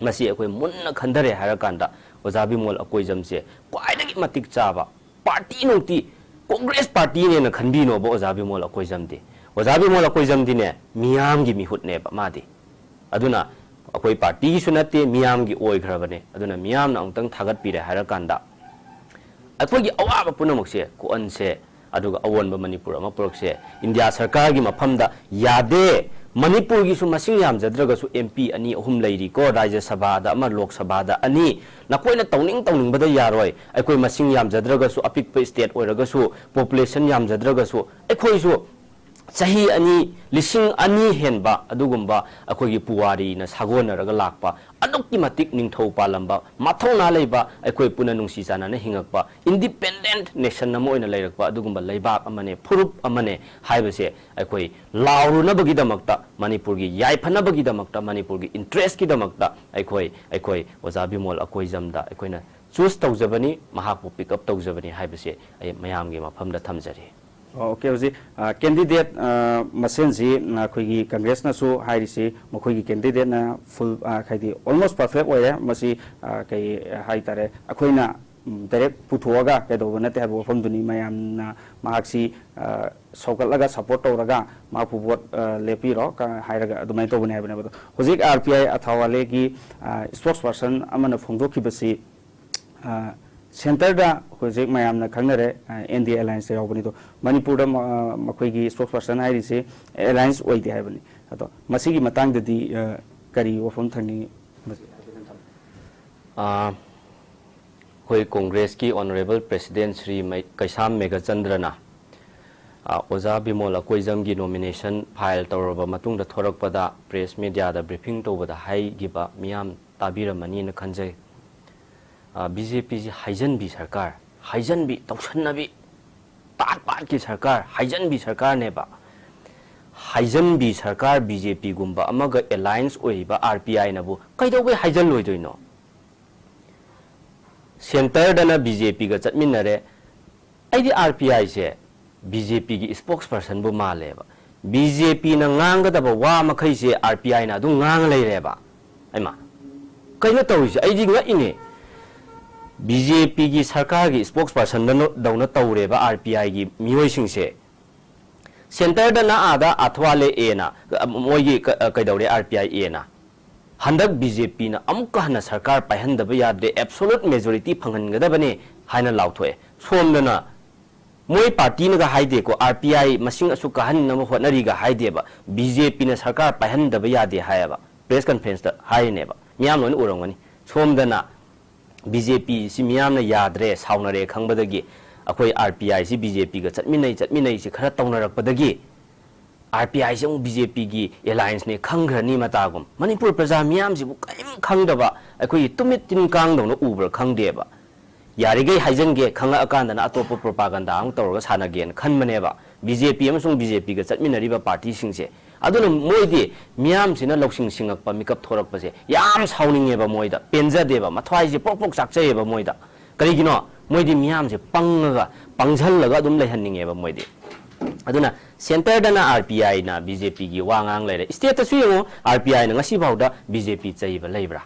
ꯃꯁꯤ ꯑꯩꯈꯣꯏ ꯃꯨꯟꯅ ꯈꯟꯊꯔꯦ ꯍꯥꯏꯔꯀꯥꯟꯗ ꯑꯣꯖꯥ ꯕꯤꯃꯣꯜ ꯑꯀꯣꯏꯖꯝꯁꯦ ꯈ꯭ꯋꯥꯏꯗꯒꯤ ꯃꯇꯤꯛ ꯆꯥꯕ ꯄꯥꯔꯇꯤ ꯅꯨꯡꯇꯤ, ꯀꯣꯡꯒ꯭ꯔꯦꯁ ꯄꯥꯔꯇꯤꯅꯦꯅ ꯈꯟꯕꯤꯅꯣꯕ ꯑꯣꯖꯥ ꯕꯤꯃꯣꯜ ꯑꯀꯣꯏꯖꯝꯗꯤ꯫ ꯑꯣꯖꯥ ꯕꯤꯃꯣꯜ ꯑꯀꯣꯏꯖꯝꯗꯤꯅꯦ, ꯃꯤꯌꯥꯝꯒꯤ ꯃꯤꯍꯨꯠꯅꯦꯕ ꯃꯥꯗꯤ꯫ ꯑꯗꯨꯅ ꯑꯩꯈꯣꯏ ꯄꯥꯔꯇꯤꯒꯤꯁꯨ ꯅꯠꯇꯦ, ꯃꯤꯌꯥꯝꯒꯤ ꯑꯣꯏꯈ꯭ꯔꯕꯅꯦ꯫ ꯑꯗꯨꯅ ꯃꯤꯌꯥꯝꯅ ꯑꯃꯨꯛꯇꯪ ꯊꯥꯒꯠꯄꯤꯔꯦ ꯍꯥꯏꯔꯀꯥꯟꯗ ꯑꯩꯈꯣꯏꯒꯤ ꯑꯋꯥꯕ ꯄꯨꯝꯅꯃꯛꯁꯦ ꯀꯣꯛꯍꯟꯁꯦ, ꯑꯗꯨꯒ ꯑꯑꯣꯟꯕ ꯃꯅꯤꯄꯨꯔ ꯑꯃ ꯄꯨꯔꯛꯁꯦ꯫ ꯏꯟꯗꯤꯌꯥ ꯁꯔꯀꯥꯔꯒꯤ ꯃꯐꯝꯗ ꯌꯥꯗꯦ, ꯃꯅꯤꯄꯨꯔꯒꯤꯁꯨ ꯃꯁꯤꯡ ꯌꯥꯝꯖꯗ꯭ꯔꯒꯁꯨ ꯑꯦꯝ ꯄꯤ ꯑꯅꯤ ꯑꯍꯨꯝ ꯂꯩꯔꯤꯀꯣ, ꯔꯥꯖ꯭ꯌ ꯁꯚꯥꯗ ꯑꯃ, ꯂꯣꯛ ꯁꯚꯥꯗ ꯑꯅꯤ, ꯅꯈꯣꯏꯅ ꯇꯧꯅꯤꯡ ꯇꯧꯅꯤꯡꯕꯗ ꯌꯥꯔꯣꯏ꯫ ꯑꯩꯈꯣꯏ ꯃꯁꯤꯡ ꯌꯥꯝꯖꯗ꯭ꯔꯒꯁꯨ, ꯑꯄꯤꯛꯄ ꯁ꯭ꯇꯦꯠ ꯑꯣꯏꯔꯒꯁꯨ, ꯄꯣꯄꯨꯂꯦꯁꯟ ꯌꯥꯝꯖꯗ꯭ꯔꯒꯁꯨ, ꯑꯩꯈꯣꯏꯁꯨ ꯆꯍꯤ ꯑꯅꯤ, ꯂꯤꯁꯤꯡ ꯑꯅꯤ ꯍꯦꯟꯕ ꯑꯗꯨꯒꯨꯝꯕ ꯑꯩꯈꯣꯏꯒꯤ ꯄꯨꯋꯥꯔꯤꯅ ꯁꯥꯒꯣꯟꯅꯔꯒ ꯂꯥꯛꯄ, ꯑꯗꯨꯛꯀꯤ ꯃꯇꯤꯛ ꯅꯤꯡꯊꯧ ꯄꯥꯜꯂꯝꯕ, ꯃꯊꯧꯅꯥ ꯂꯩꯕ, ꯑꯩꯈꯣꯏ ꯄꯨꯟꯅ ꯅꯨꯡꯁꯤ ꯆꯥꯟꯅꯅ ꯍꯤꯡꯉꯛꯄ ꯏꯟꯗꯤꯄꯦꯟꯗꯦꯟꯠ ꯅꯦꯁꯟ ꯑꯃ ꯑꯣꯏꯅ ꯂꯩꯔꯛꯄ ꯑꯗꯨꯒꯨꯝꯕ ꯂꯩꯕꯥꯛ ꯑꯃꯅꯦ, ꯐꯨꯔꯨꯞ ꯑꯃꯅꯦ ꯍꯥꯏꯕꯁꯦ ꯑꯩꯈꯣꯏ ꯂꯥꯎꯔꯨꯅꯕꯒꯤꯗꯃꯛꯇ, ꯃꯅꯤꯄꯨꯔꯒꯤ ꯌꯥꯏꯐꯅꯕꯒꯤꯗꯃꯛꯇ, ꯃꯅꯤꯄꯨꯔꯒꯤ ꯏꯟꯇꯔꯦꯁꯀꯤꯗꯃꯛꯇ ꯑꯩꯈꯣꯏ, ꯑꯩꯈꯣꯏ ꯑꯣꯖꯥ ꯕꯤꯃꯣꯜ ꯑꯀꯣꯏꯖꯝꯗ ꯑꯩꯈꯣꯏꯅ ꯆꯨꯁ ꯇꯧꯖꯕꯅꯤ, ꯃꯍꯥꯛꯄꯨ ꯄꯤꯛ ꯑꯞ ꯇꯧꯖꯕꯅꯤ ꯍꯥꯏꯕꯁꯦ ꯑꯩ ꯃꯌꯥꯝꯒꯤ ꯃꯐꯝꯗ ꯊꯝꯖꯔꯤ꯫ ꯑꯣꯀꯦ, ꯍꯧꯖꯤꯛ, ꯑ, ꯀꯦꯟꯗꯤꯗꯦꯠ, ꯑ, ꯃꯁꯦꯟꯁꯤ, ꯑ, ꯑꯩꯈꯣꯏꯒꯤ ꯀꯪꯒ꯭ꯔꯦꯁꯅꯁꯨ ꯍꯥꯏꯔꯤꯁꯤ ꯃꯈꯣꯏꯒꯤ ꯀꯦꯟꯗꯤꯗꯦꯠꯅ ꯐꯨꯜ, ꯑ, ꯍꯥꯏꯗꯤ ꯑꯣꯜꯃꯣꯁ ꯄꯔꯐꯦꯛ ꯑꯣꯏꯔꯦ꯫ ꯃꯁꯤ, ꯑ, ꯀꯩ ꯍꯥꯏꯇꯥꯔꯦ, ꯑꯩꯈꯣꯏꯅ, ꯎꯝ, ꯗꯥꯏꯔꯦꯛ ꯄꯨꯊꯣꯛꯑꯒ ꯀꯩꯗꯧꯕ ꯅꯠꯇꯦ ꯍꯥꯏꯕ ꯋꯥꯐꯝꯗꯨꯅꯤ꯫ ꯃꯌꯥꯝꯅ ꯃꯍꯥꯛꯁꯤ, ꯑ, ꯁꯧꯒꯠꯂꯒ ꯁꯄꯣꯔꯠ ꯇꯧꯔꯒ ꯃꯍꯥꯛꯄꯨ ꯚꯣꯠ, ꯑ, ꯂꯦꯞꯄꯤꯔꯣ ꯀ-, ꯍꯥꯏꯔꯒ ꯑꯗꯨꯃꯥꯏꯅ ꯇꯧꯕꯅꯦ ꯍꯥꯏꯕꯅꯦꯕ꯫ ꯑꯗꯣ ꯍꯧꯖꯤꯛ ꯑꯥꯔ ꯄꯤ ꯑꯥꯏ ꯑꯊꯥꯋꯥꯂꯦꯒꯤ, ꯑ, ꯁ꯭ꯄꯣꯛꯁ ꯄꯔꯁꯟ ꯑꯃꯅ ꯐꯣꯡꯗꯣꯛꯈꯤꯕꯁꯤ, ꯑ, ꯁꯦꯟꯇꯔꯗ ꯍꯧꯖꯤꯛ ꯃꯌꯥꯝꯅ ꯈꯪꯅꯔꯦ, ꯑ, ꯑꯦꯟ ꯗꯤ ꯑꯦ ꯑꯦꯂꯥꯏꯟꯁꯇ ꯌꯥꯎꯕꯅꯤ꯫ ꯑꯗꯣ ꯃꯅꯤꯄꯨꯔꯗ ꯃ-, ꯑ, ꯃꯈꯣꯏꯒꯤ ꯁ꯭ꯄꯣꯛꯁ ꯄꯔꯁꯟ ꯍꯥꯏꯔꯤꯁꯤ ꯑꯦꯂꯥꯏꯟꯁ ꯑꯣꯏꯗꯦ ꯍꯥꯏꯕꯅꯤ꯫ ꯑꯗꯣ ꯃꯁꯤꯒꯤ ꯃꯇꯥꯡꯗꯗꯤ, ꯑ, ꯀꯔꯤ ꯋꯥꯐꯝ ꯊꯝꯅꯤꯡꯉꯤ? ꯑ, ꯑꯩꯈꯣꯏ ꯀꯣꯡꯒ꯭ꯔꯦꯁꯀꯤ ꯑꯣꯅꯔꯦꯕꯜ ꯄ꯭ꯔꯦꯁꯤꯗꯦꯟꯠ ꯁ꯭ꯔꯤ ꯃꯩ-, ꯀꯩꯁꯥꯝ ꯃꯦꯘꯆꯟꯗ꯭ꯔꯅ, ꯑ, ꯑꯣꯖꯥ ꯕꯤꯃꯣꯜ ꯑꯀꯣꯏꯖꯝꯒꯤ ꯅꯣꯃꯤꯅꯦꯁꯟ ꯐꯥꯏꯜ ꯇꯧꯔꯕ ꯃꯇꯨꯡꯗ ꯊꯣꯔꯛꯄꯗ ꯄ꯭ꯔꯦꯁ ꯃꯤꯗꯤꯌꯥꯗ ꯕ꯭ꯔꯤꯐꯤꯡ ꯇꯧꯕꯗ ꯍꯥꯏꯈꯤꯕ ꯃꯤꯌꯥꯝ ꯇꯥꯕꯤꯔꯝꯃꯅꯤꯅ ꯈꯟꯖꯩ꯫ ꯑ, ꯕꯤ ꯖꯦ ꯄꯤꯁꯤ ꯍꯥꯏꯖꯟꯕꯤ ꯁꯔꯀꯥꯔ, ꯍꯥꯏꯖꯟꯕꯤ, ꯇꯧꯁꯟꯅꯕꯤ, ꯇꯥꯠ ꯄꯥꯠꯀꯤ ꯁꯔꯀꯥꯔ, ꯍꯥꯏꯖꯟꯕꯤ ꯁꯔꯀꯥꯔꯅꯦꯕ꯫ ꯍꯥꯏꯖꯟꯕꯤ ꯁꯔꯀꯥꯔ ꯕꯤ ꯖꯦ ꯄꯤꯒꯨꯝꯕ ꯑꯃꯒ ꯑꯦꯂꯥꯏꯟꯁ ꯑꯣꯏꯔꯤꯕ ꯑꯥꯔ ꯄꯤ ꯑꯥꯏꯅꯕꯨ ꯀꯩꯗꯧꯕꯩ ꯍꯥꯏꯖꯜꯂꯣꯏꯗꯣꯏꯅꯣ? ꯁꯦꯟꯇꯔꯗꯅ ꯕꯤ ꯖꯦ ꯄꯤꯒ ꯆꯠꯃꯤꯟꯅꯔꯦ꯫ ꯑꯩꯗꯤ ꯑꯥꯔ ꯄꯤ ꯑꯥꯏꯁꯦ ꯕꯤ ꯖꯦ ꯄꯤꯒꯤ ꯁ꯭ꯄꯣꯛꯁ ꯄꯔꯁꯟꯕꯨ ꯃꯥꯜꯂꯦꯕ꯫ ꯕꯤ ꯖꯦ ꯄꯤꯅ ꯉꯥꯡꯒꯗꯕ ꯋꯥ ꯃꯈꯩꯁꯦ ꯑꯥꯔ ꯄꯤ ꯑꯥꯏꯅ ꯑꯗꯨꯝ ꯉꯥꯡꯉ ꯂꯩꯔꯦꯕ꯫ ꯑꯩꯃ, ꯀꯩꯅꯣ ꯇꯧꯔꯤꯁꯦ? ꯑꯩꯗꯤ ꯉꯛꯏꯅꯦ꯫ ꯕꯤ ꯖꯦ ꯄꯤꯒꯤ ꯁꯔꯀꯥꯔꯒꯤ spokesperson ꯗꯧꯅ ꯇꯧꯔꯦꯕ ꯑꯥꯔ ꯄꯤ ꯑꯥꯏꯒꯤ ꯃꯤꯑꯣꯏꯁꯤꯡꯁꯦ꯫ ꯁꯦꯟꯇꯔꯗꯅ ꯑꯥꯗ ꯑꯊꯋꯥꯂꯦ ꯑꯦꯅ, ꯃꯣꯏꯒꯤ ꯀ-, ꯀꯩꯗꯧꯔꯦ, ꯑꯥꯔ ꯄꯤ ꯑꯥꯏ ꯑꯦꯅ꯫ ꯍꯟꯗꯛ ꯕꯤ ꯖꯦ ꯄꯤꯅ ꯑꯃꯨꯛꯀ ꯍꯟꯅ ꯁꯔꯀꯥꯔ ꯄꯥꯏꯍꯟꯗꯕ ꯌꯥꯗ꯭ꯔꯦ, absolute majority ꯐꯪꯍꯟꯒꯗꯕꯅꯤ ꯍꯥꯏꯅ ꯂꯥꯎꯊꯣꯛꯑꯦ꯫ ꯁꯣꯝꯗꯅ ꯃꯣꯏ ꯄꯥꯔꯇꯤꯅꯒ ꯍꯥꯏꯗꯦꯀꯣ, ꯑꯥꯔ ꯄꯤ ꯑꯥꯏ ꯃꯁꯤꯡ ꯑꯁꯨꯛ ꯀꯥꯍꯟꯅꯕ ꯍꯣꯠꯅꯔꯤꯒ ꯍꯥꯏꯗꯦꯕ, ꯕꯤ ꯖꯦ ꯄꯤꯅ ꯁꯔꯀꯥꯔ ꯄꯥꯏꯍꯟꯗꯕ ꯌꯥꯗꯦ ꯍꯥꯏꯌꯦꯕ꯫ Press conference ꯇ ꯍꯥꯏꯔꯤꯅꯦꯕ, ꯃꯤꯌꯥꯝ ꯂꯣꯏꯅ ꯎꯔꯝꯒꯅꯤ꯫ ꯁꯣꯝꯗꯅ ꯕꯤ ꯖꯦ ꯄꯤ ꯁꯤ ꯃꯤꯌꯥꯝꯅ ꯌꯥꯗ꯭ꯔꯦ, ꯁꯥꯎꯅꯔꯦ ꯈꯪꯕꯗꯒꯤ ꯑꯩꯈꯣꯏ R P I C B J ꯄꯤꯒ ꯆꯠꯃꯤꯟꯅꯩ, ꯆꯠꯃꯤꯟꯅꯩꯁꯤ ꯈꯔ ꯇꯧꯅꯔꯛꯄꯗꯒꯤ ꯑꯥꯔ ꯄꯤ ꯑꯥꯏ ꯁꯤ ꯑꯃꯨꯛ ꯕꯤ ꯖꯦ ꯄꯤꯒꯤ alliance ꯅꯦ ꯈꯪꯈ꯭ꯔꯅꯤ ꯃꯇꯥꯒꯨꯝ꯫ ꯃꯅꯤꯄꯨꯔ ꯄ꯭ꯔꯖꯥ ꯃꯤꯌꯥꯝꯁꯤꯕꯨ ꯀꯔꯤꯝ ꯈꯪꯗꯕ, ꯑꯩꯈꯣꯏꯒꯤ ꯇꯨꯃꯤꯠ ꯇꯤꯟ ꯀꯥꯡꯗꯧꯅ ꯎꯕ꯭ꯔꯥ ꯈꯪꯗꯦꯕ꯫ ꯌꯥꯔꯤꯈꯩ ꯍꯥꯏꯖꯟꯒꯦ, ꯈꯪꯉꯛꯑꯀꯥꯟꯗꯅ ꯑꯇꯣꯞꯄ propaganda ꯑꯃꯨꯛ ꯇꯧꯔꯒ ꯁꯥꯟꯅꯒꯦꯅ ꯈꯟꯕꯅꯦꯕ꯫ ꯕꯤ ꯖꯦ ꯄꯤ ꯑꯃꯁꯨꯡ ꯕꯤ ꯖꯦ ꯄꯤꯒ ꯆꯠꯃꯤꯟꯅꯔꯤꯕ ꯄꯥꯔꯇꯤꯁꯤꯡꯁꯦ꯫ ꯑꯗꯨꯅ ꯃꯣꯏꯗꯤ ꯃꯤꯌꯥꯝꯁꯤꯅ ꯂꯧꯁꯤꯡ ꯁꯤꯡꯉꯛꯄ, ꯃꯤꯀꯞ ꯊꯣꯔꯛꯄꯁꯦ ꯌꯥꯝ ꯁꯥꯎꯅꯤꯡꯉꯦꯕ, ꯃꯣꯏꯗ ꯄꯦꯟꯖꯗꯦꯕ, ꯃꯊ꯭ꯋꯥꯏꯁꯦ ꯄ꯭ꯔꯣꯛ ꯄ꯭ꯔꯣꯛ ꯆꯥꯛꯆꯩꯌꯦꯕ ꯃꯣꯏꯗ꯫ ꯀꯔꯤꯒꯤꯅꯣ? ꯃꯣꯏꯗꯤ ꯃꯤꯌꯥꯝꯁꯦ ꯄꯪꯉꯒ, ꯄꯪꯁꯜꯂꯒ ꯑꯗꯨꯝ ꯂꯩꯍꯟꯅꯤꯡꯉꯦꯕ ꯃꯣꯏꯗꯤ꯫ ꯑꯗꯨꯅ ꯁꯦꯟꯇꯔꯗꯅ ꯑꯥꯔ ꯄꯤ ꯑꯥꯏꯅ ꯕꯤ ꯖꯦ ꯄꯤꯒꯤ ꯋꯥ ꯉꯥꯡ ꯂꯩꯔꯦ꯫ State ꯇꯁꯨ ꯌꯦꯡꯉꯨ, ꯑꯥꯔ ꯄꯤ ꯑꯥꯏꯅ ꯉꯁꯤꯐꯥꯎꯗ ꯕꯤ ꯖꯦ ꯄꯤ ꯆꯩꯕ ꯂꯩꯕ꯭ꯔꯥ?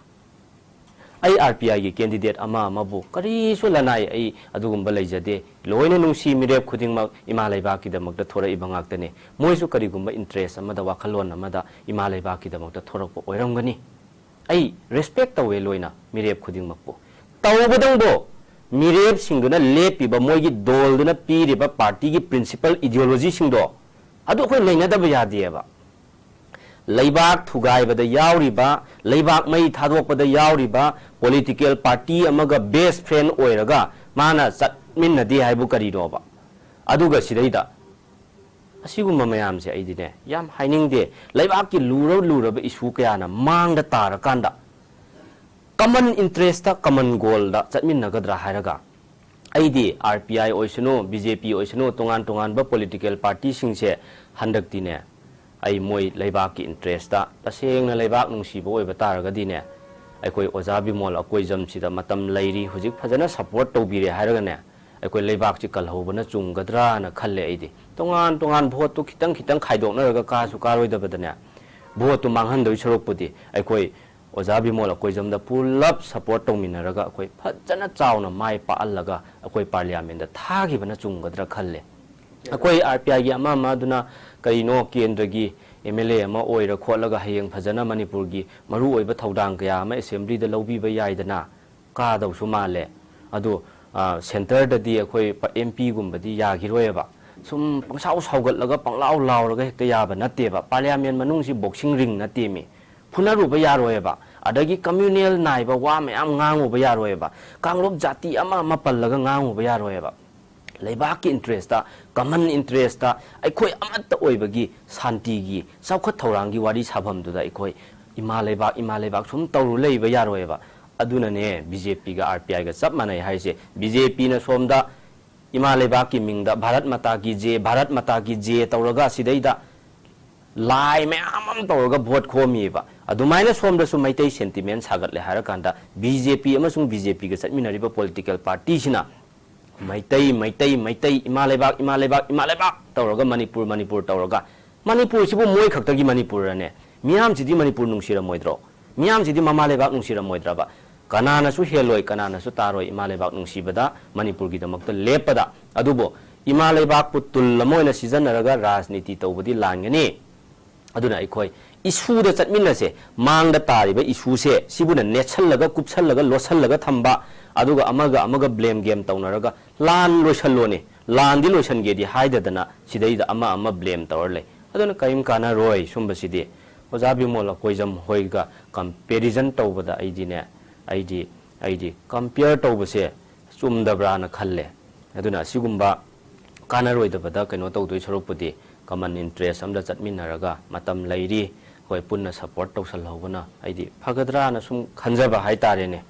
ꯑꯩ ꯑꯥꯔ ꯄꯤ ꯑꯥꯏꯒꯤ candidate ꯑꯃ ꯑꯃꯕꯨ ꯀꯔꯤꯁꯨ ꯂꯅꯥꯏ ꯑꯩ ꯑꯗꯨꯒꯨꯝꯕ ꯂꯩꯖꯗꯦ꯫ ꯂꯣꯏꯅ ꯅꯨꯡꯁꯤ, ꯃꯤꯔꯦꯞ ꯈꯨꯗꯤꯡꯃꯛ ꯏꯃꯥ ꯂꯩꯕꯥꯛꯀꯤꯗꯃꯛꯇ ꯊꯣꯔꯛꯏꯕ ꯉꯥꯛꯇꯅꯤ꯫ ꯃꯣꯏꯁꯨ ꯀꯔꯤꯒꯨꯝꯕ interest ꯑꯃꯗ, ꯋꯥꯈꯜꯂꯣꯟ ꯑꯃꯗ ꯏꯃꯥ ꯂꯩꯕꯥꯛꯀꯤꯗꯃꯛꯇ ꯊꯣꯔꯛꯄ ꯑꯣꯏꯔꯝꯒꯅꯤ꯫ ꯑꯩ respect ꯇꯧꯋꯦ ꯂꯣꯏꯅ ꯃꯤꯔꯦꯞ ꯈꯨꯗꯤꯡꯃꯛꯄꯨ꯫ ꯇꯧꯕꯗꯪꯕꯨ ꯃꯤꯔꯦꯞꯁꯤꯡꯗꯨꯅ ꯂꯦꯞꯄꯤꯕ, ꯃꯣꯏꯒꯤ ꯗꯣꯜꯗꯨꯅ ꯄꯤꯔꯤꯕ party ꯒꯤ principle, ideology ꯁꯤꯡꯗꯣ, ꯑꯗꯨ ꯑꯩꯈꯣꯏ ꯂꯩꯅꯗꯕ ꯌꯥꯗꯦꯕ꯫ ꯂꯩꯕꯥꯛ ꯊꯨꯒꯥꯏꯕꯗ ꯌꯥꯎꯔꯤꯕ, ꯂꯩꯕꯥꯛ ꯃꯩ ꯊꯥꯗꯣꯛꯄꯗ ꯌꯥꯎꯔꯤꯕ political party ꯑꯃꯒ best friend ꯑꯣꯏꯔꯒ ꯃꯥꯅ ꯆꯠꯃꯤꯟꯅꯗꯦ ꯍꯥꯏꯕꯨ ꯀꯔꯤꯅꯣꯕ? ꯑꯗꯨꯒ ꯁꯤꯗꯩꯗ ꯑꯁꯤꯒꯨꯝꯕ ꯃꯌꯥꯝꯁꯦ ꯑꯩꯗꯤꯅꯦ ꯌꯥꯝ ꯍꯥꯏꯅꯤꯡꯗꯦ꯫ ꯂꯩꯕꯥꯛꯀꯤ ꯂꯨꯔ ꯂꯨꯔꯕ issue ꯀꯌꯥꯅ ꯃꯥꯡꯗ ꯇꯥꯔꯀꯥꯟꯗ common interest ꯇ, common goal ꯗ ꯆꯠꯃꯤꯟꯅꯒꯗ꯭ꯔꯥ ꯍꯥꯏꯔꯒ, ꯑꯩꯗꯤ ꯑꯥꯔ ꯄꯤ ꯑꯥꯏ ꯑꯣꯏꯁꯅꯨ, ꯕꯤ ꯖꯦ ꯄꯤ ꯑꯣꯏꯁꯅꯨ, ꯇꯣꯉꯥꯟ ꯇꯣꯉꯥꯟꯕ political party ꯁꯤꯡꯁꯦ ꯍꯟꯗꯛꯇꯤꯅꯦ, ꯑꯩ ꯃꯣꯏ ꯂꯩꯕꯥꯛꯀꯤ interest ꯇ, ꯇꯁꯦꯡꯅ ꯂꯩꯕꯥꯛ ꯅꯨꯡꯁꯤꯕ ꯑꯣꯏꯕ ꯇꯥꯔꯒꯗꯤꯅꯦ, ꯑꯩꯈꯣꯏ ꯑꯣꯖꯥ ꯕꯤꯃꯣꯜ ꯑꯀꯣꯏꯖꯝꯁꯤꯗ ꯃꯇꯝ ꯂꯩꯔꯤ, ꯍꯧꯖꯤꯛ ꯐꯖꯅ support ꯇꯧꯕꯤꯔꯦ ꯍꯥꯏꯔꯒꯅꯦ, ꯑꯩꯈꯣꯏ ꯂꯩꯕꯥꯛꯁꯤ ꯀꯜꯍꯧꯕꯅ ꯆꯨꯝꯒꯗ꯭ꯔꯥꯅ ꯈꯜꯂꯦ꯫ ꯑꯩꯗꯤ ꯇꯣꯉꯥꯟ ꯇꯣꯉꯥꯟ vote ꯇꯨ ꯈꯤꯇꯪ ꯈꯤꯇꯪ ꯈꯥꯏꯗꯣꯛꯅꯔꯒ ꯀꯥꯁꯨ ꯀꯥꯔꯣꯏꯗꯕꯗꯅꯦ, vote ꯇꯨ ꯃꯥꯡꯍꯟꯗꯣꯏ ꯁꯔꯨꯛꯄꯨꯗꯤ ꯑꯩꯈꯣꯏ ꯑꯣꯖꯥ ꯕꯤꯃꯣꯜ ꯑꯀꯣꯏꯖꯝꯗ ꯄꯨꯂꯞ ꯁꯄꯣꯔꯠ ꯇꯧꯃꯤꯟꯅꯔꯒ ꯑꯩꯈꯣꯏ ꯐꯖꯅ ꯆꯥꯎꯅ ꯃꯥꯏ ꯄꯥꯛꯍꯜꯂꯒ ꯑꯩꯈꯣꯏ ꯄꯥꯔꯂꯤꯌꯥꯃꯦꯟꯗ ꯊꯥꯈꯤꯕꯅ ꯆꯨꯝꯒꯗ꯭ꯔꯥ ꯈꯜꯂꯦ꯫ ꯑꯩꯈꯣꯏ ꯑꯥꯔ ꯄꯤ ꯑꯥꯏꯒꯤ ꯑꯃ ꯑꯃ ꯑꯗꯨꯅ ꯀꯔꯤꯅꯣ, ꯀꯦꯟꯗ꯭ꯔꯒꯤ ꯑꯦꯝ ꯑꯦꯜ ꯑꯦ ꯑꯃ ꯑꯣꯏꯔ ꯈꯣꯠꯂꯒ ꯍꯌꯦꯡ ꯐꯖꯅ ꯃꯅꯤꯄꯨꯔꯒꯤ ꯃꯔꯨꯑꯣꯏꯕ ꯊꯧꯗꯥꯡ ꯀꯌꯥ ꯑꯃ ꯑꯦꯁꯦꯝꯕ꯭ꯂꯤꯗ ꯂꯧꯕꯤꯕ ꯌꯥꯏꯗꯅ, ꯀꯥꯗꯧꯁꯨ ꯃꯥꯜꯂꯦ꯫ ꯑꯗꯨ, ꯑ, ꯁꯦꯟꯇꯔꯗꯗꯤ ꯑꯩꯈꯣꯏ ꯄ-, ꯑꯦꯝ ꯄꯤꯒꯨꯝꯕꯗꯤ ꯌꯥꯈꯤꯔꯣꯏꯕ꯫ ꯁꯨꯝ ꯄꯪꯁꯥꯎ ꯁꯥꯎꯒꯠꯂꯒ ꯄꯪꯂꯥꯎ ꯂꯥꯎꯔꯒ ꯍꯦꯛꯇ ꯌꯥꯕ ꯅꯠꯇꯦꯕ꯫ ꯄꯥꯔꯂꯤꯌꯥꯃꯦꯟ ꯃꯅꯨꯡꯁꯤ ꯕꯣꯛꯁꯤꯡ ꯔꯤꯡ ꯅꯠꯇꯦꯃꯤ꯫ ꯐꯨꯅꯔꯨꯕ ꯌꯥꯔꯣꯏꯕ꯫ ꯑꯗꯒꯤ ꯀꯝꯃ꯭ꯌꯨꯅꯦꯜ ꯅꯥꯏꯕ ꯋꯥ ꯃꯌꯥꯝ ꯉꯥꯡꯉꯨꯕ ꯌꯥꯔꯣꯏꯕ꯫ ꯀꯥꯡꯂꯨꯞ ꯖꯥꯇꯤ ꯑꯃ ꯑꯃ ꯄꯜꯂꯒ ꯉꯥꯡꯉꯨꯕ ꯌꯥꯔꯣꯏꯕ꯫ ꯂꯩꯕꯥꯛꯀꯤ ꯏꯟꯇꯔꯦꯁꯇ, ꯀꯃꯟ ꯏꯟꯇꯔꯦꯁꯇ, ꯑꯩꯈꯣꯏ ꯑꯃꯠꯇ ꯑꯣꯏꯕꯒꯤ ꯁꯥꯟꯇꯤꯒꯤ ꯆꯥꯎꯈꯠ ꯊꯧꯔꯥꯡꯒꯤ ꯋꯥꯔꯤ ꯁꯥꯐꯝꯗꯨꯗ ꯑꯩꯈꯣꯏ ꯏꯃꯥ ꯂꯩꯕꯥꯛ, ꯏꯃꯥ ꯂꯩꯕꯥꯛ ꯁꯨꯝ ꯇꯧꯔꯨ ꯂꯩꯕ ꯌꯥꯔꯣꯏꯕ꯫ ꯑꯗꯨꯅꯅꯦ ꯕꯤ ꯖꯦ ꯄꯤꯒ ꯑꯥꯔ ꯄꯤ ꯑꯥꯏꯒ ꯆꯞ ꯃꯥꯟꯅꯩ ꯍꯥꯏꯁꯦ꯫ ꯕꯤ ꯖꯦ ꯄꯤꯅ ꯁꯣꯝꯗ ꯏꯃꯥ ꯂꯩꯕꯥꯛꯀꯤ ꯃꯤꯡꯗ ꯚꯥꯔꯠ ꯃꯥꯇꯥ ꯀꯤ ꯖꯦ, ꯚꯥꯔꯠ ꯃꯥꯇꯥ ꯀꯤ ꯖꯦ ꯇꯧꯔꯒ ꯁꯤꯗꯩꯗ ꯂꯥꯏ ꯃꯌꯥꯝ ꯑꯃ ꯇꯧꯔꯒ ꯚꯣꯠ ꯈꯣꯝꯃꯤꯕ꯫ ꯑꯗꯨꯃꯥꯏꯅ ꯁꯣꯝꯗꯁꯨ ꯃꯩꯇꯩ ꯁꯦꯟꯇꯤꯃꯦꯟ ꯁꯥꯒꯠꯂꯦ ꯍꯥꯏꯔꯀꯥꯟꯗ ꯕꯤ ꯖꯦ ꯄꯤ ꯑꯃꯁꯨꯡ ꯕꯤ ꯖꯦ ꯄꯤꯒ ꯆꯠꯃꯤꯟꯅꯔꯤꯕ ꯄꯣꯂꯤꯇꯤꯀꯦꯜ ꯄꯥꯔꯇꯤꯁꯤꯅ ꯃꯩꯇꯩ, ꯃꯩꯇꯩ, ꯃꯩꯇꯩ, ꯏꯃꯥ ꯂꯩꯕꯥꯛ, ꯏꯃꯥ ꯂꯩꯕꯥꯛ, ꯏꯃꯥ ꯂꯩꯕꯥꯛ ꯇꯧꯔꯒ ꯃꯅꯤꯄꯨꯔ, ꯃꯅꯤꯄꯨꯔ ꯇꯧꯔꯒ, ꯃꯅꯤꯄꯨꯔꯁꯤꯕꯨ ꯃꯣꯏ ꯈꯛꯇꯒꯤ ꯃꯅꯤꯄꯨꯔꯔꯅꯦ? ꯃꯤꯌꯥꯝꯁꯤꯗꯤ ꯃꯅꯤꯄꯨꯔ ꯅꯨꯡꯁꯤꯔꯝꯃꯣꯏꯗ꯭ꯔꯣ? ꯃꯤꯌꯥꯝꯁꯤꯗꯤ ꯃꯃꯥ ꯂꯩꯕꯥꯛ ꯅꯨꯡꯁꯤꯔꯝꯃꯣꯏꯗ꯭ꯔꯕ? ꯀꯅꯥꯅꯁꯨ ꯍꯦꯜꯂꯣꯏ, ꯀꯅꯥꯅꯁꯨ ꯇꯥꯔꯣꯏ ꯏꯃꯥ ꯂꯩꯕꯥꯛ ꯅꯨꯡꯁꯤꯕꯗ, ꯃꯅꯤꯄꯨꯔꯒꯤꯗꯃꯛꯇ ꯂꯦꯞꯄꯗ꯫ ꯑꯗꯨꯕꯨ ꯏꯃꯥ ꯂꯩꯕꯥꯛꯄꯨ ꯇꯨꯜ ꯑꯃ ꯑꯣꯏꯅ ꯁꯤꯖꯤꯟꯅꯔꯒ ꯔꯥꯖꯅꯤꯇꯤ ꯇꯧꯕꯗꯤ ꯂꯥꯟꯒꯅꯤ꯫ ꯑꯗꯨꯅ ꯑꯩꯈꯣꯏ ꯏꯁꯨꯗ ꯆꯠꯃꯤꯟꯅꯁꯦ꯫ ꯃꯥꯡꯗ ꯇꯥꯔꯤꯕ ꯏꯁꯨꯁꯦ ꯁꯤꯕꯨꯅ ꯅꯦꯠꯁꯜꯂꯒ, ꯀꯨꯞꯁꯜꯂꯒ, ꯂꯣꯠꯁꯜꯂꯒ ꯊꯝꯕ, ꯑꯗꯨꯒ ꯑꯃꯒ ꯑꯃꯒ ꯕ꯭ꯂꯦꯝ ꯒꯦꯝ ꯇꯧꯅꯔꯒ ꯂꯥꯟ ꯂꯣꯏꯁꯜꯂꯣꯅꯦ, ꯂꯥꯟꯗꯤ ꯂꯣꯏꯁꯟꯒꯦꯗꯤ ꯍꯥꯏꯗꯗꯅ ꯁꯤꯗꯩꯗ ꯑꯃ ꯑꯃ ꯕ꯭ꯂꯦꯝ ꯇꯧꯔ ꯂꯩ꯫ ꯑꯗꯨꯅ ꯀꯔꯤꯝ ꯀꯥꯟꯅꯔꯣꯏ ꯁꯨꯝꯕꯁꯤꯗꯤ꯫ ꯑꯣꯖꯥ ꯕꯤꯃꯣꯜ ꯑꯀꯣꯏꯖꯝ ꯍꯣꯏꯒ ꯀꯝꯄꯦꯔꯤꯖꯟ ꯇꯧꯕꯗ ꯑꯩꯗꯤꯅꯦ, ꯑꯩꯗꯤ, ꯑꯩꯗꯤ ꯀꯝꯄꯤꯌꯔ ꯇꯧꯕꯁꯦ ꯆꯨꯝꯗꯕ꯭ꯔꯥꯅ ꯈꯜꯂꯦ꯫ ꯑꯗꯨꯅ ꯑꯁꯤꯒꯨꯝꯕ ꯀꯥꯟꯅꯔꯣꯏꯗꯕꯗ ꯀꯩꯅꯣ ꯇꯧꯗꯣꯏ ꯁꯔꯨꯛꯄꯨꯗꯤ ꯀꯃꯟ ꯏꯟꯇꯔꯦꯁ ꯑꯃꯗ ꯆꯠꯃꯤꯟꯅꯔꯒ ꯃꯇꯝ ꯂꯩꯔꯤ, ꯑꯩꯈꯣꯏ ꯄꯨꯟꯅ ꯁꯄꯣꯔꯠ ꯇꯧꯁꯜꯍꯧꯕꯅ ꯑꯩꯗꯤ ꯐꯒꯗ꯭ꯔꯥꯅ ꯁꯨꯝ ꯈꯟꯖꯕ ꯍꯥꯏꯇꯥꯔꯦꯅꯦ꯫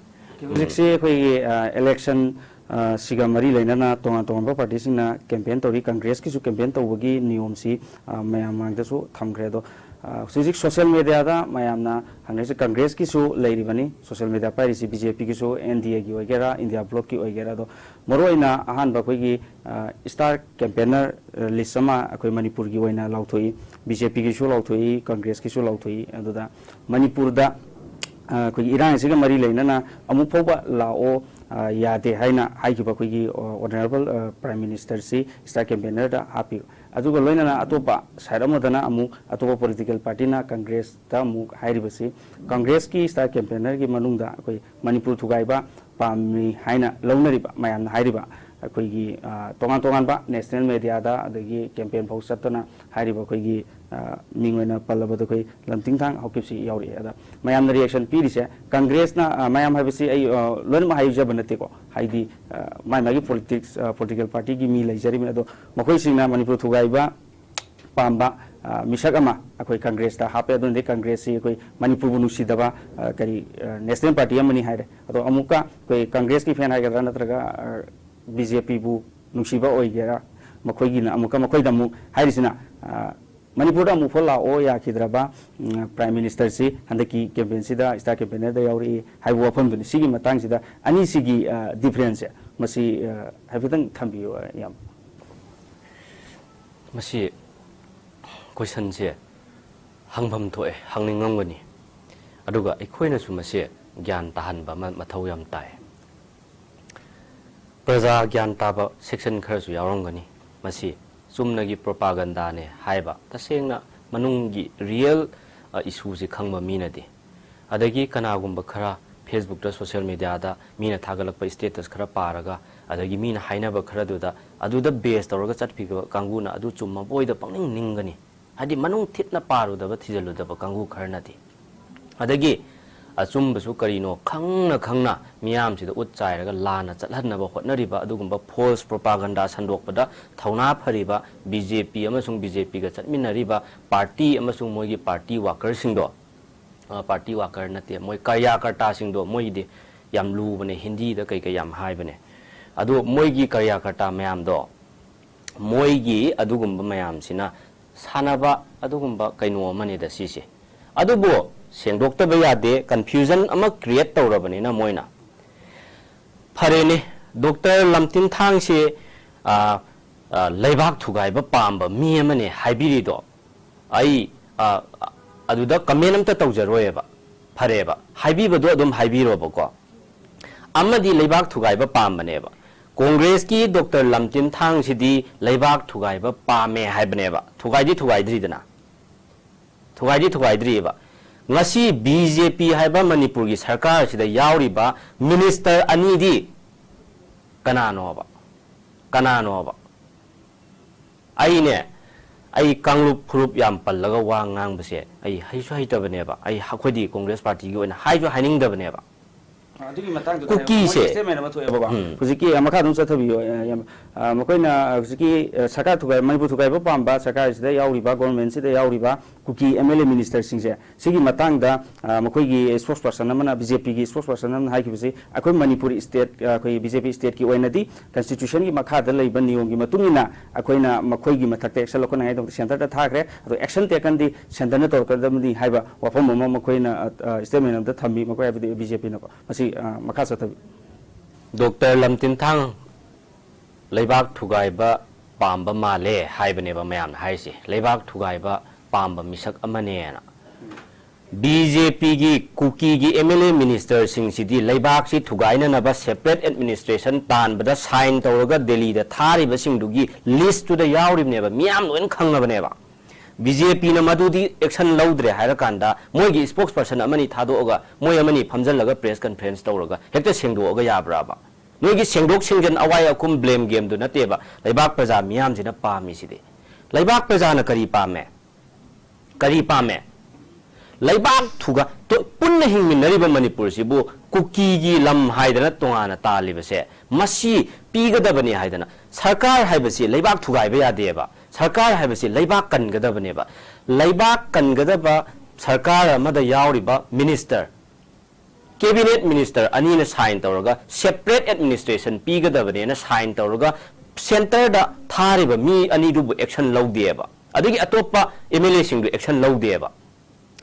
ꯍꯧꯖꯤꯛꯁꯤ ꯑꯩꯈꯣꯏꯒꯤ, ꯑ, ꯏꯂꯦꯛꯁꯟ, ꯑ, ꯁꯤꯒ ꯃꯔꯤ ꯂꯩꯅꯅ ꯇꯣꯉꯥꯟ ꯇꯣꯉꯥꯟꯕ ꯄꯥꯔꯇꯤꯁꯤꯡꯅ ꯀꯦꯝꯄꯦꯟ ꯇꯧꯔꯤ꯫ ꯀꯪꯒ꯭ꯔꯦꯁꯀꯤꯁꯨ ꯀꯦꯝꯄꯦꯟ ꯇꯧꯕꯒꯤ ꯅꯤꯌꯣꯝꯁꯤ, ꯑ, ꯃꯌꯥꯝ ꯃꯥꯡꯗꯁꯨ ꯊꯝꯈ꯭ꯔꯦ꯫ ꯑꯗꯣ, ꯑ, ꯍꯧꯖꯤꯛ ꯍꯧꯖꯤꯛ ꯁꯣꯁꯤꯌꯦꯜ ꯃꯦꯗꯤꯌꯥꯗ ꯃꯌꯥꯝꯅ ꯍꯪꯅꯔꯤꯁꯦ, ꯀꯪꯒ꯭ꯔꯦꯁꯀꯤꯁꯨ ꯂꯩꯔꯤꯕꯅꯤ ꯁꯣꯁꯤꯌꯦꯜ ꯃꯦꯗꯤꯌꯥ ꯄꯥꯏꯔꯤꯁꯤ, ꯕꯤ ꯖꯦ ꯄꯤꯒꯤꯁꯨ, ꯑꯦꯟ ꯗꯤ ꯑꯦꯒꯤ ꯑꯣꯏꯒꯦꯔꯥ, ꯏꯟꯗꯤꯌꯥ ꯕ꯭ꯂꯣꯛꯀꯤ ꯑꯣꯏꯒꯦꯔꯥ꯫ ꯑꯗꯣ ꯃꯔꯨꯑꯣꯏꯅ ꯑꯍꯥꯟꯕ ꯑꯩꯈꯣꯏꯒꯤ, ꯑ, ꯁ꯭ꯇꯥꯔ ꯀꯦꯝꯄꯦꯟꯅꯔ, ꯑ, ꯂꯤꯁ ꯑꯃ ꯑꯩꯈꯣꯏ ꯃꯅꯤꯄꯨꯔꯒꯤ ꯑꯣꯏꯅ ꯂꯥꯎꯊꯣꯛꯏ, ꯕꯤ ꯖꯦ ꯄꯤꯒꯤꯁꯨ ꯂꯥꯎꯊꯣꯛꯏ, ꯀꯪꯒ꯭ꯔꯦꯁꯀꯤꯁꯨ ꯂꯥꯎꯊꯣꯛꯏ꯫ ꯑꯗꯨꯗ ꯃꯅꯤꯄꯨꯔꯗ ꯑ, ꯑꯩꯈꯣꯏꯒꯤ ꯏꯔꯥꯡ ꯑꯁꯤꯒ ꯃꯔꯤ ꯂꯩꯅꯅ ꯑꯃꯨꯛ ꯐꯥꯎꯕ ꯂꯥꯛꯑꯣ, ꯑ, ꯌꯥꯗꯦ ꯍꯥꯏꯅ ꯍꯥꯏꯈꯤꯕ ꯑꯩꯈꯣꯏꯒꯤ, ꯑ, Honourable, ꯑ, Prime Ministerꯁꯤ star campaignerꯗ ꯍꯥꯞꯄꯤꯌꯨ꯫ ꯑꯗꯨꯒ ꯂꯣꯏꯅꯅ ꯑꯇꯣꯞꯄ side ꯑꯃꯗꯅ ꯑꯃꯨꯛ ꯑꯇꯣꯞꯄ political partyꯅ Congressꯇ ꯑꯃꯨꯛ ꯍꯥꯏꯔꯤꯕꯁꯤ, Congressꯀꯤ star campaignerꯒꯤ ꯃꯅꯨꯡꯗ ꯑꯩꯈꯣꯏ ꯃꯅꯤꯄꯨꯔ ꯊꯨꯒꯥꯏꯕ ꯄꯥꯝꯃꯤ ꯍꯥꯏꯅ ꯂꯧꯅꯔꯤꯕ, ꯃꯌꯥꯝꯅ ꯍꯥꯏꯔꯤꯕ ꯑꯩꯈꯣꯏꯒꯤ, ꯑ, ꯇꯣꯉꯥꯟ ꯇꯣꯉꯥꯟꯕ national mediaꯗ, ꯑꯗꯒꯤ campaign ꯐꯥꯎ ꯆꯠꯇꯅ ꯍꯥꯏꯔꯤꯕ ꯑꯩꯈꯣꯏꯒꯤ, ꯑ, ꯃꯤꯡ ꯑꯣꯏꯅ ꯄꯜꯂꯕꯗ ꯑꯩꯈꯣꯏ ꯂꯝꯇꯤꯡꯊꯥꯡ ꯍꯥꯎꯀꯤꯞꯁꯤ ꯌꯥꯎꯔꯛꯑꯦ꯫ ꯑꯗ ꯃꯌꯥꯝꯅ reaction ꯄꯤꯔꯤꯁꯦ, Congressꯅ, ꯑ, ꯃꯌꯥꯝ ꯍꯥꯏꯕꯁꯤ ꯑꯩ, ꯑ, ꯂꯣꯏꯅꯃꯛ ꯍꯥꯏꯖꯕ ꯅꯠꯇꯦꯀꯣ, ꯍꯥꯏꯗꯤ, ꯑ, ꯃꯥꯏ ꯃꯥꯒꯤ politics, ꯑ, political partyꯒꯤ ꯃꯤ ꯂꯩꯖꯔꯤꯕꯅꯤ꯫ ꯑꯗꯣ ꯃꯈꯣꯏꯁꯤꯡꯅ ꯃꯅꯤꯄꯨꯔ ꯊꯨꯒꯥꯏꯕ ꯄꯥꯝꯕ, ꯑ, ꯃꯤꯁꯛ ꯑꯃ ꯑꯩꯈꯣꯏ Congressꯇ ꯍꯥꯞꯄꯦ꯫ ꯑꯗꯨꯅꯗꯤ Congressꯁꯤ ꯑꯩꯈꯣꯏ ꯃꯅꯤꯄꯨꯔꯕꯨ ꯅꯨꯡꯁꯤꯗꯕ, ꯑ, ꯀꯔꯤ, ꯑ, national party ꯑꯃꯅꯤ ꯍꯥꯏꯔꯦ꯫ ꯑꯗꯣ ꯑꯃꯨꯛꯀ ꯑꯩꯈꯣꯏ Congressꯀꯤ fan ꯍꯥꯏꯒꯗ꯭ꯔꯥ, ꯅꯠꯇ꯭ꯔꯒ, ꯑ, BJPꯕꯨ ꯅꯨꯡꯁꯤꯕ ꯑꯣꯏꯒꯦꯔꯥ, ꯃꯈꯣꯏꯒꯤꯅ ꯑꯃꯨꯛꯀ ꯃꯈꯣꯏꯗ ꯑꯃꯨꯛ ꯍꯥꯏꯔꯤꯁꯤꯅ, ꯑ, ꯃꯅꯤꯄꯨꯔꯗ ꯑꯃꯨꯛ ꯐꯥꯎ ꯂꯥꯛꯑꯣ ꯌꯥꯈꯤꯗ꯭ꯔꯕ, ꯎꯝ, Prime Ministerꯁꯤ ꯍꯟꯗꯛꯀꯤ campaignꯁꯤꯗ star campaignerꯗ ꯌꯥꯎꯔꯛꯏ ꯍꯥꯏꯕ ꯋꯥꯐꯝꯗꯨꯅꯤ꯫ ꯁꯤꯒꯤ ꯃꯇꯥꯡꯁꯤꯗ ꯑꯅꯤꯁꯤꯒꯤ, ꯑ, differenceꯁꯦ ꯃꯁꯤ, ꯑ, ꯍꯥꯏꯐꯦꯠꯇꯪ ꯊꯝꯕꯤꯌꯨ, ꯑ, ꯏꯌꯥꯝꯕ꯫ ꯃꯁꯤ questionꯁꯦ ꯍꯪꯐꯝ ꯊꯣꯛꯑꯦ, ꯍꯪꯅꯤꯡꯉꯝꯒꯅꯤ꯫ ꯑꯗꯨꯒ ꯑꯩꯈꯣꯏꯅꯁꯨ ꯃꯁꯦ ꯒ꯭ꯌꯥꯟ ꯇꯥꯍꯟꯕ ꯑꯃ ꯃꯊꯧ ꯌꯥꯝ ꯇꯥꯏ꯫ ꯄ꯭ꯔꯖꯥ ꯒ꯭ꯌꯥꯟ ꯇꯥꯕ section ꯈꯔꯁꯨ ꯌꯥꯎꯔꯝꯒꯅꯤ꯫ ꯃꯁꯤ ꯆꯨꯝꯅꯒꯤ propagandaꯅꯦ ꯍꯥꯏꯕ, ꯇꯁꯦꯡꯅ ꯃꯅꯨꯡꯒꯤ real, ꯑ, issueꯁꯤ ꯈꯪꯕ ꯃꯤꯅꯗꯤ꯫ ꯑꯗꯒꯤ ꯀꯅꯥꯒꯨꯝꯕ ꯈꯔ Facebookꯇ, social mediaꯗ ꯃꯤꯅ ꯊꯥꯒꯠꯂꯛꯄ status ꯈꯔ ꯄꯥꯔꯒ, ꯑꯗꯒꯤ ꯃꯤꯅ ꯍꯥꯏꯅꯕ ꯈꯔꯗꯨꯗ, ꯑꯗꯨꯗ base ꯇꯧꯔꯒ ꯆꯠꯈꯤꯕ ꯀꯥꯡꯕꯨꯅ ꯑꯗꯨ ꯆꯨꯝꯃꯕꯣꯏꯗ ꯄꯪꯅꯤꯡ ꯅꯤꯡꯒꯅꯤ꯫ ꯍꯥꯏꯗꯤ ꯃꯅꯨꯡ ꯊꯤꯠꯅ ꯄꯥꯔꯨꯗꯕ, ꯊꯤꯖꯤꯜꯂꯨꯗꯕ ꯀꯥꯡꯕꯨ ꯈꯔꯅꯗꯤ꯫ ꯑꯗꯒꯤ ꯑꯆꯨꯝꯕꯁꯨ ꯀꯔꯤꯅꯣ ꯈꯪꯅ ꯈꯪꯅ ꯃꯤꯌꯥꯝꯁꯤꯗ ꯎꯠ ꯆꯥꯏꯔꯒ ꯂꯥꯟꯅ ꯆꯠꯍꯟꯅꯕ ꯍꯣꯠꯅꯔꯤꯕ ꯑꯗꯨꯒꯨꯝꯕ false propaganda ꯁꯟꯗꯣꯛꯄꯗ ꯊꯧꯅꯥ ꯐꯔꯤꯕ BJP ꯑꯃꯁꯨꯡ BJPꯒ ꯆꯠꯃꯤꯟꯅꯔꯤꯕ party ꯑꯃꯁꯨꯡ ꯃꯣꯏꯒꯤ party workerꯁꯤꯡꯗꯣ, ꯑ, party worker ꯅꯠꯇꯦ, ꯃꯣꯏ ꯀꯥꯔꯌꯥꯀꯔꯇꯥꯁꯤꯡꯗꯣ, ꯃꯣꯏꯒꯤꯗꯤ ꯌꯥꯝ ꯂꯨꯕꯅꯦ, ꯍꯤꯟꯗꯤꯗ ꯀꯩꯀꯩ ꯌꯥꯝ ꯍꯥꯏꯕꯅꯦ꯫ ꯑꯗꯣ ꯃꯣꯏꯒꯤ ꯀꯥꯔꯌꯥꯀꯔꯇꯥ ꯃꯌꯥꯝꯗꯣ, ꯃꯣꯏꯒꯤ ꯑꯗꯨꯒꯨꯝꯕ ꯃꯌꯥꯝꯁꯤꯅ ꯁꯥꯟꯅꯕ ꯑꯗꯨꯒꯨꯝꯕ ꯀꯩꯅꯣ ꯑꯃꯅꯤꯗ ꯁꯤꯁꯦ꯫ ꯑꯗꯨꯕꯨ ꯁꯦꯡꯗꯣꯛꯇꯕ ꯌꯥꯗꯦ, confusion ꯑꯃ create ꯇꯧꯔꯕꯅꯤꯅ ꯃꯣꯏꯅ꯫ ꯐꯔꯦꯅꯦ, Doctor ꯂꯝꯇꯤꯟꯊꯥꯡꯁꯦ, ꯑ, ꯑ, ꯂꯩꯕꯥꯛ ꯊꯨꯒꯥꯏꯕ ꯄꯥꯝꯕ ꯃꯤ ꯑꯃꯅꯦ ꯍꯥꯏꯕꯤꯔꯤꯗꯣ, ꯑꯩ, ꯑ, ꯑꯗꯨꯗ comment ꯑꯝꯇ ꯇꯧꯖꯔꯣꯏꯕ꯫ ꯐꯔꯦꯕ, ꯍꯥꯏꯕꯤꯕꯗꯣ ꯑꯗꯨꯝ ꯍꯥꯏꯕꯤꯔꯣꯕꯀꯣ꯫ ꯑꯃꯗꯤ ꯂꯩꯕꯥꯛ ꯊꯨꯒꯥꯏꯕ ꯄꯥꯝꯕꯅꯦꯕ꯫ ꯀꯣꯡꯒ꯭ꯔꯦꯁꯀꯤ ꯗꯣꯛꯇꯔ ꯂꯝꯇꯤꯟ ꯊꯥꯡꯁꯤꯗꯤ ꯂꯩꯕꯥꯛ ꯊꯨꯒꯥꯏꯕ ꯄꯥꯝꯃꯦ ꯍꯥꯏꯕꯅꯦꯕ꯫ ꯊꯨꯒꯥꯏꯗꯤ ꯊꯨꯒꯥꯏꯗ꯭ꯔꯤꯗꯅ꯫ ꯊꯨꯒꯥꯏꯗꯤ ꯊꯨꯒꯥꯏꯗ꯭ꯔꯤꯑꯕ꯫ ꯉꯁꯤ ꯕꯤ ꯖꯦ ꯄꯤ ꯍꯥꯏꯕ ꯃꯅꯤꯄꯨꯔꯒꯤ ꯁꯔꯀꯥꯔꯁꯤꯗ ꯌꯥꯎꯔꯤꯕ ꯃꯤꯅꯤꯁꯇꯔ ꯑꯅꯤꯗꯤ ꯀꯅꯥꯅꯣꯕ? ꯀꯅꯥꯅꯣꯕ? ꯑꯩꯅꯦ, ꯑꯩ ꯀꯥꯡꯂꯨꯞ ꯐꯨꯔꯨꯞ ꯌꯥꯝ ꯄꯜꯂꯒ ꯋꯥ ꯉꯥꯡꯕꯁꯦ ꯑꯩ ꯍꯩꯁꯨ ꯍꯩꯇꯕꯅꯦꯕ꯫ ꯑꯩ, ꯑꯩꯈꯣꯏꯗꯤ ꯀꯣꯡꯒ꯭ꯔꯦꯁ ꯄꯥꯔꯇꯤꯒꯤ ꯑꯣꯏꯅ ꯍꯥꯏꯁꯨ ꯍꯥꯏꯅꯤꯡꯗꯕꯅꯦꯕ꯫ ꯑꯗꯨꯒꯤ ꯃꯇꯥꯡꯗꯨꯗ ꯀꯨꯀꯤꯁꯦ꯫ ꯃꯣꯏꯒꯤ statement ꯑꯃ ꯊꯣꯛꯑꯦꯕꯀꯣ꯫ ꯎꯝ꯫ ꯍꯧꯖꯤꯛꯀꯤ, ꯑ, ꯃꯈꯥ ꯑꯗꯨꯝ ꯆꯠꯊꯕꯤꯌꯣ, ꯑ, ꯌꯥꯝ, ꯑ, ꯃꯈꯣꯏꯅ ꯍꯧꯖꯤꯛꯀꯤ, ꯑ, ꯁꯔꯀꯥꯔ ꯊꯨꯒꯥꯏ-, ꯃꯅꯤꯄꯨꯔ ꯊꯨꯒꯥꯏꯕ ꯄꯥꯝꯕ ꯁꯔꯀꯥꯔꯁꯤꯗ ꯌꯥꯎꯔꯤꯕ, government-ꯁꯤꯗ ꯌꯥꯎꯔꯤꯕ ꯀꯨꯀꯤ M L A minister-ꯁꯤꯡꯁꯦ, ꯁꯤꯒꯤ ꯃꯇꯥꯡꯗ, ꯑ, ꯃꯈꯣꯏꯒꯤ spokesperson ꯑꯃꯅ, B J P-ꯒꯤ spokesperson ꯑꯃꯅ ꯍꯥꯏꯈꯤꯕꯁꯤ, ꯑꯩꯈꯣꯏ ꯃꯅꯤꯄꯨꯔ state, ꯑ, ꯑꯩꯈꯣꯏ B J P state-ꯀꯤ ꯑꯣꯏꯅꯗꯤ constitution-ꯒꯤ ꯃꯈꯥꯗ ꯂꯩꯕ ꯅꯤꯌꯣꯝꯒꯤ ꯃꯇꯨꯡ ꯏꯟꯅ ꯑꯩꯈꯣꯏꯅ ꯃꯈꯣꯏꯒꯤ ꯃꯊꯛꯇ action ꯂꯧꯈꯠꯅꯉꯥꯏꯒꯤꯗꯃꯛꯇ centre-ꯗ ꯊꯥꯈ꯭ꯔꯦ꯫ ꯑꯗꯣ action taken-ꯗꯤ centre-ꯅ ꯇꯧꯔꯛꯀꯗꯕꯅꯤ ꯍꯥꯏꯕ ꯋꯥꯐꯝ ꯑꯃ ꯃꯈꯣꯏꯅ, ꯑ, ꯑ, statement ꯑꯃꯗ ꯊꯝꯃꯤ, ꯃꯈꯣꯏ ꯍꯥꯏꯕꯗꯤ B J P-ꯅꯀꯣ꯫ ꯃꯁꯤ, ꯑ, ꯃꯈꯥ ꯆꯠꯊꯕꯤ꯫ ꯗꯣꯛꯇꯔ ꯂꯝꯇꯤꯟꯊꯥꯡ ꯂꯩꯕꯥꯛ ꯊꯨꯒꯥꯏꯕ ꯄꯥꯝꯕ ꯃꯥꯜꯂꯦ ꯍꯥꯏꯕꯅꯦꯕ ꯃꯌꯥꯝꯅ ꯍꯥꯏꯔꯤꯁꯦ, ꯂꯩꯕꯥꯛ ꯊꯨꯒꯥꯏꯕ ꯄꯥꯝꯕ ꯃꯤꯁꯛ ꯑꯃꯅꯦꯅ꯫ B J P-ꯒꯤ ꯀꯨꯀꯤꯒꯤ M L A minister-ꯁꯤꯡꯁꯤꯗꯤ ꯂꯩꯕꯥꯛꯁꯤ ꯊꯨꯒꯥꯏꯅꯅꯕ separate administration ꯇꯥꯟꯕꯗ sign ꯇꯧꯔꯒ ꯗꯦꯜꯂꯤꯗ ꯊꯥꯔꯤꯕꯁꯤꯡꯗꯨꯒꯤ list-ꯇꯨꯗ ꯌꯥꯎꯔꯤꯕꯅꯦꯕ, ꯃꯤꯌꯥꯝ ꯂꯣꯏꯅ ꯈꯪꯉꯕꯅꯦꯕ꯫ B J P-ꯅ ꯃꯗꯨꯗꯤ action ꯂꯧꯗ꯭ꯔꯦ ꯍꯥꯏꯔꯀꯥꯟꯗ ꯃꯣꯏꯒꯤ spokesperson ꯑꯃꯅꯤ ꯊꯥꯗꯣꯛꯑꯒ ꯃꯣꯏ ꯑꯃꯅꯤ ꯐꯝꯖꯜꯂꯒ press conference ꯇꯧꯔꯒ ꯍꯦꯛꯇ ꯁꯦꯡꯗꯣꯛꯑꯒ ꯌꯥꯕ꯭ꯔꯥꯕ? ꯅꯣꯏꯒꯤ ꯁꯦꯡꯗꯣꯛ ꯁꯦꯡꯖꯤꯟ ꯑꯋꯥꯏ ꯑꯈꯨꯝ blame game-ꯗꯨ ꯅꯠꯇꯦꯕ꯫ ꯂꯩꯕꯥꯛ ꯄ꯭ꯔꯖꯥ ꯃꯤꯌꯥꯝꯁꯤꯅ ꯄꯥꯝꯃꯤꯁꯤꯗꯤ꯫ ꯂꯩꯕꯥꯛ ꯄ꯭ꯔꯖꯥꯅ ꯀꯔꯤ ꯄꯥꯝꯃꯦ? ꯀꯔꯤ ꯄꯥꯝꯃꯦ? ꯂꯩꯕꯥꯛ ꯊꯨꯒ-, ꯇꯣ-, ꯄꯨꯟꯅ ꯍꯤꯡꯃꯤꯟꯅꯔꯤꯕ ꯃꯅꯤꯄꯨꯔꯁꯤꯕꯨ ꯀꯨꯀꯤꯒꯤ ꯂꯝ ꯍꯥꯏꯗꯅ ꯇꯣꯉꯥꯟꯅ ꯇꯥꯜꯂꯤꯕꯁꯦ, ꯃꯁꯤ ꯄꯤꯒꯗꯕꯅꯤ ꯍꯥꯏꯗꯅ, ꯁꯔꯀꯥꯔ ꯍꯥꯏꯕꯁꯤ ꯂꯩꯕꯥꯛ ꯊꯨꯒꯥꯏꯕ ꯌꯥꯗꯦꯕ꯫ ꯁꯔꯀꯥꯔ ꯍꯥꯏꯕꯁꯤ ꯂꯩꯕꯥꯛ ꯀꯟꯒꯗꯕꯅꯦꯕ꯫ ꯂꯩꯕꯥꯛ ꯀꯟꯒꯗꯕ ꯁꯔꯀꯥꯔ ꯑꯃꯗ ꯌꯥꯎꯔꯤꯕ minister, cabinet minister ꯑꯅꯤꯅ sign ꯇꯧꯔꯒ separate administration ꯄꯤꯒꯗꯕꯅꯦꯅ sign ꯇꯧꯔꯒ centre-ꯗ ꯊꯥꯔꯤꯕ ꯃꯤ ꯑꯅꯤꯗꯨꯕꯨ action ꯂꯧꯗꯦꯕ꯫ ꯑꯗꯒꯤ ꯑꯇꯣꯞꯄ M L A-ꯁꯤꯡꯗꯨ action ꯂꯧꯗꯦꯕ꯫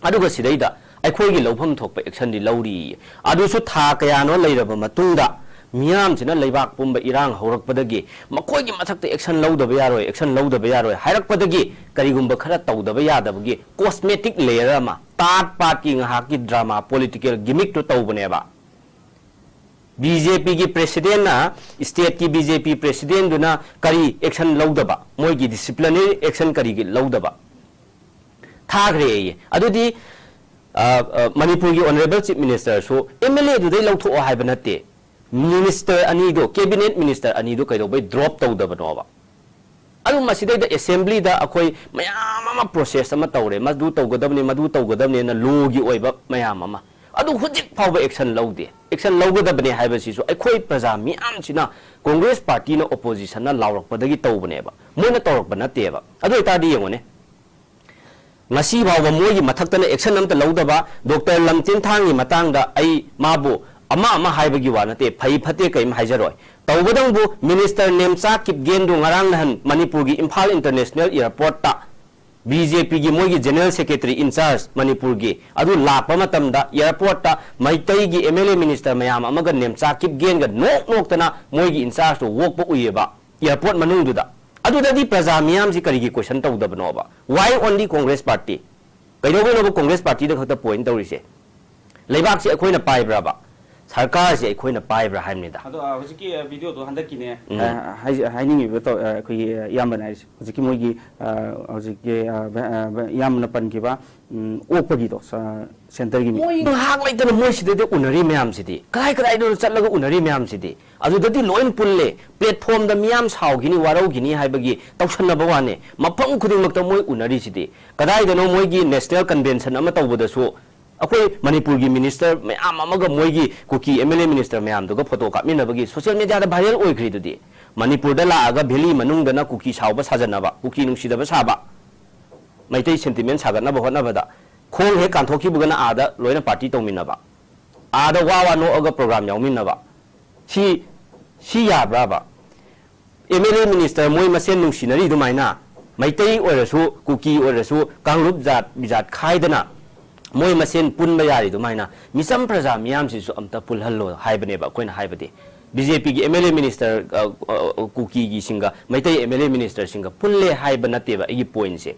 ꯑꯗꯨꯒ ꯁꯤꯗꯩꯗ ꯑꯩꯈꯣꯏꯒꯤ ꯂꯧꯐꯝ ꯊꯣꯛꯄ action-ꯗꯤ ꯂꯧꯔꯤꯌꯦ꯫ ꯑꯗꯨꯁꯨ ꯊꯥ ꯀꯌꯥꯅꯣ ꯂꯩꯔꯕ ꯃꯇꯨꯡꯗ ꯃꯤꯌꯥꯝꯁꯤꯅ ꯂꯩꯕꯥꯛ ꯄꯨꯝꯕ ꯏꯔꯥꯡ ꯍꯧꯔꯛꯄꯗꯒꯤ ꯃꯈꯣꯏꯒꯤ ꯃꯊꯛꯇ action ꯂꯧꯗꯕ ꯌꯥꯔꯣꯏ, action ꯂꯧꯗꯕ ꯌꯥꯔꯣꯏ ꯍꯥꯏꯔꯛꯄꯗꯒꯤ ꯀꯔꯤꯒꯨꯝꯕ ꯈꯔ ꯇꯧꯗꯕ ꯌꯥꯗꯕꯒꯤ cosmetic layer ꯑꯃ, ꯇꯥꯠ ꯄꯥꯠꯀꯤ ꯉꯥꯏꯍꯥꯛꯀꯤ drama, political gimmickꯇꯨ ꯇꯧꯕꯅꯦꯕ꯫ ꯕꯤ ꯖꯦ ꯄꯤꯒꯤ presidentꯅ, stateꯀꯤ ꯕꯤ ꯖꯦ ꯄꯤ presidentꯗꯨꯅ ꯀꯔꯤ action ꯂꯧꯗꯕ? ꯃꯣꯏꯒꯤ disciplinary action ꯀꯔꯤꯒꯤ ꯂꯧꯗꯕ? ꯊꯥꯈ꯭ꯔꯦꯌꯦ꯫ ꯑꯗꯨꯗꯤ, ꯑ, ꯑ, ꯃꯅꯤꯄꯨꯔꯒꯤ honourable chief ministerꯁꯨ M L Aꯗꯨꯗꯩ ꯂꯧꯊꯣꯛꯑꯣ ꯍꯥꯏꯕ ꯅꯠꯇꯦ꯫ Minister ꯑꯅꯤꯗꯣ, cabinet minister ꯑꯅꯤꯗꯣ ꯀꯩꯗꯧꯕꯩ drop ꯇꯧꯗꯕꯅꯣꯕ? ꯑꯗꯨ ꯃꯁꯤꯗꯩꯗ assemblyꯗ ꯑꯩꯈꯣꯏ ꯃꯌꯥꯝ ꯑꯃ process ꯑꯃ ꯇꯧꯔꯦ, ꯃꯗꯨ ꯇꯧꯒꯗꯕꯅꯤ, ꯃꯗꯨ ꯇꯧꯒꯗꯕꯅꯤꯅ lawꯒꯤ ꯑꯣꯏꯕ ꯃꯌꯥꯝ ꯑꯃ꯫ ꯑꯗꯨ ꯍꯧꯖꯤꯛ ꯐꯥꯎꯕ action ꯂꯧꯗꯦ꯫ Action ꯂꯧꯒꯗꯕꯅꯦ ꯍꯥꯏꯕꯁꯤꯁꯨ ꯑꯩꯈꯣꯏ ꯄ꯭ꯔꯖꯥ ꯃꯤꯌꯥꯝꯁꯤꯅ, Congress partyꯅ, oppositionꯅ ꯂꯥꯎꯔꯛꯄꯗꯒꯤ ꯇꯧꯕꯅꯦꯕ, ꯃꯣꯏꯅ ꯇꯧꯔꯛꯄ ꯅꯠꯇꯦꯕ꯫ ꯑꯗꯨ ꯑꯣꯏꯇꯥꯔꯗꯤ ꯌꯦꯡꯉꯨꯅꯦ, ꯉꯁꯤ ꯐꯥꯎꯕ ꯃꯣꯏꯒꯤ ꯃꯊꯛꯇꯅ action ꯑꯝꯇ ꯂꯧꯗꯕ꯫ Doctor ꯂꯝꯇꯤꯟꯊꯥꯡꯒꯤ ꯃꯇꯥꯡꯗ ꯑꯩ ꯃꯥꯕꯨ ꯑꯃ ꯑꯃ ꯍꯥꯏꯕꯒꯤ ꯋꯥ ꯅꯠꯇꯦ, ꯐꯩ ꯐꯠꯇꯦ ꯀꯔꯤꯝ ꯍꯥꯏꯖꯔꯣꯏ꯫ ꯇꯧꯕꯗꯪꯕꯨ Minister ꯅꯦꯝꯆꯥ ꯀꯤꯞꯒꯦꯟꯗꯨ ꯉꯔꯥꯡ ꯅꯍꯥꯟ ꯃꯅꯤꯄꯨꯔꯒꯤ ꯏꯝꯐꯥꯜ International Airportꯇ B J Pꯒꯤ ꯃꯣꯏꯒꯤ general secretary in charge ꯃꯅꯤꯄꯨꯔꯒꯤ ꯑꯗꯨ ꯂꯥꯛꯄ ꯃꯇꯝꯗ airportꯇ ꯃꯩꯇꯩꯒꯤ M L A minister ꯃꯌꯥꯝ ꯑꯃꯒ ꯅꯦꯝꯆꯥ ꯀꯤꯞꯒꯦꯟꯒ ꯅꯣꯛ ꯅꯣꯛꯇꯅ ꯃꯣꯏꯒꯤ in chargeꯇꯨ ꯑꯣꯛꯄ ꯎꯏꯌꯦꯕ airport ꯃꯅꯨꯡꯗꯨꯗ꯫ ꯑꯗꯨꯗꯗꯤ ꯄ꯭ꯔꯖꯥ ꯃꯤꯌꯥꯝꯁꯤ ꯀꯔꯤꯒꯤ question ꯇꯧꯗꯕꯅꯣꯕ? Why only Congress party? ꯀꯩꯗꯧꯕꯩꯅꯣꯕ Congress partyꯗ ꯈꯛꯇ point ꯇꯧꯔꯤꯁꯦ? ꯂꯩꯕꯥꯛꯁꯤ ꯑꯩꯈꯣꯏꯅ ꯄꯥꯏꯕ꯭ꯔꯕ? ꯁꯔꯀꯥꯔꯁꯤ ꯑꯩꯈꯣꯏꯅ ꯄꯥꯏꯕ꯭ꯔꯥ ꯍꯥꯏꯕꯅꯤꯗ꯫ ꯑꯗꯣ, ꯑ, ꯍꯧꯖꯤꯛꯀꯤ, ꯑ, videoꯗꯣ ꯍꯟꯗꯛꯀꯤꯅꯦ, ꯎꯝ꯫ ꯑ, ꯍꯥꯏꯖ-, ꯍꯥꯏꯅꯤꯡꯉꯤꯕ ꯇꯧ-, ꯑ, ꯑꯩꯈꯣꯏꯒꯤ, ꯑ, ꯏꯌꯥꯝꯕꯅ ꯍꯥꯏꯔꯤꯁꯦ, ꯍꯧꯖꯤꯛꯀꯤ ꯃꯣꯏꯒꯤ, ꯑ, ꯍꯧꯖꯤꯛꯀꯤ, ꯑ, ꯕ-, ꯑ, ꯕ-, ꯏꯌꯥꯝꯕꯅ ꯄꯟꯈꯤꯕ, ꯎꯝ, ꯑꯣꯛꯄꯒꯤꯗꯣ, ꯁ-, centreꯒꯤ ꯃꯤ꯫ ꯃꯣꯏ ꯉꯥꯏꯍꯥꯛ ꯂꯩꯇꯅ ꯃꯣꯏ ꯁꯤꯗꯩꯗ ꯎꯅꯔꯤ ꯃꯌꯥꯝꯁꯤꯗꯤ, ꯀꯗꯥꯏ ꯀꯗꯥꯏꯗꯅꯣ ꯆꯠꯂꯒ ꯎꯅꯔꯤ ꯃꯌꯥꯝꯁꯤꯗꯤ? ꯑꯗꯨꯗꯗꯤ ꯂꯣꯏꯅ ꯄꯨꯜꯂꯦ꯫ Platformꯗ ꯃꯤꯌꯥꯝ ꯁꯥꯎꯈꯤꯅꯤ, ꯋꯥꯔꯧꯈꯤꯅꯤ ꯍꯥꯏꯕꯒꯤ ꯇꯧꯁꯟꯅꯕ ꯋꯥꯅꯦ꯫ ꯃꯐꯝ ꯈꯨꯗꯤꯡꯃꯛꯇ ꯃꯣꯏ ꯎꯅꯔꯤꯁꯤꯗꯤ꯫ ꯀꯗꯥꯏꯗꯅꯣ ꯃꯣꯏꯒꯤ national convention ꯑꯃ ꯇꯧꯕꯗꯁꯨ ꯑꯩꯈꯣꯏ ꯃꯅꯤꯄꯨꯔꯒꯤ minister ꯃꯌꯥꯝ ꯑꯃꯒ ꯃꯣꯏꯒꯤ ꯀꯨꯀꯤ M L A minister ꯃꯌꯥꯝꯗꯨꯒ photo ꯀꯥꯞꯃꯤꯟꯅꯕꯒꯤ social mediaꯗ viral ꯑꯣꯏꯈ꯭ꯔꯤꯗꯨꯗꯤ꯫ ꯃꯅꯤꯄꯨꯔꯗ ꯂꯥꯛꯑꯒ valley ꯃꯅꯨꯡꯗꯅ ꯀꯨꯀꯤ ꯁꯥꯎꯕ ꯁꯥꯖꯟꯅꯕ, ꯀꯨꯀꯤ ꯅꯨꯡꯁꯤꯗꯕ ꯁꯥꯕ, ꯃꯩꯇꯩ sentiment ꯁꯥꯒꯠꯅꯕ ꯍꯣꯠꯅꯕꯗ ꯈꯣꯡ ꯍꯦꯛ ꯀꯥꯟꯊꯣꯛꯈꯤꯕꯒꯅ ꯑꯥꯗ ꯂꯣꯏꯅ party ꯇꯧꯃꯤꯟꯅꯕ, ꯑꯥꯗ ꯋꯥ ꯋꯥ ꯅꯣꯛꯑꯒ program ꯌꯥꯎꯃꯤꯟꯅꯕ꯫ ꯁꯤ, ꯁꯤ ꯌꯥꯕ꯭ꯔꯥꯕ? M L A minister ꯃꯣꯏ ꯃꯁꯦꯟ ꯅꯨꯡꯁꯤꯅꯔꯤ ꯑꯗꯨꯃꯥꯏꯅ, ꯃꯩꯇꯩ ꯑꯣꯏꯔꯁꯨ, ꯀꯨꯀꯤ ꯑꯣꯏꯔꯁꯨ, ꯀꯥꯡꯂꯨꯞ ꯖꯥꯠ ꯕꯤꯖꯥꯠ ꯈꯥꯏꯗꯅ ꯃꯣꯏ ꯃꯁꯦꯟ ꯄꯨꯟꯕ ꯌꯥꯔꯤ ꯑꯗꯨꯃꯥꯏꯅ, ꯃꯤꯆꯝ ꯄ꯭ꯔꯖꯥ ꯃꯤꯌꯥꯝꯁꯤꯁꯨ ꯑꯝꯇ ꯄꯨꯜꯍꯜꯂꯣ ꯍꯥꯏꯕꯅꯦꯕ ꯑꯩꯈꯣꯏꯅ ꯍꯥꯏꯕꯗꯤ꯫ B J Pꯒꯤ M L A minister, ꯑ, ꯑ, ꯀꯨꯀꯤꯒꯤꯁꯤꯡꯒ ꯃꯩꯇꯩ M L A ministerꯁꯤꯡꯒ ꯄꯨꯜꯂꯦ ꯍꯥꯏꯕ ꯅꯠꯇꯦꯕ ꯑꯩꯒꯤ pointꯁꯦ꯫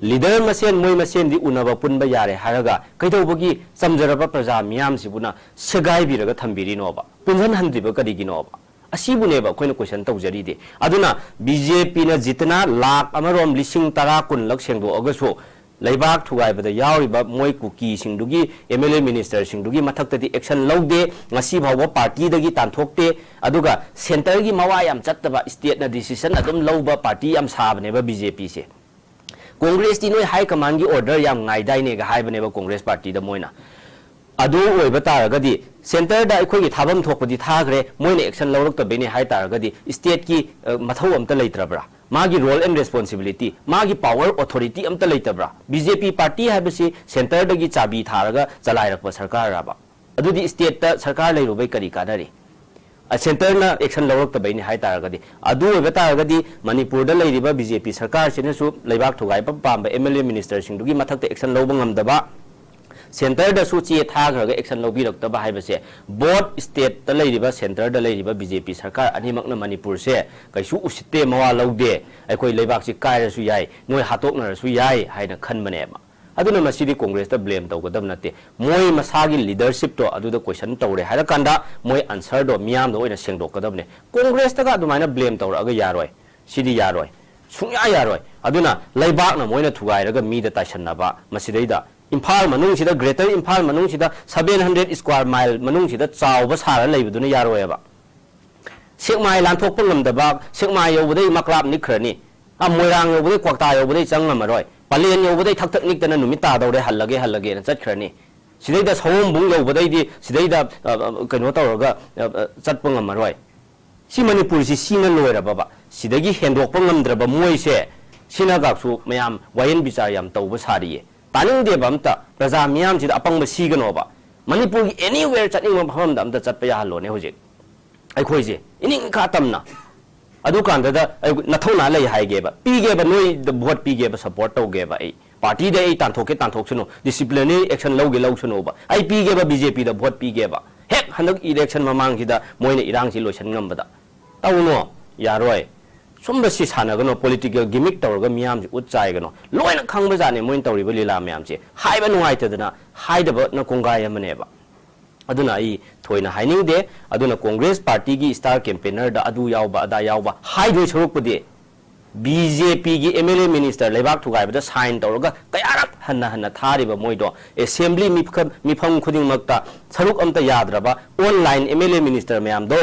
ꯂꯤꯗꯔ ꯃꯁꯦꯟ, ꯃꯣꯏ ꯃꯁꯦꯟꯗꯤ ꯎꯅꯕ ꯄꯨꯟꯕ ꯌꯥꯔꯦ ꯍꯥꯏꯔꯒ ꯀꯩꯗꯧꯕꯒꯤ ꯆꯝꯖꯔꯕ ꯄ꯭ꯔꯖꯥ ꯃꯤꯌꯥꯝꯁꯤꯕꯨꯅ ꯁꯦꯒꯥꯏꯕꯤꯔꯒ ꯊꯝꯕꯤꯔꯤꯅꯣꯕ? ꯄꯨꯟꯁꯤꯟꯍꯟꯗ꯭ꯔꯤꯕ ꯀꯔꯤꯒꯤꯅꯣꯕ? ꯑꯁꯤꯕꯨꯅꯦꯕ ꯑꯩꯈꯣꯏꯅ ꯀꯣꯏꯁꯟ ꯇꯧꯖꯔꯤꯗꯤ꯫ ꯑꯗꯨꯅ ꯕꯤ ꯖꯦ ꯄꯤꯅ ꯖꯤꯠꯇꯅ ꯂꯥꯈ ꯑꯃꯔꯣꯝ ꯂꯤꯁꯤꯡ ꯇꯔꯥ ꯀꯨꯟꯂꯛ ꯁꯦꯡꯗꯣꯛꯑꯒꯁꯨ, ꯂꯩꯕꯥꯛ ꯊꯨꯒꯥꯏꯕꯗ ꯌꯥꯎꯔꯤꯕ ꯃꯣꯏ ꯀꯨꯀꯤꯁꯤꯡꯗꯨꯒꯤ, ꯑꯦꯝ ꯑꯦꯜ ꯑꯦ ꯃꯤꯅꯤꯁꯇꯔꯁꯤꯡꯗꯨꯒꯤ ꯃꯊꯛꯇꯗꯤ ꯑꯦꯛꯁꯟ ꯂꯧꯗꯦ, ꯉꯁꯤ ꯐꯥꯎꯕ ꯄꯥꯔꯇꯤꯗꯒꯤ ꯇꯥꯟꯊꯣꯛꯇꯦ꯫ ꯑꯗꯨꯒ ꯁꯦꯟꯇꯔꯒꯤ ꯃꯋꯥ ꯌꯥꯝ ꯆꯠꯇꯕ, ꯁ꯭ꯇꯦꯠꯅ ꯗꯤꯁꯤꯁꯟ ꯑꯗꯨꯝ ꯂꯧꯕ ꯄꯥꯔꯇꯤ ꯌꯥꯝ ꯁꯥꯕꯅꯦꯕ ꯕꯤ ꯖꯦ ꯄꯤꯁꯦ꯫ ꯀꯣꯡꯒ꯭ꯔꯦꯁꯇꯤ ꯅꯣꯏ ꯍꯥꯏ ꯀꯃꯥꯟꯒꯤ ꯑꯣꯔꯗꯔ ꯌꯥꯝ ꯉꯥꯏꯗꯥꯏꯅꯦꯒ ꯍꯥꯏꯕꯅꯦꯕ ꯀꯣꯡꯒ꯭ꯔꯦꯁ ꯄꯥꯔꯇꯤꯗ ꯃꯣꯏꯅ꯫ ꯑꯗꯨ ꯑꯣꯏꯕ ꯇꯥꯔꯒꯗꯤ, ꯁꯦꯟꯇꯔꯗ ꯑꯩꯈꯣꯏꯒꯤ ꯊꯥꯐꯝ ꯊꯣꯛꯄꯗꯤ ꯊꯥꯈ꯭ꯔꯦ, ꯃꯣꯏꯅ ꯑꯦꯛꯁꯟ ꯂꯧꯔꯛꯇꯕꯩꯅꯦ ꯍꯥꯏ ꯇꯥꯔꯒꯗꯤ, ꯁ꯭ꯇꯦꯠꯀꯤ, ꯑ, ꯃꯊꯧ ꯑꯝꯇ ꯂꯩꯇ꯭ꯔꯕ꯭ꯔꯥ? ꯃꯥꯒꯤ ꯔꯣꯜ ꯑꯦꯟ ꯔꯦꯁꯄꯣꯟꯁꯤꯕꯤꯂꯤꯇꯤ, ꯃꯥꯒꯤ ꯄꯥꯋꯔ ꯑꯣꯊꯣꯔꯤꯇꯤ ꯑꯝꯇ ꯂꯩꯇꯕ꯭ꯔꯥ? ꯕꯤ ꯖꯦ ꯄꯤ ꯄꯥꯔꯇꯤ ꯍꯥꯏꯕꯁꯤ ꯁꯦꯟꯇꯔꯗꯒꯤ ꯆꯥꯕꯤ ꯊꯥꯔꯒ ꯆꯂꯥꯏꯔꯛꯄ ꯁꯔꯀꯥꯔꯔꯕ? ꯑꯗꯨꯗꯤ ꯁ꯭ꯇꯦꯠꯇ ꯁꯔꯀꯥꯔ ꯂꯩꯔꯨꯕꯩ ꯀꯔꯤ ꯀꯥꯟꯅꯔꯤ? ꯑ, ꯁꯦꯟꯇꯔꯅ ꯑꯦꯛꯁꯟ ꯂꯧꯔꯛꯇꯕꯩꯅꯤ ꯍꯥꯏ ꯇꯥꯔꯒꯗꯤ, ꯑꯗꯨ ꯑꯣꯏꯕ ꯇꯥꯔꯒꯗꯤ ꯃꯅꯤꯄꯨꯔꯗ ꯂꯩꯔꯤꯕ ꯕꯤ ꯖꯦ ꯄꯤ ꯁꯔꯀꯥꯔꯁꯤꯅꯁꯨ ꯂꯩꯕꯥꯛ ꯊꯨꯒꯥꯏꯕ ꯄꯥꯝꯕ ꯑꯦꯝ ꯑꯦꯜ ꯑꯦ ꯃꯤꯅꯤꯁꯇꯔꯁꯤꯡꯗꯨꯒꯤ ꯃꯊꯛꯇ ꯑꯦꯛꯁꯟ ꯂꯧꯕ ꯉꯝꯗꯕ, ꯁꯦꯟꯇꯔꯗꯁꯨ ꯆꯦ ꯊꯥꯈ꯭ꯔꯒ ꯑꯦꯛꯁꯟ ꯂꯧꯕꯤꯔꯛꯇꯕ ꯍꯥꯏꯕꯁꯦ, ꯕꯣꯠ ꯁ꯭ꯇꯦꯠꯇ ꯂꯩꯔꯤꯕ, ꯁꯦꯟꯇꯔꯗ ꯂꯩꯔꯤꯕ ꯕꯤ ꯖꯦ ꯄꯤ ꯁꯔꯀꯥꯔ ꯑꯅꯤꯃꯛꯅ ꯃꯅꯤꯄꯨꯔꯁꯦ ꯀꯩꯁꯨ ꯎꯁꯤꯠꯇꯦ, ꯃꯋꯥ ꯂꯧꯗꯦ, ꯑꯩꯈꯣꯏ ꯂꯩꯕꯥꯛꯁꯤ ꯀꯥꯏꯔꯁꯨ ꯌꯥꯏ, ꯅꯣꯏ ꯍꯥꯠꯇꯣꯛꯅꯔꯁꯨ ꯌꯥꯏ ꯍꯥꯏꯅ ꯈꯟꯕꯅꯦꯕ꯫ ꯑꯗꯨꯅ ꯃꯁꯤꯗꯤ ꯀꯣꯡꯒ꯭ꯔꯦꯁꯇ ꯕ꯭ꯂꯦꯝ ꯇꯧꯒꯗꯕ ꯅꯠꯇꯦ꯫ ꯃꯣꯏ ꯃꯁꯥꯒꯤ ꯂꯤꯗꯔꯁꯤꯞꯇꯣ ꯑꯗꯨꯗ ꯀꯣꯏꯁꯟ ꯇꯧꯔꯦ ꯍꯥꯏꯔꯀꯥꯟꯗ ꯃꯣꯏ ꯑꯟꯁꯔꯗꯣ ꯃꯤꯌꯥꯝꯗ ꯑꯣꯏꯅ ꯁꯦꯡꯗꯣꯛꯀꯗꯕꯅꯦ꯫ ꯀꯣꯡꯒ꯭ꯔꯦꯁꯇꯒ ꯑꯗꯨꯃꯥꯏꯅ ꯕ꯭ꯂꯦꯝ ꯇꯧꯔꯛꯑꯒ ꯌꯥꯔꯣꯏ꯫ ꯁꯤꯗꯤ ꯌꯥꯔꯣꯏ꯫ ꯁꯨꯡꯌꯥ ꯌꯥꯔꯣꯏ꯫ ꯑꯗꯨꯅ ꯂꯩꯕꯥꯛꯅ ꯃꯣꯏꯅ ꯊꯨꯒꯥꯏꯔꯒ ꯃꯤꯗ ꯇꯥꯏꯁꯟꯅꯕ, ꯃꯁꯤꯗꯩꯗ ꯏꯝꯐꯥꯜ ꯃꯅꯨꯡꯁꯤꯗ, ꯒ꯭ꯔꯦꯇꯔ ꯏꯝꯐꯥꯜ ꯃꯅꯨꯡꯁꯤꯗ seven hundred square mile ꯃꯅꯨꯡꯁꯤꯗ ꯆꯥꯎꯕ ꯁꯥꯔ ꯂꯩꯕꯗꯨꯅ ꯌꯥꯔꯣꯏꯑꯕ꯫ ꯁꯦꯛꯃꯥꯏ ꯂꯥꯟꯊꯣꯛꯄ ꯉꯝꯗꯕ, ꯁꯦꯛꯃꯥꯏ ꯌꯧꯕꯗꯩ ꯃꯀ꯭ꯂꯥꯞ ꯅꯤꯛꯈ꯭ꯔꯅꯤ꯫ ꯑ, ꯃꯣꯏꯔꯥꯡ ꯌꯧꯕꯗꯩ ꯀ꯭ꯋꯥꯛꯇꯥ ꯌꯧꯕꯗꯩ ꯆꯪ ꯉꯝꯃꯔꯣꯏ꯫ ꯄꯂꯦꯟ ꯌꯧꯕꯗꯩ ꯊꯛ ꯊꯛ ꯅꯤꯛꯇꯅ ꯅꯨꯃꯤꯠ ꯇꯥꯗꯧꯔꯦ, ꯍꯜꯂꯒꯦ, ꯍꯜꯂꯒꯦꯅ ꯆꯠꯈ꯭ꯔꯅꯤ꯫ ꯁꯤꯗꯩꯗ ꯁꯑꯣꯝꯕꯨꯡ ꯌꯧꯕꯗꯩꯗꯤ ꯁꯤꯗꯩꯗ, ꯑ, ꯑ, ꯀꯩꯅꯣ ꯇꯧꯔꯒ, ꯑ, ꯑ, ꯆꯠꯄ ꯉꯝꯃꯔꯣꯏ꯫ ꯁꯤ ꯃꯅꯤꯄꯨꯔꯁꯤ ꯁꯤꯅ ꯂꯣꯏꯔꯕꯕ? ꯁꯤꯗꯒꯤ ꯍꯦꯟꯗꯣꯛꯄ ꯉꯝꯗ꯭ꯔꯕ ꯃꯣꯏꯁꯦ, ꯁꯤꯅꯒꯥꯛꯁꯨ ꯃꯌꯥꯝ ꯋꯥꯌꯦꯟ ꯕꯤꯆꯥꯔ ꯌꯥꯝ ꯇꯧꯕ ꯁꯥꯔꯤꯌꯦ꯫ ꯇꯥꯅꯤꯡꯗꯦꯕ ꯑꯝꯇ꯫ ꯄ꯭ꯔꯖꯥ ꯃꯤꯌꯥꯝꯁꯤꯗ ꯑꯄꯪꯕ ꯁꯤꯒꯅꯣꯕ꯫ ꯃꯅꯤꯄꯨꯔꯒꯤ anywhere ꯆꯠꯅꯤꯡꯕ ꯃꯐꯝ ꯑꯝꯗ ꯑꯝꯇ ꯆꯠꯄ ꯌꯥꯍꯜꯂꯣꯅꯦ ꯍꯧꯖꯤꯛ꯫ ꯑꯩꯈꯣꯏꯁꯦ ꯏꯅꯤꯡꯈꯥ ꯇꯝꯅ꯫ ꯑꯗꯨꯀꯥꯟꯗꯗ ꯑꯩ ꯅꯊꯧꯅꯥ ꯂꯩ ꯍꯥꯏꯒꯦꯕ, ꯄꯤꯒꯦꯕ, ꯅꯣꯏꯗ ꯚꯣꯠ ꯄꯤꯒꯦꯕ, ꯁꯄꯣꯔꯠ ꯇꯧꯒꯦꯕ ꯑꯩ꯫ ꯄꯥꯔꯇꯤꯗ ꯑꯩ ꯇꯥꯟꯊꯣꯛꯀꯦ ꯇꯥꯟꯊꯣꯛꯁꯅꯨ, ꯗꯤꯁꯤꯄ꯭ꯂꯤꯅꯔꯤ ꯑꯦꯛꯁꯟ ꯂꯧꯒꯦ ꯂꯧꯁꯅꯨꯕ꯫ ꯑꯩ ꯄꯤꯒꯦꯕ ꯕꯤ ꯖꯦ ꯄꯤꯗ ꯚꯣꯠ ꯄꯤꯒꯦꯕ꯫ ꯍꯦꯛ ꯍꯟꯗꯛ ꯏꯂꯦꯛꯁꯟ ꯃꯃꯥꯡꯁꯤꯗ ꯃꯣꯏꯅ ꯏꯔꯥꯡꯁꯤ ꯂꯣꯏꯁꯟ ꯉꯝꯕꯗ꯫ ꯇꯧꯅꯣ, ꯌꯥꯔꯣꯏ꯫ ꯁꯨꯝꯕꯁꯤ ꯁꯥꯟꯅꯒꯅꯣ, ꯄꯣꯂꯤꯇꯤꯀꯦꯜ ꯒꯤꯃꯤꯛ ꯇꯧꯔꯒ ꯃꯤꯌꯥꯝꯁꯤ ꯎꯠ ꯆꯥꯏꯒꯅꯣ꯫ ꯂꯣꯏꯅ ꯈꯪꯕꯖꯥꯠꯅꯦ ꯃꯣꯏꯅ ꯇꯧꯔꯤꯕ ꯂꯤꯂꯥ ꯃꯌꯥꯝꯁꯦ꯫ ꯍꯥꯏꯕ ꯅꯨꯡꯉꯥꯏꯇꯗꯅ ꯍꯥꯏꯗꯕꯅ ꯀꯣꯡꯒꯥꯏ ꯑꯃꯅꯦꯕ꯫ ꯑꯗꯨꯅ ꯑꯩ ꯊꯣꯏꯅ ꯍꯥꯏꯅꯤꯡꯗꯦ꯫ ꯑꯗꯨꯅ ꯀꯣꯡꯒ꯭ꯔꯦꯁ ꯄꯥꯔꯇꯤꯒꯤ ꯁ꯭ꯇꯥꯔ ꯀꯦꯝꯄꯦꯅꯔꯗ ꯑꯗꯨ ꯌꯥꯎꯕ ꯑꯗꯥ ꯌꯥꯎꯕ ꯍꯥꯏꯗꯣꯏ ꯁꯔꯨꯛꯄꯨꯗꯤ, ꯕꯤ ꯖꯦ ꯄꯤꯒꯤ ꯑꯦꯝ ꯑꯦꯜ ꯑꯦ ꯃꯤꯅꯤꯁꯇꯔ ꯂꯩꯕꯥꯛ ꯊꯨꯒꯥꯏꯕꯗ ꯁꯥꯏꯟ ꯇꯧꯔꯒ ꯀꯌꯥꯔꯛ ꯍꯟꯅ ꯍꯟꯅ ꯊꯥꯔꯤꯕ ꯃꯣꯏꯗꯣ, ꯑꯦꯁꯦꯝꯕ꯭ꯂꯤ ꯃꯤꯐꯝ, ꯃꯤꯐꯝ ꯈꯨꯗꯤꯡꯃꯛꯇ ꯁꯔꯨꯛ ꯑꯝꯇ ꯌꯥꯗ꯭ꯔꯕ online M L A minister ꯃꯌꯥꯝꯗꯣ,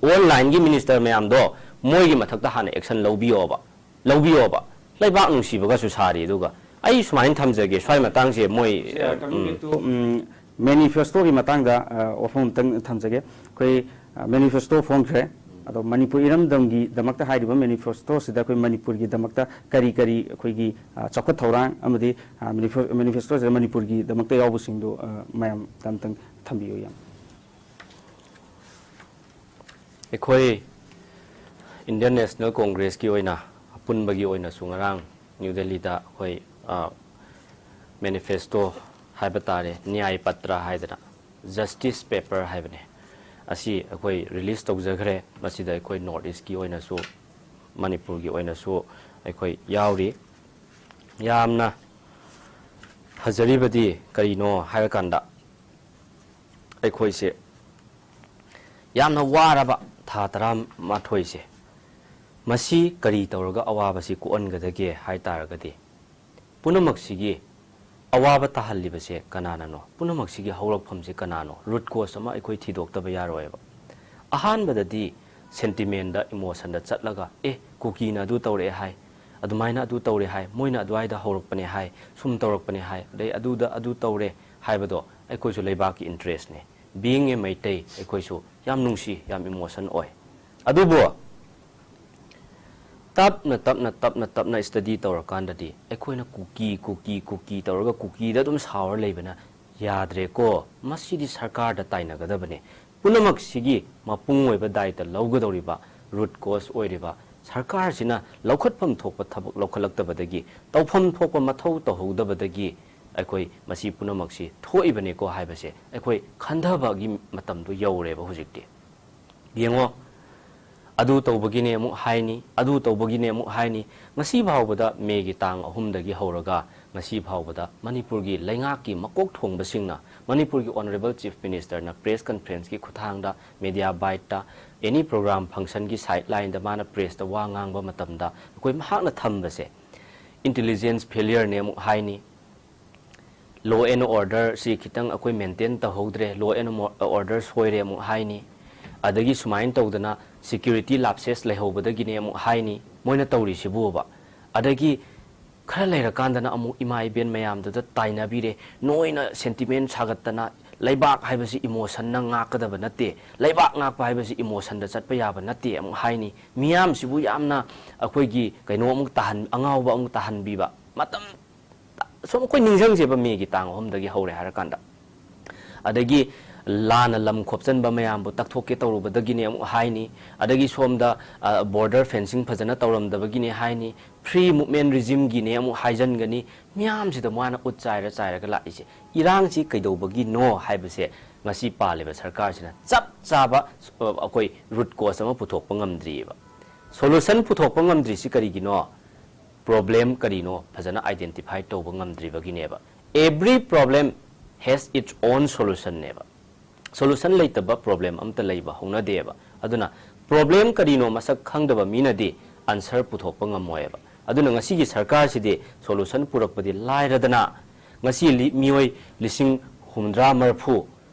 ꯑꯣꯟꯂꯥꯏꯟꯒꯤ ꯃꯤꯅꯤꯁꯇꯔ ꯃꯌꯥꯝꯗꯣ ꯃꯣꯏꯒꯤ ꯃꯊꯛꯇ ꯍꯥꯟꯅ ꯑꯦꯛꯁꯟ ꯂꯧꯕꯤꯌꯣꯕ, ꯂꯧꯕꯤꯌꯣꯕ꯫ ꯂꯩꯕꯥꯛ ꯅꯨꯡꯁꯤꯕꯒꯁꯨ ꯁꯥꯔꯤ꯫ ꯑꯗꯨꯒ ꯑꯩ ꯁꯨꯃꯥꯏꯅ ꯊꯝꯖꯒꯦ, ꯁ꯭ꯋꯥꯏ ꯃꯇꯥꯡꯁꯦ ꯃꯣꯏ, ꯁꯤ, ꯑ, ꯎꯝ꯫ ꯀꯩꯅꯣꯒꯤꯗꯨ, ꯎꯝ, ꯃꯦꯅꯤꯐꯦꯁꯇꯣꯒꯤ ꯃꯇꯥꯡꯗ, ꯑ, ꯋꯥꯐꯝ ꯑꯝꯇꯪ ꯊꯝꯖꯒꯦ꯫ ꯑꯩꯈꯣꯏ, ꯑ, ꯃꯦꯅꯤꯐꯦꯁꯇꯣ ꯐꯣꯡꯈ꯭ꯔꯦ꯫ ꯑꯗꯣ ꯃꯅꯤꯄꯨꯔ ꯏꯔꯝꯗꯝꯒꯤꯗꯃꯛꯇ ꯍꯥꯏꯔꯤꯕ ꯃꯦꯅꯤꯐꯦꯁꯇꯣꯁꯤꯗ ꯑꯩꯈꯣꯏ ꯃꯅꯤꯄꯨꯔꯒꯤꯗꯃꯛꯇ ꯀꯔꯤ ꯀꯔꯤ ꯑꯩꯈꯣꯏꯒꯤ, ꯑ, ꯆꯥꯎꯈꯠ ꯊꯧꯔꯥꯡ ꯑꯃꯗꯤ, ꯑ, ꯃꯦꯅꯤꯐꯦ-, ꯃꯦꯅꯤꯐꯦꯁꯇꯣꯁꯤꯗ ꯃꯅꯤꯄꯨꯔꯒꯤꯗꯃꯛꯇ ꯌꯥꯎꯕꯁꯤꯡꯗꯨ, ꯑ, ꯃꯌꯥꯝꯗ ꯑꯝꯇꯪ ꯊꯝꯕꯤꯌꯨ, ꯌꯥꯝ꯫ ꯑꯩꯈꯣꯏ ꯏꯟꯗꯤꯌꯟ ꯅꯦꯁꯅꯦꯜ ꯀꯣꯡꯒ꯭ꯔꯦꯁꯀꯤ ꯑꯣꯏꯅ ꯑꯄꯨꯟꯕꯒꯤ ꯑꯣꯏꯅꯁꯨ ꯉꯔꯥꯡ ꯅ꯭ꯌꯨ ꯗꯦꯜꯂꯤꯗ ꯑꯩꯈꯣꯏ, ꯑ, ꯃꯦꯅꯤꯐꯦꯁꯇꯣ ꯍꯥꯏꯕ ꯇꯥꯔꯦ, ꯅ꯭ꯌꯥꯏ ꯄꯇ꯭ꯔ ꯍꯥꯏꯗꯅ, ꯖꯁꯇꯤꯁ ꯄꯦꯄꯔ ꯍꯥꯏꯕꯅꯦ, ꯑꯁꯤ ꯑꯩꯈꯣꯏ ꯔꯤꯂꯤꯁ ꯇꯧꯖꯈ꯭ꯔꯦ꯫ ꯃꯁꯤꯗ ꯑꯩꯈꯣꯏ ꯅꯣꯔꯠ ꯏꯁꯀꯤ ꯑꯣꯏꯅꯁꯨ, ꯃꯅꯤꯄꯨꯔꯒꯤ ꯑꯣꯏꯅꯁꯨ ꯑꯩꯈꯣꯏ ꯌꯥꯎꯔꯤ꯫ ꯌꯥꯝꯅ ꯐꯖꯔꯤꯕꯗꯤ ꯀꯔꯤꯅꯣ ꯍꯥꯏꯔꯀꯥꯟꯗ, ꯑꯩꯈꯣꯏꯁꯦ ꯌꯥꯝꯅ ꯋꯥꯔꯕ ꯊꯥ ꯇꯔꯥꯃꯥꯊꯣꯏꯁꯦ, ꯃꯁꯤ ꯀꯔꯤ ꯇꯧꯔꯒ ꯑꯋꯥꯕꯁꯤ ꯀꯣꯛꯍꯟꯒꯗꯒꯦ ꯍꯥꯏ ꯇꯥꯔꯒꯗꯤ, ꯄꯨꯝꯅꯃꯛꯁꯤꯒꯤ ꯑꯋꯥꯕ ꯇꯥꯍꯜꯂꯤꯕꯁꯦ ꯀꯅꯥꯅꯅꯣ? ꯄꯨꯝꯅꯃꯛꯁꯤꯒꯤ ꯍꯧꯔꯛꯐꯝꯁꯦ ꯀꯅꯥꯅꯣ? ꯔꯨꯠ ꯀꯣꯁ ꯑꯃ ꯑꯩꯈꯣꯏ ꯊꯤꯗꯣꯛꯇꯕ ꯌꯥꯔꯣꯏꯕ꯫ ꯑꯍꯥꯟꯕꯗꯗꯤ ꯁꯦꯟꯇꯤꯃꯦꯟꯗ, ꯏꯃꯣꯁꯟꯗ ꯆꯠꯂꯒ, "ꯑꯦ, ꯀꯨꯀꯤꯅ ꯑꯗꯨ ꯇꯧꯔꯛꯑꯦ ꯍꯥꯏ, ꯑꯗꯨꯃꯥꯏꯅ ꯑꯗꯨ ꯇꯧꯔꯦ ꯍꯥꯏ, ꯃꯣꯏꯅ ꯑꯗꯨꯋꯥꯏꯗ ꯍꯧꯔꯛꯄꯅꯦ ꯍꯥꯏ, ꯁꯨꯝ ꯇꯧꯔꯛꯄꯅꯦ ꯍꯥꯏ, ꯑꯗꯩ ꯑꯗꯨꯗ ꯑꯗꯨ ꯇꯧꯔꯦ" ꯍꯥꯏꯕꯗꯣ ꯑꯩꯈꯣꯏꯁꯨ ꯂꯩꯕꯥꯛꯀꯤ ꯏꯟꯇꯔꯦꯁꯅꯦ꯫ Being a ꯃꯩꯇꯩ, ꯑꯩꯈꯣꯏꯁꯨ ꯌꯥꯝ ꯅꯨꯡꯁꯤ, ꯌꯥꯝ ꯏꯃꯣꯁꯟ ꯑꯣꯏ꯫ ꯑꯗꯨꯕꯨ ꯇꯞꯅ, ꯇꯞꯅ, ꯇꯞꯅ, ꯇꯞꯅ ꯁ꯭ꯇꯗꯤ ꯇꯧꯔꯀꯥꯟꯗꯗꯤ ꯑꯩꯈꯣꯏꯅ ꯀꯨꯀꯤ, ꯀꯨꯀꯤ, ꯀꯨꯀꯤ ꯇꯧꯔꯒ ꯀꯨꯀꯤꯗ ꯑꯗꯨꯝ ꯁꯥꯎꯔ ꯂꯩꯕꯅ ꯌꯥꯗ꯭ꯔꯦꯀꯣ꯫ ꯃꯁꯤꯗꯤ ꯁꯔꯀꯥꯔꯗ ꯇꯥꯏꯅꯒꯗꯕꯅꯤ꯫ ꯄꯨꯝꯅꯃꯛꯁꯤꯒꯤ ꯃꯄꯨꯡ ꯑꯣꯏꯕ ꯗꯥꯏꯇ ꯂꯧꯒꯗꯧꯔꯤꯕ, ꯔꯨꯠ ꯀꯣꯁ ꯑꯣꯏꯔꯤꯕ ꯁꯔꯀꯥꯔꯁꯤꯅ ꯂꯧꯈꯠꯐꯝ ꯊꯣꯛꯄ ꯊꯕꯛ ꯂꯧꯈꯠꯂꯛꯇꯕꯗꯒꯤ, ꯇꯧꯐꯝ ꯊꯣꯛꯄ ꯃꯊꯧ ꯇꯧꯍꯧꯗꯕꯗꯒꯤ ꯑꯩꯈꯣꯏ ꯃꯁꯤ ꯄꯨꯝꯅꯃꯛꯁꯤ ꯊꯣꯛꯏꯕꯅꯤꯀꯣ ꯍꯥꯏꯕꯁꯦ ꯑꯩꯈꯣꯏ ꯈꯟꯊꯕꯒꯤ ꯃꯇꯝꯗꯨ ꯌꯧꯔꯦꯕ ꯍꯧꯖꯤꯛꯇꯤ꯫ ꯌꯦꯡꯉꯣ, ꯑꯗꯨ ꯇꯧꯕꯒꯤꯅꯦ ꯑꯃꯨꯛ ꯍꯥꯏꯅꯤ, ꯑꯗꯨ ꯇꯧꯕꯒꯤꯅꯦ ꯑꯃꯨꯛ ꯍꯥꯏꯅꯤ꯫ ꯉꯁꯤ ꯐꯥꯎꯕꯗ ꯃꯦꯒꯤ ꯇꯥꯡ ꯑꯍꯨꯝꯗꯒꯤ ꯍꯧꯔꯒ ꯉꯁꯤ ꯐꯥꯎꯕꯗ ꯃꯅꯤꯄꯨꯔꯒꯤ ꯂꯩꯉꯥꯛꯀꯤ ꯃꯀꯣꯛ ꯊꯣꯡꯕꯁꯤꯡꯅ, ꯃꯅꯤꯄꯨꯔꯒꯤ ꯑꯣꯅꯔꯦꯕꯜ ꯆꯤꯐ ꯃꯤꯅꯤꯁꯇꯔꯅ ꯄ꯭ꯔꯦꯁ ꯀꯟꯐꯔꯦꯟꯁꯀꯤ ꯈꯨꯠꯊꯥꯡꯗ, ꯃꯦꯗꯤꯌꯥ ꯕꯥꯏꯠꯇ, ꯑꯦꯅꯤ ꯄ꯭ꯔꯣꯒ꯭ꯔꯥꯝ ꯐꯪꯁꯟꯒꯤ ꯁꯥꯏꯠ ꯂꯥꯏꯟꯗ ꯃꯥꯅ ꯄ꯭ꯔꯦꯁꯇ ꯋꯥ ꯉꯥꯡꯕ ꯃꯇꯝꯗ ꯑꯩꯈꯣꯏ ꯃꯍꯥꯛꯅ ꯊꯝꯕꯁꯦ, ꯏꯟꯇꯦꯂꯤꯖꯦꯟꯁ ꯐꯦꯂꯤꯌꯔꯅꯦ ꯑꯃꯨꯛ ꯍꯥꯏꯅꯤ, ꯂꯣ ꯑꯦꯟ ꯑꯣꯔꯗꯔꯁꯤ ꯈꯤꯇꯪ ꯑꯩꯈꯣꯏ ꯃꯦꯟꯇꯦꯟ ꯇꯧꯍꯧꯗ꯭ꯔꯦ, ꯂꯣ ꯑꯦꯟ ꯑꯣꯔꯗꯔ ꯁꯣꯏꯔꯦ ꯑꯃꯨꯛ ꯍꯥꯏꯅꯤ, ꯑꯗꯒꯤ ꯁꯨꯃꯥꯏꯅ ꯇꯧꯗꯅ ꯁꯦꯀ꯭ꯌꯨꯔꯤꯇꯤ ꯂꯥꯞꯁꯦꯁ ꯂꯩꯍꯧꯕꯗꯒꯤꯅꯦ ꯑꯃꯨꯛ ꯍꯥꯏꯅꯤ ꯃꯣꯏꯅ ꯇꯧꯔꯤꯁꯤꯕꯨꯕ꯫ ꯑꯗꯒꯤ ꯈꯔ ꯂꯩꯔꯀꯥꯟꯗꯅ ꯑꯃꯨꯛ ꯏꯃꯥ ꯏꯕꯦꯟ ꯃꯌꯥꯝꯗꯨꯗ ꯇꯥꯏꯅꯕꯤꯔꯦ, ꯅꯣꯏꯅ ꯁꯦꯟꯇꯤꯃꯦꯟ ꯁꯥꯒꯠꯇꯅ ꯂꯩꯕꯥꯛ ꯍꯥꯏꯕꯁꯤ ꯏꯃꯣꯁꯟꯅ ꯉꯥꯛꯀꯗꯕ ꯅꯠꯇꯦ, ꯂꯩꯕꯥꯛ ꯉꯥꯛꯄ ꯍꯥꯏꯕꯁꯤ ꯏꯃꯣꯁꯟꯗ ꯆꯠꯄ ꯌꯥꯕ ꯅꯠꯇꯦ ꯑꯃꯨꯛ ꯍꯥꯏꯅꯤ꯫ ꯃꯤꯌꯥꯝꯁꯤꯕꯨ ꯌꯥꯝꯅ ꯑꯩꯈꯣꯏꯒꯤ ꯀꯩꯅꯣ ꯑꯃꯨꯛ ꯇꯥꯍꯟ-, ꯑꯉꯥꯎꯕ ꯑꯃꯨꯛ ꯇꯥꯍꯟꯕꯤꯕ꯫ ꯃꯇꯝ ꯁꯨꯝ ꯑꯩꯈꯣꯏ ꯅꯤꯡꯁꯤꯡꯁꯦꯕ, ꯃꯦꯒꯤ ꯇꯥꯡ ꯑꯍꯨꯝꯗꯒꯤ ꯍꯧꯔꯦ ꯍꯥꯏꯔꯀꯥꯟꯗ꯫ ꯑꯗꯒꯤ ꯂꯥꯟꯅ ꯂꯝ ꯈꯣꯞꯆꯟꯕ ꯃꯌꯥꯝꯕꯨ ꯇꯛꯊꯣꯛꯀꯦ ꯇꯧꯔꯨꯕꯗꯒꯤꯅꯦ ꯑꯃꯨꯛ ꯍꯥꯏꯅꯤ꯫ ꯑꯗꯒꯤ ꯁꯣꯝꯗ, ꯑ, ꯕꯣꯔꯗꯔ ꯐꯦꯟꯁꯤꯡ ꯐꯖꯅ ꯇꯧꯔꯝꯗꯕꯒꯤꯅꯦ ꯍꯥꯏꯅꯤ꯫ ꯐ꯭ꯔꯤ ꯃꯨꯞꯃꯦꯟ ꯔꯤꯖꯤꯝꯒꯤꯅꯦ ꯑꯃꯨꯛ ꯍꯥꯏꯖꯟꯒꯅꯤ꯫ ꯃꯤꯌꯥꯝꯁꯤꯗ ꯃꯥꯅ ꯎꯠ ꯆꯥꯏꯔ ꯆꯥꯏꯔꯒ ꯂꯥꯛꯏꯁꯦ꯫ ꯏꯔꯥꯡꯁꯤ ꯀꯩꯗꯧꯕꯒꯤꯅꯣ ꯍꯥꯏꯕꯁꯦ ꯉꯁꯤ ꯄꯥꯜꯂꯤꯕ ꯁꯔꯀꯥꯔꯁꯤꯅ ꯆꯞ ꯆꯥꯕ, ꯑ, ꯑꯩꯈꯣꯏ ꯔꯨꯠ ꯀꯣꯁ ꯑꯃ ꯄꯨꯊꯣꯛꯄ ꯉꯝꯗ꯭ꯔꯤꯑꯕ꯫ ꯁꯣꯂꯨꯁꯟ ꯄꯨꯊꯣꯛꯄ ꯉꯝꯗ꯭ꯔꯤꯁꯤ ꯀꯔꯤꯒꯤꯅꯣ? ꯄ꯭ꯔꯣꯕ꯭ꯂꯦꯝ ꯀꯔꯤꯅꯣ ꯐꯖꯅ ꯑꯥꯏꯗꯦꯟꯇꯤꯐꯥꯏ ꯇꯧꯕ ꯉꯝꯗ꯭ꯔꯤꯕꯒꯤꯅꯦꯕ꯫ Every problem has its own solution ꯅꯦꯕ꯫ ꯁꯣꯂꯨꯁꯟ ꯂꯩꯇꯕ ꯄ꯭ꯔꯣꯕ꯭ꯂꯦꯝ ꯑꯝꯇ ꯂꯩꯕ ꯍꯧꯅꯗꯦꯕ꯫ ꯑꯗꯨꯅ ꯄ꯭ꯔꯣꯕ꯭ꯂꯦꯝ ꯀꯔꯤꯅꯣ ꯃꯁꯛ ꯈꯪꯗꯕ ꯃꯤꯅꯗꯤ ꯑꯟꯁꯔ ꯄꯨꯊꯣꯛꯄ ꯉꯝꯃꯣꯏꯕ꯫ ꯑꯗꯨꯅ ꯉꯁꯤꯒꯤ ꯁꯔꯀꯥꯔꯁꯤꯗꯤ ꯁꯣꯂꯨꯁꯟ ꯄꯨꯔꯛꯄꯗꯤ ꯂꯥꯏꯔꯗꯅ, ꯉꯁꯤ ꯂꯤ-, ꯃꯤꯑꯣꯏ ꯂꯤꯁꯤꯡ ꯍꯨꯝꯗ꯭ꯔꯥ ꯃꯔꯐꯨ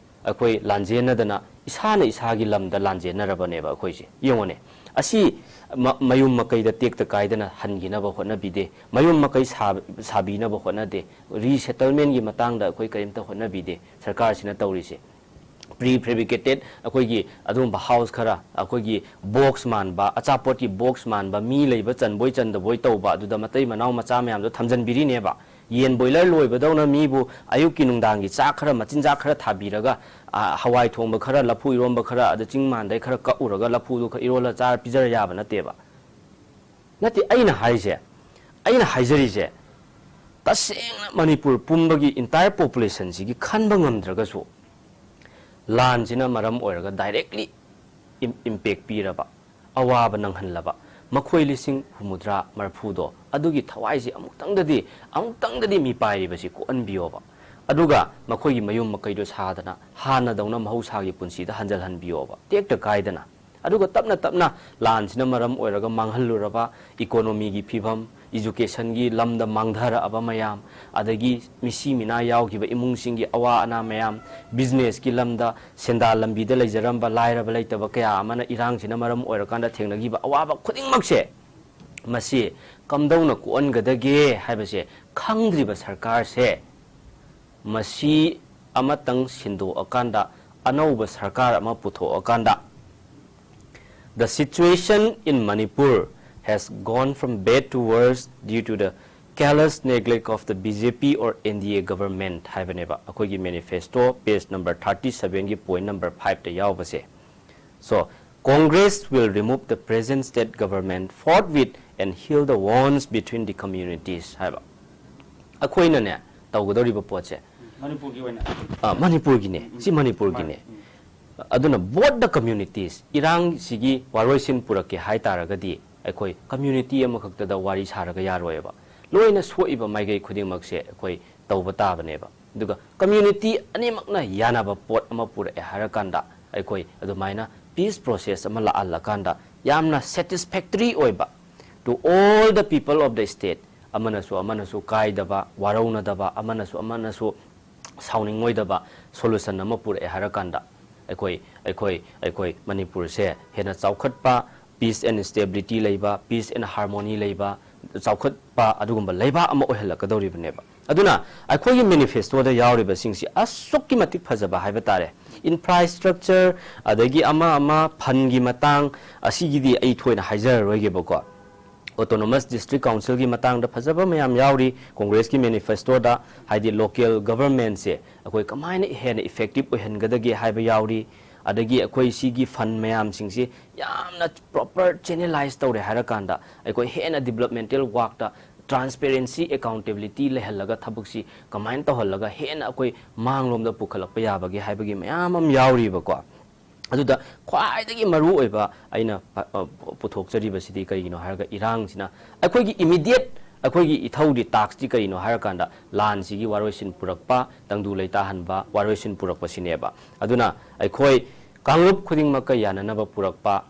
ꯑꯩꯈꯣꯏ ꯂꯥꯟꯖꯦꯟꯅꯗꯅ ꯏꯁꯥꯅ ꯏꯁꯥꯒꯤ ꯂꯝꯗ ꯂꯥꯟꯖꯦꯟꯅꯔꯕꯅꯦꯕ ꯑꯩꯈꯣꯏꯁꯦ꯫ ꯌꯦꯡꯉꯨꯅꯦ, ꯑꯁꯤ ꯃ-, ꯃꯌꯨꯝ ꯃꯀꯩꯗ ꯇꯦꯛꯇ ꯀꯥꯏꯗꯅ ꯍꯟꯈꯤꯅꯕ ꯍꯣꯠꯅꯕꯤꯗꯦ, ꯃꯌꯨꯝ ꯃꯀꯩ ꯁꯥ-, ꯁꯥꯕꯤꯅꯕ ꯍꯣꯠꯅꯗꯦ, ꯔꯤꯁꯦꯇꯜꯃꯦꯟꯒꯤ ꯃꯇꯥꯡꯗ ꯑꯩꯈꯣꯏ ꯀꯔꯤꯝꯇ ꯍꯣꯠꯅꯕꯤꯗꯦ ꯁꯔꯀꯥꯔꯁꯤꯅ ꯇꯧꯔꯤꯁꯦ꯫ ꯄ꯭ꯔꯤ ꯐꯦꯕ꯭ꯔꯤꯀꯦꯇꯦꯠ ꯑꯩꯈꯣꯏꯒꯤ ꯑꯗꯨꯒꯨꯝꯕ ꯍꯥꯎꯁ ꯈꯔ, ꯑꯩꯈꯣꯏꯒꯤ ꯕꯣꯛꯁ ꯃꯥꯟꯕ, ꯑꯆꯥꯄꯣꯠꯀꯤ ꯕꯣꯛꯁ ꯃꯥꯟꯕ, ꯃꯤ ꯂꯩꯕ ꯆꯟꯕꯣꯏ ꯆꯟꯗꯕꯣꯏ ꯇꯧꯕ, ꯑꯗꯨꯗ ꯃꯇꯩ ꯃꯅꯥꯎ ꯃꯆꯥ ꯃꯌꯥꯝꯗꯣ ꯊꯝꯖꯟꯕꯤꯔꯤꯅꯦꯕ꯫ ꯌꯦꯟ ꯕꯣꯏꯂꯔ ꯂꯣꯏꯕꯗꯧꯅ ꯃꯤꯕꯨ ꯑꯌꯨꯛꯀꯤ ꯅꯨꯡꯗꯥꯡꯒꯤ ꯆꯥꯛ ꯈꯔ, ꯃꯆꯤꯟꯖꯥꯛ ꯈꯔ ꯊꯥꯕꯤꯔꯒ, ꯑ, ꯍꯋꯥꯏ ꯊꯣꯡꯕ ꯈꯔ, ꯂꯐꯨ ꯏꯔꯣꯝꯕ ꯈꯔ, ꯑꯗ ꯆꯤꯡ ꯃꯥꯟꯗꯩ ꯈꯔ ꯀꯛꯎꯔꯒ ꯂꯐꯨꯗꯨ ꯈꯔ ꯏꯔꯣꯜꯂ ꯆꯥꯔ ꯄꯤꯖꯔ ꯌꯥꯕ ꯅꯠꯇꯦꯕ꯫ ꯅꯠꯇꯦ, ꯑꯩꯅ ꯍꯥꯏꯁꯦ, ꯑꯩꯅ ꯍꯥꯏꯖꯔꯤꯁꯦ, ꯇꯁꯦꯡꯅ ꯃꯅꯤꯄꯨꯔ ꯄꯨꯝꯕꯒꯤ entire population ꯁꯤꯒꯤ ꯈꯟꯕ ꯉꯝꯗ꯭ꯔꯒꯁꯨ, ꯂꯥꯟꯁꯤꯅ ꯃꯔꯝ ꯑꯣꯏꯔꯒ directly im-, impact ꯄꯤꯔꯕ, ꯑꯋꯥꯕ ꯅꯪꯍꯜꯂꯕ ꯃꯈꯣꯏ ꯂꯤꯁꯤꯡ ꯍꯨꯝꯐꯨꯇꯔꯥ ꯃꯔꯤꯐꯨꯗꯣ, ꯑꯗꯨꯒꯤ ꯊꯋꯥꯏꯁꯤ ꯑꯃꯨꯛꯇꯪꯗꯗꯤ, ꯑꯃꯨꯛꯇꯪꯗꯗꯤ ꯃꯤꯄꯥꯏꯔꯤꯕꯁꯤ ꯀꯣꯛꯍꯟꯕꯤꯌꯣꯕ꯫ ꯑꯗꯨꯒ ꯃꯈꯣꯏꯒꯤ ꯃꯌꯨꯝ ꯃꯀꯩꯗꯣ ꯁꯥꯗꯅ ꯍꯥꯟꯅꯗꯧꯅ ꯃꯍꯧꯁꯥꯒꯤ ꯄꯨꯟꯁꯤꯗ ꯍꯟꯖꯤꯜꯍꯟꯕꯤꯌꯣꯕ, ꯇꯦꯛꯇ ꯀꯥꯏꯗꯅ꯫ ꯑꯗꯨꯒ ꯇꯞꯅ ꯇꯞꯅ ꯂꯥꯟꯁꯤꯅ ꯃꯔꯝ ꯑꯣꯏꯔꯒ ꯃꯥꯡꯍꯜꯂꯨꯔꯕ economyꯒꯤ ꯐꯤꯕꯝ, educationꯒꯤ ꯂꯝꯗ ꯃꯥꯡꯊꯔꯛꯑꯕ ꯃꯌꯥꯝ, ꯑꯗꯒꯤ ꯃꯤꯁꯤ ꯃꯤꯅꯥ ꯌꯥꯎꯈꯤꯕ ꯏꯃꯨꯡꯁꯤꯡꯒꯤ ꯑꯋꯥ ꯑꯅꯥ ꯃꯌꯥꯝ, businessꯀꯤ ꯂꯝꯗ ꯁꯦꯟꯗꯥꯟ ꯂꯝꯕꯤꯗ ꯂꯩꯖꯔꯝꯕ ꯂꯥꯏꯔꯕ ꯂꯩꯇꯕ ꯀꯌꯥ ꯑꯃꯅ ꯏꯔꯥꯡꯁꯤꯅ ꯃꯔꯝ ꯑꯣꯏꯔꯀꯥꯟꯗ ꯊꯦꯡꯅꯈꯤꯕ ꯑꯋꯥꯕ ꯈꯨꯗꯤꯡꯃꯛꯁꯦ, ꯃꯁꯤ ꯀꯝꯗꯧꯅ ꯀꯣꯛꯍꯟꯒꯗꯒꯦ ꯍꯥꯏꯕꯁꯦ ꯈꯪꯗ꯭ꯔꯤꯕ ꯁꯔꯀꯥꯔꯁꯦ, ꯃꯁꯤ ꯑꯃꯇꯪ ꯁꯤꯟꯗꯣꯛꯑꯀꯥꯟꯗ, ꯑꯅꯧꯕ ꯁꯔꯀꯥꯔ ꯑꯃ ꯄꯨꯊꯣꯛꯑꯀꯥꯟꯗ, "The situation in Manipur has gone from bad to worse due to the callous neglect of the B J P or N D A government" ꯍꯥꯏꯕꯅꯦꯕ ꯑꯩꯈꯣꯏꯒꯤ manifesto page number thirty sevenꯒꯤ point number fiveꯇ ꯌꯥꯎꯕꯁꯦ꯫ So, "Congress will remove the present state government forthwith and heal the wounds between the communities" ꯍꯥꯏꯕ꯫ ꯑꯩꯈꯣꯏꯅꯅꯦ, ꯇꯧꯒꯗꯧꯔꯤꯕ ꯄꯣꯠꯁꯦ, ꯃꯅꯤꯄꯨꯔꯒꯤ ꯑꯣꯏꯅ꯫ ꯑ, ꯃꯅꯤꯄꯨꯔꯒꯤꯅꯦ꯫ ꯎꯝ, ꯎꯝ꯫ ꯁꯤ ꯃꯅꯤꯄꯨꯔꯒꯤꯅꯦ꯫ ꯃꯥꯅꯤ꯫ ꯎꯝ꯫ ꯑꯗꯨꯅ both the communities, ꯏꯔꯥꯡꯁꯤꯒꯤ ꯋꯥꯔꯣꯏꯁꯤꯟ ꯄꯨꯔꯛꯀꯦ ꯍꯥꯏ ꯇꯥꯔꯒꯗꯤ ꯑꯩꯈꯣꯏ community ꯑꯃꯈꯛꯇꯗ ꯋꯥꯔꯤ ꯁꯥꯔꯒ ꯌꯥꯔꯣꯏꯕ꯫ ꯂꯣꯏꯅ ꯁꯣꯛꯏꯕ ꯃꯥꯏꯀꯩ ꯈꯨꯗꯤꯡꯃꯛꯁꯦ ꯑꯩꯈꯣꯏ ꯇꯧꯕ ꯇꯥꯕꯅꯦꯕ꯫ ꯑꯗꯨꯒ community ꯑꯅꯤꯃꯛꯅ ꯌꯥꯅꯕ ꯄꯣꯠ ꯑꯃ ꯄꯨꯔꯛꯑꯦ ꯍꯥꯏꯔꯀꯥꯟꯗ, ꯑꯩꯈꯣꯏ ꯑꯗꯨꯃꯥꯏꯅ peace process ꯑꯃ ꯂꯥꯛꯍꯜꯂꯀꯥꯟꯗ, ꯌꯥꯝꯅ satisfactory ꯑꯣꯏꯕ, to all the people of the state, ꯑꯃꯅꯁꯨ ꯑꯃꯅꯁꯨ ꯀꯥꯏꯗꯕ, ꯋꯥꯔꯧꯅꯗꯕ, ꯑꯃꯅꯁꯨ ꯑꯃꯅꯁꯨ ꯁꯥꯎꯅꯤꯡꯉꯣꯏꯗꯕ solution ꯑꯃ ꯄꯨꯔꯛꯑꯦ ꯍꯥꯏꯔꯀꯥꯟꯗ, ꯑꯩꯈꯣꯏ, ꯑꯩꯈꯣꯏ, ꯑꯩꯈꯣꯏ ꯃꯅꯤꯄꯨꯔꯁꯦ ꯍꯦꯟꯅ ꯆꯥꯎꯈꯠꯄ, peace and stability ꯂꯩꯕ, peace and harmony ꯂꯩꯕ, ꯆꯥꯎꯈꯠꯄ ꯑꯗꯨꯒꯨꯝꯕ ꯂꯩꯕꯥꯛ ꯑꯃ ꯑꯣꯏꯍꯜꯂꯛꯀꯗꯧꯔꯤꯕꯅꯦꯕ꯫ ꯑꯗꯨꯅ ꯑꯩꯈꯣꯏꯒꯤ manifestoꯗ ꯌꯥꯎꯔꯤꯕꯁꯤꯡꯁꯤ ꯑꯁꯨꯛꯀꯤ ꯃꯇꯤꯛ ꯐꯖꯕ ꯍꯥꯏꯕ ꯇꯥꯔꯦ꯫ Infrastructure, ꯑꯗꯒꯤ ꯑꯃ ꯑꯃ fundꯒꯤ ꯃꯇꯥꯡ, ꯑꯁꯤꯒꯤꯗꯤ ꯑꯩ ꯊꯣꯏꯅ ꯍꯥꯏꯖꯔꯔꯣꯏꯒꯦꯕꯀꯣ꯫ Autonomous District Councilꯒꯤ ꯃꯇꯥꯡꯗ ꯐꯖꯕ ꯃꯌꯥꯝ ꯌꯥꯎꯔꯤ Congressꯀꯤ manifestoꯗ, ꯍꯥꯏꯗꯤ local governmentꯁꯦ ꯑꯩꯈꯣꯏ ꯀꯃꯥꯏꯅ ꯍꯦꯟꯅ effective ꯑꯣꯏꯍꯟꯒꯗꯒꯦ ꯍꯥꯏꯕ ꯌꯥꯎꯔꯤ꯫ ꯑꯗꯒꯤ ꯑꯩꯈꯣꯏ ꯁꯤꯒꯤ fund ꯃꯌꯥꯝꯁꯤꯡꯁꯤ ꯌꯥꯝꯅ proper channelize ꯇꯧꯔꯦ ꯍꯥꯏꯔꯀꯥꯟꯗ, ꯑꯩꯈꯣꯏ ꯍꯦꯟꯅ developmental workꯇ transparency, accountability ꯂꯩꯍꯜꯂꯒ ꯊꯕꯛꯁꯤ ꯀꯃꯥꯏꯅ ꯇꯧꯍꯜꯂꯒ ꯍꯦꯟꯅ ꯑꯩꯈꯣꯏ ꯃꯥꯡꯂꯣꯝꯗ ꯄꯨꯈꯠꯂꯛꯄ ꯌꯥꯕꯒꯦ ꯍꯥꯏꯕꯒꯤ ꯃꯌꯥꯝ ꯑꯃ ꯌꯥꯎꯔꯤꯕꯀꯣ꯫ ꯑꯗꯨꯗ ꯈ꯭ꯋꯥꯏꯗꯒꯤ ꯃꯔꯨ ꯑꯣꯏꯕ ꯑꯩꯅ ꯄ-, ꯑ, ꯄꯨꯊꯣꯛꯆꯔꯤꯕꯁꯤꯗꯤ ꯀꯔꯤꯒꯤꯅꯣ ꯍꯥꯏꯔꯒ, ꯏꯔꯥꯡꯁꯤꯅ ꯑꯩꯈꯣꯏꯒꯤ immediate ꯑꯩꯈꯣꯏꯒꯤ ꯏꯊꯧꯗꯤ, taskꯇꯤ ꯀꯔꯤꯅꯣ ꯍꯥꯏꯔꯀꯥꯟꯗ, ꯂꯥꯟꯁꯤꯒꯤ ꯋꯥꯔꯣꯏꯁꯤꯟ ꯄꯨꯔꯛꯄ, ꯇꯪꯗꯨ ꯂꯩꯇꯥꯍꯟꯕ, ꯋꯥꯔꯣꯏꯁꯤꯟ ꯄꯨꯔꯛꯄꯁꯤꯅꯦꯕ꯫ ꯑꯗꯨꯅ ꯑꯩꯈꯣꯏ ꯀꯥꯡꯂꯨꯞ ꯈꯨꯗꯤꯡꯃꯛꯀ ꯌꯥꯅꯅꯕ ꯄꯨꯔꯛꯄ,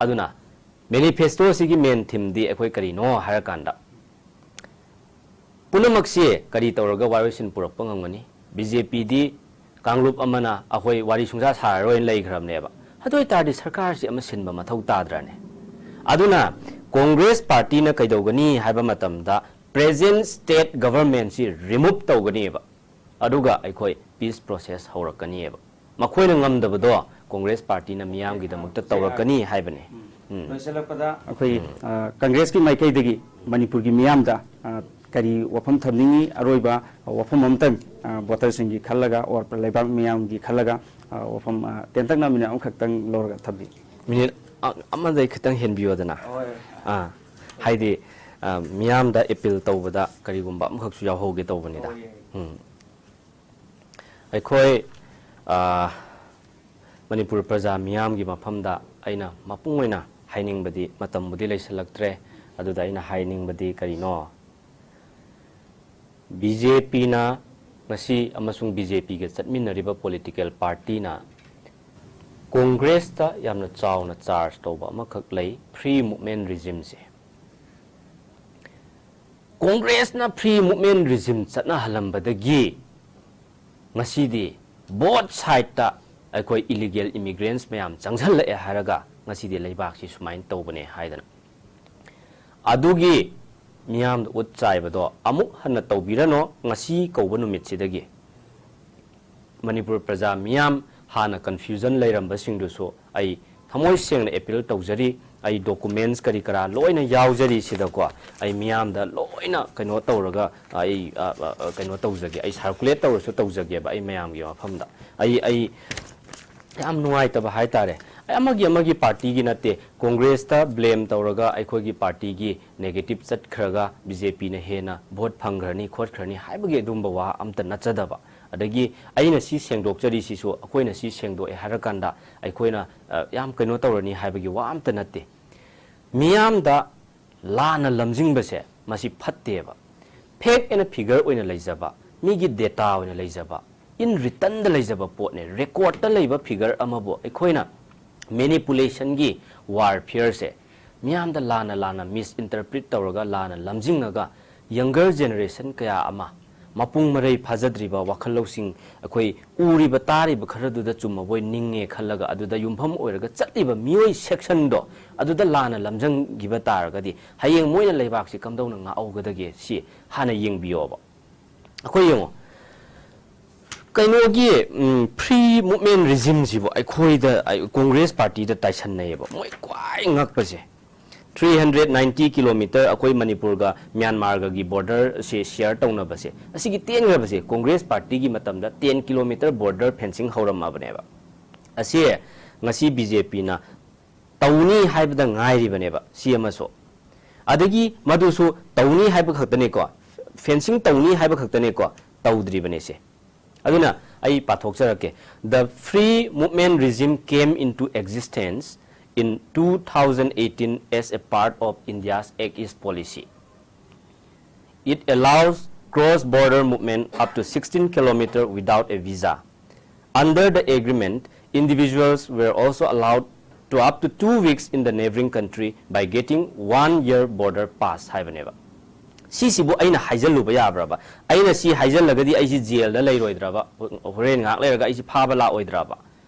ꯑꯗꯨꯅ manifestoꯁꯤꯒꯤ main themeꯗꯤ ꯑꯩꯈꯣꯏ ꯀꯔꯤꯅꯣ ꯍꯥꯏꯔꯀꯥꯟꯗ, ꯄꯨꯝꯅꯃꯛꯁꯤ ꯀꯔꯤ ꯇꯧꯔꯒ ꯋꯥꯔꯣꯏꯁꯤꯟ ꯄꯨꯔꯛꯄ ꯉꯝꯒꯅꯤ? BJPꯗꯤ ꯀꯥꯡꯂꯨꯞ ꯑꯃꯅ ꯑꯩꯈꯣꯏ ꯋꯥꯔꯤ ꯁꯨꯡꯁꯥ ꯁꯥꯔꯔꯣꯏꯅ ꯂꯩꯈ꯭ꯔꯕꯅꯦꯕ꯫ ꯑꯗꯨ ꯑꯣꯏꯇꯥꯔꯗꯤ ꯁꯔꯀꯥꯔꯁꯤ ꯑꯃ ꯁꯤꯟꯕ ꯃꯊꯧ ꯇꯥꯗ꯭ꯔꯅꯦ? ꯑꯗꯨꯅ Congress partyꯅ ꯀꯩꯗꯧꯒꯅꯤ ꯍꯥꯏꯕ ꯃꯇꯝꯗ, present state governmentꯁꯤ remove ꯇꯧꯒꯅꯤꯕ꯫ ꯑꯗꯨꯒ ꯑꯩꯈꯣꯏ peace process ꯍꯧꯔꯛꯀꯅꯤꯕ꯫ ꯃꯈꯣꯏꯅ ꯉꯝꯗꯕꯗꯣ Congress partyꯅ ꯃꯤꯌꯥꯝꯒꯤꯗꯃꯛꯇ ꯇꯧꯔꯛꯀꯅꯤ ꯍꯥꯏꯕꯅꯤ꯫ ꯎꯝ꯫ ꯂꯣꯏꯁꯤꯜꯂꯛꯄꯗ ꯑꯩꯈꯣꯏ, ꯎꯝ꯫ ꯑ, Congressꯀꯤ ꯃꯥꯏꯀꯩꯗꯒꯤ ꯃꯅꯤꯄꯨꯔꯒꯤ ꯃꯤꯌꯥꯝꯗ, ꯑ, ꯀꯔꯤ ꯋꯥꯐꯝ ꯊꯝꯅꯤꯡꯉꯤ? ꯑꯔꯣꯏꯕ ꯋꯥꯐꯝ ꯑꯃꯇꯪ, ꯑ, voterꯁꯤꯡꯒꯤ ꯈꯜꯂꯒ, or ꯂꯩꯕꯥꯛ ꯃꯤꯌꯥꯝꯒꯤ ꯈꯜꯂꯒ, ꯑ, ꯋꯥꯐꯝ, ꯑ, ꯇꯦꯟꯇꯛꯅ minute ꯑꯃꯈꯛꯇꯪ ꯂꯧꯔꯒ ꯊꯝꯕꯤꯌꯨ꯫ Minute ꯑ-, ꯑꯃꯗꯩ ꯈꯤꯇꯪ ꯍꯦꯟꯕꯤꯌꯣꯗꯅ꯫ ꯍꯣꯏ꯫ ꯑꯥ, ꯍꯥꯏꯗꯤ, ꯑ, ꯃꯤꯌꯥꯝꯗ appeal ꯇꯧꯕꯗ ꯀꯔꯤꯒꯨꯝꯕ ꯑꯃꯈꯛꯁꯨ ꯌꯥꯎꯍꯧꯒꯦ ꯇꯧꯕꯅꯤꯗ꯫ ꯍꯣꯏ, ꯌꯥꯏ꯫ ꯎꯝ꯫ ꯑꯩꯈꯣꯏ, ꯑ, ꯃꯅꯤꯄꯨꯔ ꯄ꯭ꯔꯖꯥ ꯃꯤꯌꯥꯝꯒꯤ ꯃꯐꯝꯗ ꯑꯩꯅ ꯃꯄꯨꯡ ꯑꯣꯏꯅ ꯍꯥꯏꯅꯤꯡꯕꯗꯤ, ꯃꯇꯝꯕꯨꯗꯤ ꯂꯩꯁꯤꯜꯂꯛꯇ꯭ꯔꯦ, ꯑꯗꯨꯗ ꯑꯩꯅ ꯍꯥꯏꯅꯤꯡꯕꯗꯤ ꯀꯔꯤꯅꯣ? BJPꯅ ꯉꯁꯤ ꯑꯃꯁꯨꯡ BJPꯒ ꯆꯠꯃꯤꯟꯅꯔꯤꯕ political partyꯅ Congressꯇ ꯌꯥꯝꯅ ꯆꯥꯎꯅ charge ꯇꯧꯕ ꯑꯃꯈꯛ ꯂꯩ, free movement regimeꯁꯦ꯫ Congressꯅ free movement regime ꯆꯠꯅꯍꯜꯂꯝꯕꯗꯒꯤ ꯉꯁꯤꯗꯤ both sideꯇ ꯑꯩꯈꯣꯏ illegal immigrants ꯃꯌꯥꯝ ꯆꯪꯁꯜꯂꯛꯑꯦ ꯍꯥꯏꯔꯒ ꯉꯁꯤꯗꯤ ꯂꯩꯕꯥꯛꯁꯤ ꯁꯨꯃꯥꯏꯅ ꯇꯧꯕꯅꯦ ꯍꯥꯏꯗꯅ꯫ ꯑꯗꯨꯒꯤ ꯃꯤꯌꯥꯝꯗ ꯎꯠ ꯆꯥꯏꯕꯗꯣ ꯑꯃꯨꯛ ꯍꯟꯅ ꯇꯧꯕꯤꯔꯅꯣ, ꯉꯁꯤ ꯀꯧꯕ ꯅꯨꯃꯤꯠꯁꯤꯗꯒꯤ꯫ ꯃꯅꯤꯄꯨꯔ ꯄ꯭ꯔꯖꯥ ꯃꯤꯌꯥꯝ, ꯍꯥꯟꯅ confusion ꯂꯩꯔꯝꯕꯁꯤꯡꯗꯨꯁꯨ ꯑꯩ ꯊꯃꯣꯏ ꯁꯦꯡꯅ appeal ꯇꯧꯖꯔꯤ꯫ ꯑꯩ documents ꯀꯔꯤ ꯀꯔꯥ ꯂꯣꯏꯅ ꯌꯥꯎꯖꯔꯤ ꯁꯤꯗꯀꯣ꯫ ꯑꯩ ꯃꯤꯌꯥꯝꯗ ꯂꯣꯏꯅ ꯀꯩꯅꯣ ꯇꯧꯔꯒ ꯑꯩ, ꯑ, ꯑ, ꯑ, ꯀꯩꯅꯣ ꯇꯧꯖꯒꯦ, ꯑꯩ circulate ꯇꯧꯔꯁꯨ ꯇꯧꯖꯒꯦꯕ ꯑꯩ ꯃꯌꯥꯝꯒꯤ ꯃꯐꯝꯗ꯫ ꯑꯩ, ꯑꯩ ꯌꯥꯝ ꯅꯨꯡꯉꯥꯏꯇꯕ ꯍꯥꯏꯇꯥꯔꯦ꯫ ꯑꯩ ꯑꯃꯒꯤ, ꯑꯃꯒꯤ partyꯒꯤ ꯅꯠꯇꯦ, Congressꯇ blame ꯇꯧꯔꯒ ꯑꯩꯈꯣꯏꯒꯤ partyꯒꯤ negative ꯆꯠꯈ꯭ꯔꯒ BJPꯅ ꯍꯦꯟꯅ vote ꯐꯪꯈ꯭ꯔꯅꯤ ꯈꯣꯠꯈ꯭ꯔꯅꯤ ꯍꯥꯏꯕꯒꯤ ꯑꯗꯨꯝꯕ ꯋꯥ ꯑꯝꯇ ꯅꯠꯆꯗꯕ꯫ ꯑꯗꯒꯤ ꯑꯩꯅ ꯁꯤ ꯁꯦꯡꯗꯣꯛꯆꯔꯤꯁꯤꯁꯨ ꯑꯩꯈꯣꯏꯅ ꯁꯤ ꯁꯦꯡꯗꯣꯛꯑꯦ ꯍꯥꯏꯔꯀꯥꯟꯗ ꯑꯩꯈꯣꯏꯅ, ꯑ, ꯌꯥꯝ ꯀꯩꯅꯣ ꯇꯧꯔꯅꯤ ꯍꯥꯏꯕꯒꯤ ꯋꯥ ꯑꯝꯇ ꯅꯠꯇꯦ꯫ ꯃꯤꯌꯥꯝꯗ ꯂꯥꯟꯅ ꯂꯝꯖꯤꯡꯕꯁꯦ ꯃꯁꯤ ꯐꯠꯇꯦꯕ꯫ Fact and figure ꯑꯣꯏꯅ ꯂꯩꯖꯕ, ꯃꯤꯒꯤ data ꯑꯣꯏꯅ ꯂꯩꯖꯕ, in writtenꯗ ꯂꯩꯖꯕ ꯄꯣꯠꯅꯦ꯫ Recordꯇ ꯂꯩꯕ figure ꯑꯃꯕꯨ ꯑꯩꯈꯣꯏꯅ manipulationꯒꯤ warfareꯁꯦ ꯃꯤꯌꯥꯝꯗ ꯂꯥꯟꯅ ꯂꯥꯟꯅ misinterpret ꯇꯧꯔꯒ, ꯂꯥꯟꯅ ꯂꯝꯖꯤꯡꯉꯒ, younger generation ꯀꯌꯥ ꯑꯃ, ꯃꯄꯨꯡ ꯃꯔꯩ ꯐꯥꯖꯗ꯭ꯔꯤꯕ ꯋꯥꯈꯜ ꯂꯧꯁꯤꯡ, ꯑꯩꯈꯣꯏ ꯎꯔꯤꯕ ꯇꯥꯔꯤꯕ ꯈꯔꯗꯨꯗ ꯆꯨꯝꯃꯕꯣꯏ ꯅꯤꯡꯉꯦ ꯈꯜꯂꯒ ꯑꯗꯨꯗ ꯌꯨꯝꯐꯝ ꯑꯣꯏꯔꯒ ꯆꯠꯂꯤꯕ ꯃꯤꯑꯣꯏ sectionꯗꯣ ꯑꯗꯨꯗ ꯂꯥꯟꯅ ꯂꯝꯖꯤꯡꯈꯤꯕ ꯇꯥꯔꯒꯗꯤ ꯍꯌꯦꯡ ꯃꯣꯏꯅ ꯂꯩꯕꯥꯛꯁꯤ ꯀꯝꯗꯧꯅ ꯉꯥꯛꯍꯧꯒꯗꯒꯦ, ꯁꯤ ꯍꯥꯟꯅ ꯌꯦꯡꯕꯤꯌꯣꯕ꯫ ꯑꯩꯈꯣꯏ ꯌꯦꯡꯉꯣ, ꯀꯩꯅꯣꯒꯤ, ꯎꯝ, free movement regimeꯁꯤꯕꯨ ꯑꯩꯈꯣꯏꯗ, ꯑꯩ, Congress partyꯗ ꯇꯥꯏꯁꯟꯅꯩꯌꯦꯕ꯫ ꯃꯣꯏ ꯈ꯭ꯋꯥꯏ ꯉꯛꯄꯁꯦ, three hundred ninety kilometre ꯑꯩꯈꯣꯏ ꯃꯅꯤꯄꯨꯔꯒ ꯃ꯭ꯌꯥꯟꯃꯥꯔꯒꯒꯤ borderꯁꯦ share ꯇꯧꯅꯕꯁꯦ, ꯑꯁꯤꯒꯤ ꯇꯦꯟꯈ꯭ꯔꯕꯁꯦ Congress partyꯒꯤ ꯃꯇꯝꯗ ten kilometre border fencing ꯍꯧꯔꯝꯃꯕꯅꯦꯕ꯫ ꯑꯁꯤ ꯉꯁꯤ BJPꯅ ꯇꯧꯅꯤ ꯍꯥꯏꯕꯗ ꯉꯥꯏꯔꯤꯕꯅꯦꯕ, ꯁꯤ ꯑꯃꯁꯨ꯫ ꯑꯗꯒꯤ ꯃꯗꯨꯁꯨ ꯇꯧꯅꯤ ꯍꯥꯏꯕ ꯈꯛꯇꯅꯦꯀꯣ, fencing ꯇꯧꯅꯤ ꯍꯥꯏꯕ ꯈꯛꯇꯅꯦꯀꯣ, ꯇꯧꯗ꯭ꯔꯤꯕꯅꯦ ꯁꯦ꯫ ꯑꯗꯨꯅ ꯑꯩ ꯄꯥꯊꯣꯛꯆꯔꯛꯀꯦ꯫ The free movement regime came into existence in two thousand eighteen as a part of India's Act East policy. It allows cross-border movement up to sixteen kilometer without a visa. Under the agreement, individuals were also allowed to up to two weeks in the neighboring country by getting one year border pass ꯍꯥꯏꯕꯅꯦꯕ꯫ ꯁꯤꯁꯤꯕꯨ ꯑꯩꯅ ꯍꯥꯏꯖꯜꯂꯨꯕ ꯌꯥꯕ꯭ꯔꯕ? ꯑꯩꯅ ꯁꯤ ꯍꯥꯏꯖꯜꯂꯒꯗꯤ ꯑꯩꯁꯤ jailꯗ ꯂꯩꯔꯣꯏꯗ꯭ꯔꯕ? ꯍꯣꯔꯦꯟ ꯉꯥꯏꯍꯥꯛ ꯂꯩꯔꯒ ꯑꯩꯁꯤ ꯐꯥꯕ ꯂꯥꯛꯑꯣꯏꯗ꯭ꯔꯕ?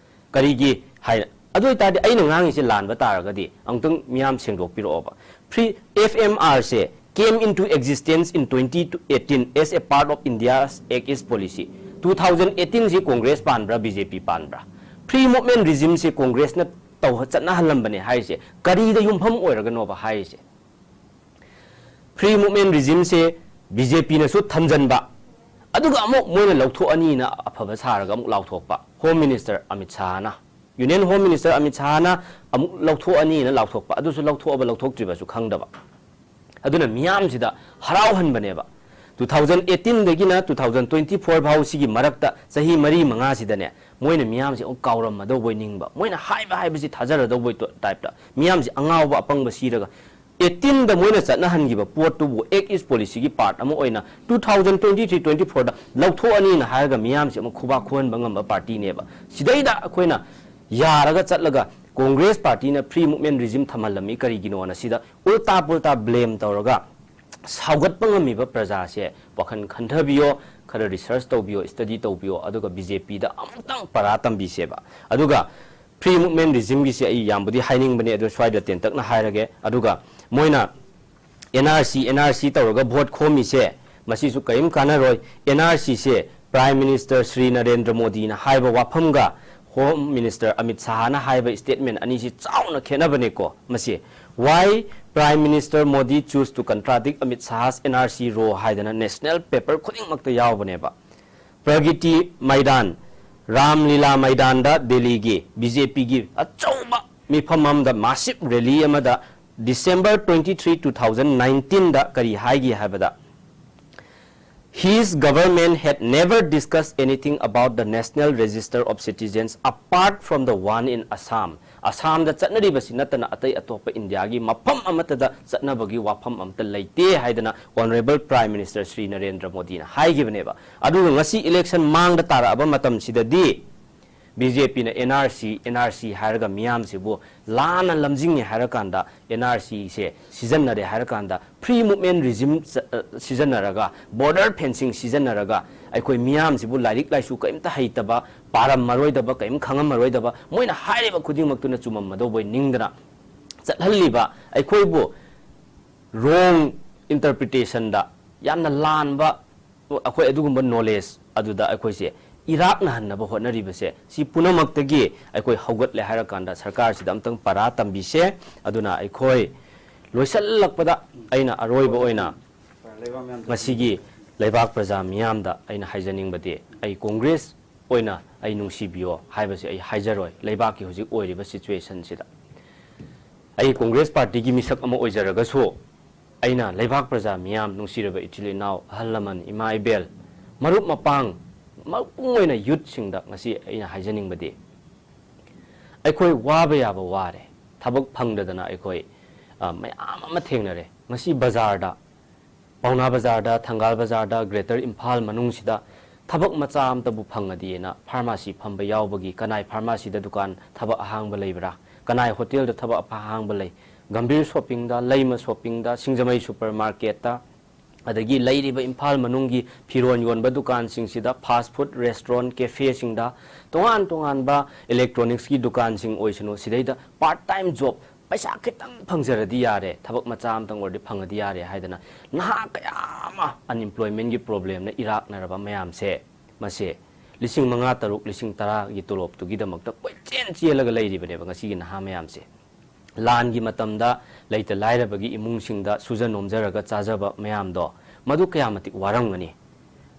ꯀꯔꯤꯒꯤ ꯍꯥꯏ? ꯑꯗꯨ ꯑꯣꯏꯇꯥꯔꯗꯤ ꯑꯩꯅ ꯉꯥꯡꯉꯤꯁꯦ ꯂꯥꯟꯕ ꯇꯥꯔꯒꯗꯤ ꯑꯃꯨꯛꯇꯪ ꯃꯤꯌꯥꯝ ꯁꯦꯡꯗꯣꯛꯄꯤꯔꯛꯑꯣꯕ꯫ Free, FMRꯁꯦ came into existence in twenty eighteen as a part of India's Act East policy. Two thousand eighteenꯁꯤ Congress ꯄꯥꯟꯕ꯭ꯔꯥ, BJP ꯄꯥꯟꯕ꯭ꯔꯥ? Free movement regimeꯁꯦ Congressꯅ ꯇꯧ-, ꯆꯠꯅꯍꯜꯂꯝꯕꯅꯦ ꯍꯥꯏꯔꯤꯁꯦ ꯀꯔꯤꯗ ꯌꯨꯝꯐꯝ ꯑꯣꯏꯔꯒꯅꯣꯕ ꯍꯥꯏꯔꯤꯁꯦ? Free movement regimeꯁꯦ BJPꯅꯁꯨ ꯊꯝꯖꯟꯕ, ꯑꯗꯨꯒ ꯑꯃꯨꯛ ꯃꯣꯏꯅ ꯂꯧꯊꯣꯛꯑꯅꯤꯅ ꯑꯐꯕ ꯁꯥꯔꯒ ꯑꯃꯨꯛ ꯂꯥꯎꯊꯣꯛꯄ꯫ Home Minister Amit ꯁꯥꯍꯅ, Union Home Minister Amit ꯁꯥꯍꯅ ꯑꯃꯨꯛ ꯂꯧꯊꯣꯛꯑꯅꯤꯅ ꯂꯥꯎꯊꯣꯛꯄ, ꯑꯗꯨꯁꯨ ꯂꯧꯊꯣꯛꯑꯕ ꯂꯧꯊꯣꯛꯇ꯭ꯔꯤꯕꯁꯨ ꯈꯪꯗꯕ꯫ ꯑꯗꯨꯅ ꯃꯤꯌꯥꯝꯁꯤꯗ ꯍꯔꯥꯎꯍꯟꯕꯅꯦꯕ꯫ ꯇꯨ ꯊꯥꯎꯖꯟ ꯑꯩꯠꯇꯤꯟꯗꯒꯤꯅ ꯇꯨ ꯊꯥꯎꯖꯟ ꯇ꯭ꯋꯦꯟꯇꯤ ꯐꯣꯔ ꯐꯥꯎ ꯁꯤꯒꯤ ꯃꯔꯛꯇ ꯆꯍꯤ ꯃꯔꯤ ꯃꯉꯥꯁꯤꯗꯅꯦ, ꯃꯣꯏꯅ ꯃꯤꯌꯥꯝꯁꯦ ꯑꯃꯨꯛ ꯀꯥꯎꯔꯝꯃꯗꯧꯕꯣꯏ ꯅꯤꯡꯕ, ꯃꯣꯏꯅ ꯍꯥꯏꯕ ꯍꯥꯏꯕꯁꯤ ꯊꯥꯖꯔꯗꯧꯕꯣꯏ ꯇꯣ-, ꯇꯥꯏꯞꯇ, ꯃꯤꯌꯥꯝꯁꯦ ꯑꯉꯥꯎꯕ ꯑꯄꯪꯕ ꯁꯤꯔꯒ ꯑꯩꯠꯇꯤꯟꯗ ꯃꯣꯏꯅ ꯆꯠꯅꯍꯟꯈꯤꯕ ꯄꯣꯠꯇꯨꯕꯨ Act East Policyꯒꯤ part ꯑꯃ ꯑꯣꯏꯅ two thousand twenty three twenty ꯐꯣꯔꯗ ꯂꯧꯊꯣꯛꯑꯅꯤꯅ ꯍꯥꯏꯔꯒ ꯃꯤꯌꯥꯝꯁꯦ ꯑꯃꯨꯛ ꯈꯨꯕꯥꯛ ꯈꯨꯍꯟꯕ ꯉꯝꯕ partyꯅꯦꯕ꯫ ꯁꯤꯗꯩꯗ ꯑꯩꯈꯣꯏꯅ ꯌꯥꯔꯒ ꯆꯠꯂꯒ Congress partyꯅ free movement regime ꯊꯝꯍꯜꯂꯝꯃꯤ ꯀꯔꯤꯒꯤꯅꯣꯅ ꯁꯤꯗ ꯎꯜꯇꯥ ꯄꯨꯜꯇꯥ blame ꯇꯧꯔꯒ ꯁꯥꯎꯒꯠꯄ ꯉꯝꯃꯤꯕ ꯄ꯭ꯔꯖꯥꯁꯦ ꯋꯥꯈꯜ ꯈꯟꯊꯕꯤꯌꯣ, ꯈꯔ research ꯇꯧꯕꯤꯌꯣ, study ꯇꯧꯕꯤꯌꯣ, ꯑꯗꯨꯒ BJPꯗ ꯑꯃꯨꯛꯇꯪ ꯄꯔꯥ ꯇꯝꯕꯤꯁꯦꯕ꯫ ꯑꯗꯨꯒ free movement regimeꯒꯤꯁꯦ ꯑꯩ ꯌꯥꯝꯕꯨꯗꯤ ꯍꯥꯏꯅꯤꯡꯕꯅꯦ, ꯑꯗꯣ ꯁ꯭ꯋꯥꯏꯗ ꯇꯦꯟꯇꯛꯅ ꯍꯥꯏꯔꯒꯦ꯫ ꯑꯗꯨꯒ ꯃꯣꯏꯅ NRC, NRC ꯇꯧꯔꯒ vote ꯈꯣꯝꯃꯤꯁꯦ, ꯃꯁꯤꯁꯨ ꯀꯔꯤꯝ ꯀꯥꯟꯅꯔꯣꯏ꯫ NRCꯁꯦ Prime Minister ꯁ꯭ꯔꯤ ꯅꯔꯦꯟꯗ꯭ꯔ ꯃꯣꯗꯤꯅ ꯍꯥꯏꯕ ꯋꯥꯐꯝꯒ Home Minister ꯑꯃꯤꯠ ꯁꯥꯍꯅ ꯍꯥꯏꯕ statement ꯑꯅꯤꯁꯤ ꯆꯥꯎꯅ ꯈꯦꯠꯅꯕꯅꯦꯀꯣ꯫ ꯃꯁꯤ Why Prime Minister Modi choose to contradict Amit Shah's NRC row ꯍꯥꯏꯗꯅ national paper ꯈꯨꯗꯤꯡꯃꯛꯇ ꯌꯥꯎꯕꯅꯦꯕ꯫ ꯄ꯭ꯔꯒꯤꯇꯤ ꯃꯩꯗꯥꯟ, ꯔꯥꯝ ꯂꯤꯂꯥ ꯃꯩꯗꯥꯟꯗ ꯗꯦꯜꯂꯤꯒꯤ BJPꯒꯤ ꯑꯆꯧꯕ ꯃꯤꯐꯝ ꯑꯃꯗ, massive rally ꯑꯃꯗ December twenty three, two thousand nineteenꯗ ꯀꯔꯤ ꯍꯥꯏꯒꯦ ꯍꯥꯏꯕꯗ, His government had never discussed anything about the National Register of Citizens apart from the one in Assam. ꯑꯁꯥꯝꯗ ꯆꯠꯅꯔꯤꯕꯁꯤ ꯅꯠꯇꯅ ꯑꯇꯩ ꯑꯇꯣꯞꯄ ꯏꯟꯗꯤꯌꯥꯒꯤ ꯃꯐꯝ ꯑꯃꯠꯇꯗ ꯆꯠꯅꯕꯒꯤ ꯋꯥꯐꯝ ꯑꯃꯠꯇ ꯂꯩꯇꯦ ꯍꯥꯏꯗꯅ Honourable Prime Minister Shri Narendra ꯃꯣꯗꯤꯅ ꯍꯥꯏꯈꯤꯕꯅꯦꯕ꯫ ꯑꯗꯨꯒ ꯉꯁꯤ election ꯃꯥꯡꯗ ꯇꯥꯔꯛꯑꯕ ꯃꯇꯝꯁꯤꯗꯗꯤ BJPꯅ NRC, NRC ꯍꯥꯏꯔꯒ ꯃꯤꯌꯥꯝꯁꯤꯕꯨ ꯂꯥꯟꯅ ꯂꯝꯖꯤꯡꯉꯦ ꯍꯥꯏꯔꯀꯥꯟꯗ, NRCꯁꯦ ꯁꯤꯖꯤꯟꯅꯔꯦ ꯍꯥꯏꯔꯀꯥꯟꯗ, free movement regime ꯆ-, ꯑ, ꯁꯤꯖꯤꯟꯅꯔꯒ, border fencing ꯁꯤꯖꯤꯟꯅꯔꯒ, ꯑꯩꯈꯣꯏ ꯃꯤꯌꯥꯝꯁꯤꯕꯨ ꯂꯥꯏꯔꯤꯛ ꯂꯥꯏꯁꯨ ꯀꯔꯤꯝꯇ ꯍꯩꯇꯕ, ꯄꯥꯔꯝꯃꯔꯣꯏꯗꯕ, ꯀꯔꯤꯝ ꯈꯪꯉꯝꯃꯔꯣꯏꯗꯕ, ꯃꯣꯏꯅ ꯍꯥꯏꯔꯤꯕ ꯈꯨꯗꯤꯡꯃꯛꯇꯨꯅ ꯆꯨꯝꯃꯝꯃꯗꯧꯕꯣꯏ ꯅꯤꯡꯗꯅ ꯆꯠꯍꯜꯂꯤꯕ, ꯑꯩꯈꯣꯏꯕꯨ wrong interpretationꯗ, ꯌꯥꯝꯅ ꯂꯥꯟꯕ, ꯑꯩꯈꯣꯏ ꯑꯗꯨꯒꯨꯝꯕ knowledge ꯑꯗꯨꯗ ꯑꯩꯈꯣꯏꯁꯦ ꯏꯔꯥꯛꯅꯍꯟꯅꯕ ꯍꯣꯠꯅꯔꯤꯕꯁꯦ, ꯁꯤ ꯄꯨꯝꯅꯃꯛꯇꯒꯤ ꯑꯩꯈꯣꯏ ꯍꯧꯒꯠꯂꯦ ꯍꯥꯏꯔꯀꯥꯟꯗ ꯁꯔꯀꯥꯔꯁꯤꯗ ꯑꯝꯇꯪ ꯄꯔꯥ ꯇꯝꯕꯤꯁꯦ꯫ ꯑꯗꯨꯅ ꯑꯩꯈꯣꯏ ꯂꯣꯏꯁꯤꯜꯂꯛꯄꯗ ꯑꯩꯅ ꯑꯔꯣꯏꯕ ꯑꯣꯏꯅ ꯉꯁꯤꯒꯤ ꯂꯩꯕꯥꯛ ꯄ꯭ꯔꯖꯥ ꯃꯤꯌꯥꯝꯗ ꯑꯩꯅ ꯍꯥꯏꯖꯅꯤꯡꯕꯗꯤ, ꯑꯩ Congress ꯑꯣꯏꯅ ꯑꯩ ꯅꯨꯡꯁꯤꯕꯤꯌꯣ ꯍꯥꯏꯕꯁꯦ ꯑꯩ ꯍꯥꯏꯖꯔꯣꯏ꯫ ꯂꯩꯕꯥꯛꯀꯤ ꯍꯧꯖꯤꯛ ꯑꯣꯏꯔꯤꯕ situationꯁꯤꯗ ꯑꯩ Congress partyꯒꯤ ꯃꯤꯁꯛ ꯑꯃ ꯑꯣꯏꯖꯔꯒꯁꯨ, ꯑꯩꯅ ꯂꯩꯕꯥꯛ ꯄ꯭ꯔꯖꯥ ꯃꯤꯌꯥꯝ, ꯅꯨꯡꯁꯤꯔꯕ ꯏꯆꯤꯜ ꯏꯅꯥꯎ, ꯑꯍꯜ ꯂꯃꯟ, ꯏꯃꯥ ꯏꯕꯦꯜ, ꯃꯔꯨꯞ ꯃꯄꯥꯡ, ꯃꯄꯨꯡ ꯑꯣꯏꯅ ꯌꯨꯠꯁꯤꯡꯗ ꯉꯁꯤ ꯑꯩꯅ ꯍꯥꯏꯖꯅꯤꯡꯕꯗꯤ, ꯑꯩꯈꯣꯏ ꯋꯥꯕ ꯌꯥꯕ ꯋꯥꯔꯦ, ꯊꯕꯛ ꯐꯪꯗꯗꯅ ꯑꯩꯈꯣꯏ, ꯑ, ꯃꯌꯥꯝ ꯑꯃ ꯊꯦꯡꯅꯔꯦ꯫ ꯉꯁꯤ ꯕꯖꯥꯔꯗ, ꯄꯥꯎꯅꯥ ꯕꯖꯥꯔꯗ, ꯊꯪꯒꯥꯜ ꯕꯖꯥꯔꯗ, ꯒ꯭ꯔꯦꯇꯔ ꯏꯝꯐꯥꯜ ꯃꯅꯨꯡꯁꯤꯗ ꯊꯕꯛ ꯃꯆꯥ ꯑꯃꯇꯕꯨ ꯐꯪꯉꯗꯤꯅ ꯐꯥꯔꯃꯥꯁꯤ ꯐꯝꯕ ꯌꯥꯎꯕꯒꯤ, ꯀꯅꯥꯏ ꯐꯥꯔꯃꯥꯁꯤꯗ ꯗꯨꯀꯥꯟ ꯊꯕꯛ ꯑꯍꯥꯡꯕ ꯂꯩꯕ꯭ꯔꯥ, ꯀꯅꯥꯏ ꯍꯣꯇꯦꯜꯗ ꯊꯕꯛ ꯑꯍꯥꯡꯕ ꯂꯩ, ꯒꯝꯚꯤꯔ ꯁꯣꯞꯄꯤꯡꯗ, ꯂꯩꯃ ꯁꯣꯞꯄꯤꯡꯗ, ꯁꯤꯡꯖꯃꯩ ꯁꯨꯄꯔ ꯃꯥꯔꯀꯦꯠꯇ, ꯑꯗꯒꯤ ꯂꯩꯔꯤꯕ ꯏꯝꯐꯥꯜ ꯃꯅꯨꯡꯒꯤ ꯐꯤꯔꯣꯟ ꯌꯣꯟꯕ ꯗꯨꯀꯥꯟꯁꯤꯡꯁꯤꯗ, ꯐꯥꯁ ꯐꯨꯗ ꯔꯦꯁꯇꯨꯔꯦꯟ, ꯀꯦꯐꯦꯁꯤꯡꯗ, ꯇꯣꯉꯥꯟ ꯇꯣꯉꯥꯟꯕ ꯏꯂꯦꯛꯇ꯭ꯔꯣꯅꯤꯛꯁꯀꯤ ꯗꯨꯀꯥꯟꯁꯤꯡ ꯑꯣꯏꯁꯅꯨ, ꯁꯤꯗꯩꯗ ꯄꯥꯔꯠ ꯇꯥꯏꯝ ꯖꯣꯕ, ꯄꯩꯁꯥ ꯈꯤꯇꯪ ꯐꯪꯖꯔꯗꯤ ꯌꯥꯔꯦ, ꯊꯕꯛ ꯃꯆꯥ ꯑꯃꯇꯪ ꯑꯣꯏꯔꯗꯤ ꯐꯪꯉꯗꯤ ꯌꯥꯔꯦ ꯍꯥꯏꯗꯅ ꯅꯍꯥ ꯀꯌꯥ ꯑꯃ ꯑꯟꯏꯝꯄ꯭ꯂꯣꯏꯃꯦꯟꯒꯤ ꯄ꯭ꯔꯣꯕ꯭ꯂꯦꯝꯅ ꯏꯔꯥꯛꯅꯔꯕ ꯃꯌꯥꯝꯁꯦ, ꯃꯁꯦ ꯂꯤꯁꯤꯡ ꯃꯉꯥ, ꯇꯔꯨꯛ, ꯂꯤꯁꯤꯡ ꯇꯔꯥꯒꯤ ꯇꯣꯂꯣꯞꯇꯨꯒꯤꯗꯃꯛꯇ ꯀꯣꯏꯆꯦꯟ ꯆꯦꯜꯂꯒ ꯂꯩꯔꯤꯕꯅꯦꯕ ꯉꯁꯤꯒꯤ ꯅꯍꯥ ꯃꯌꯥꯝꯁꯦ꯫ ꯂꯥꯟꯒꯤ ꯃꯇꯝꯗ ꯂꯩꯇ ꯂꯥꯏꯔꯕꯒꯤ ꯏꯃꯨꯡꯁꯤꯡꯗ ꯁꯨꯖ ꯅꯣꯝꯖꯔꯒ ꯆꯥꯖꯕ ꯃꯌꯥꯝꯗꯣ, ꯃꯗꯨ ꯀꯌꯥ ꯃꯇꯤꯛ ꯋꯥꯔꯝꯒꯅꯤ?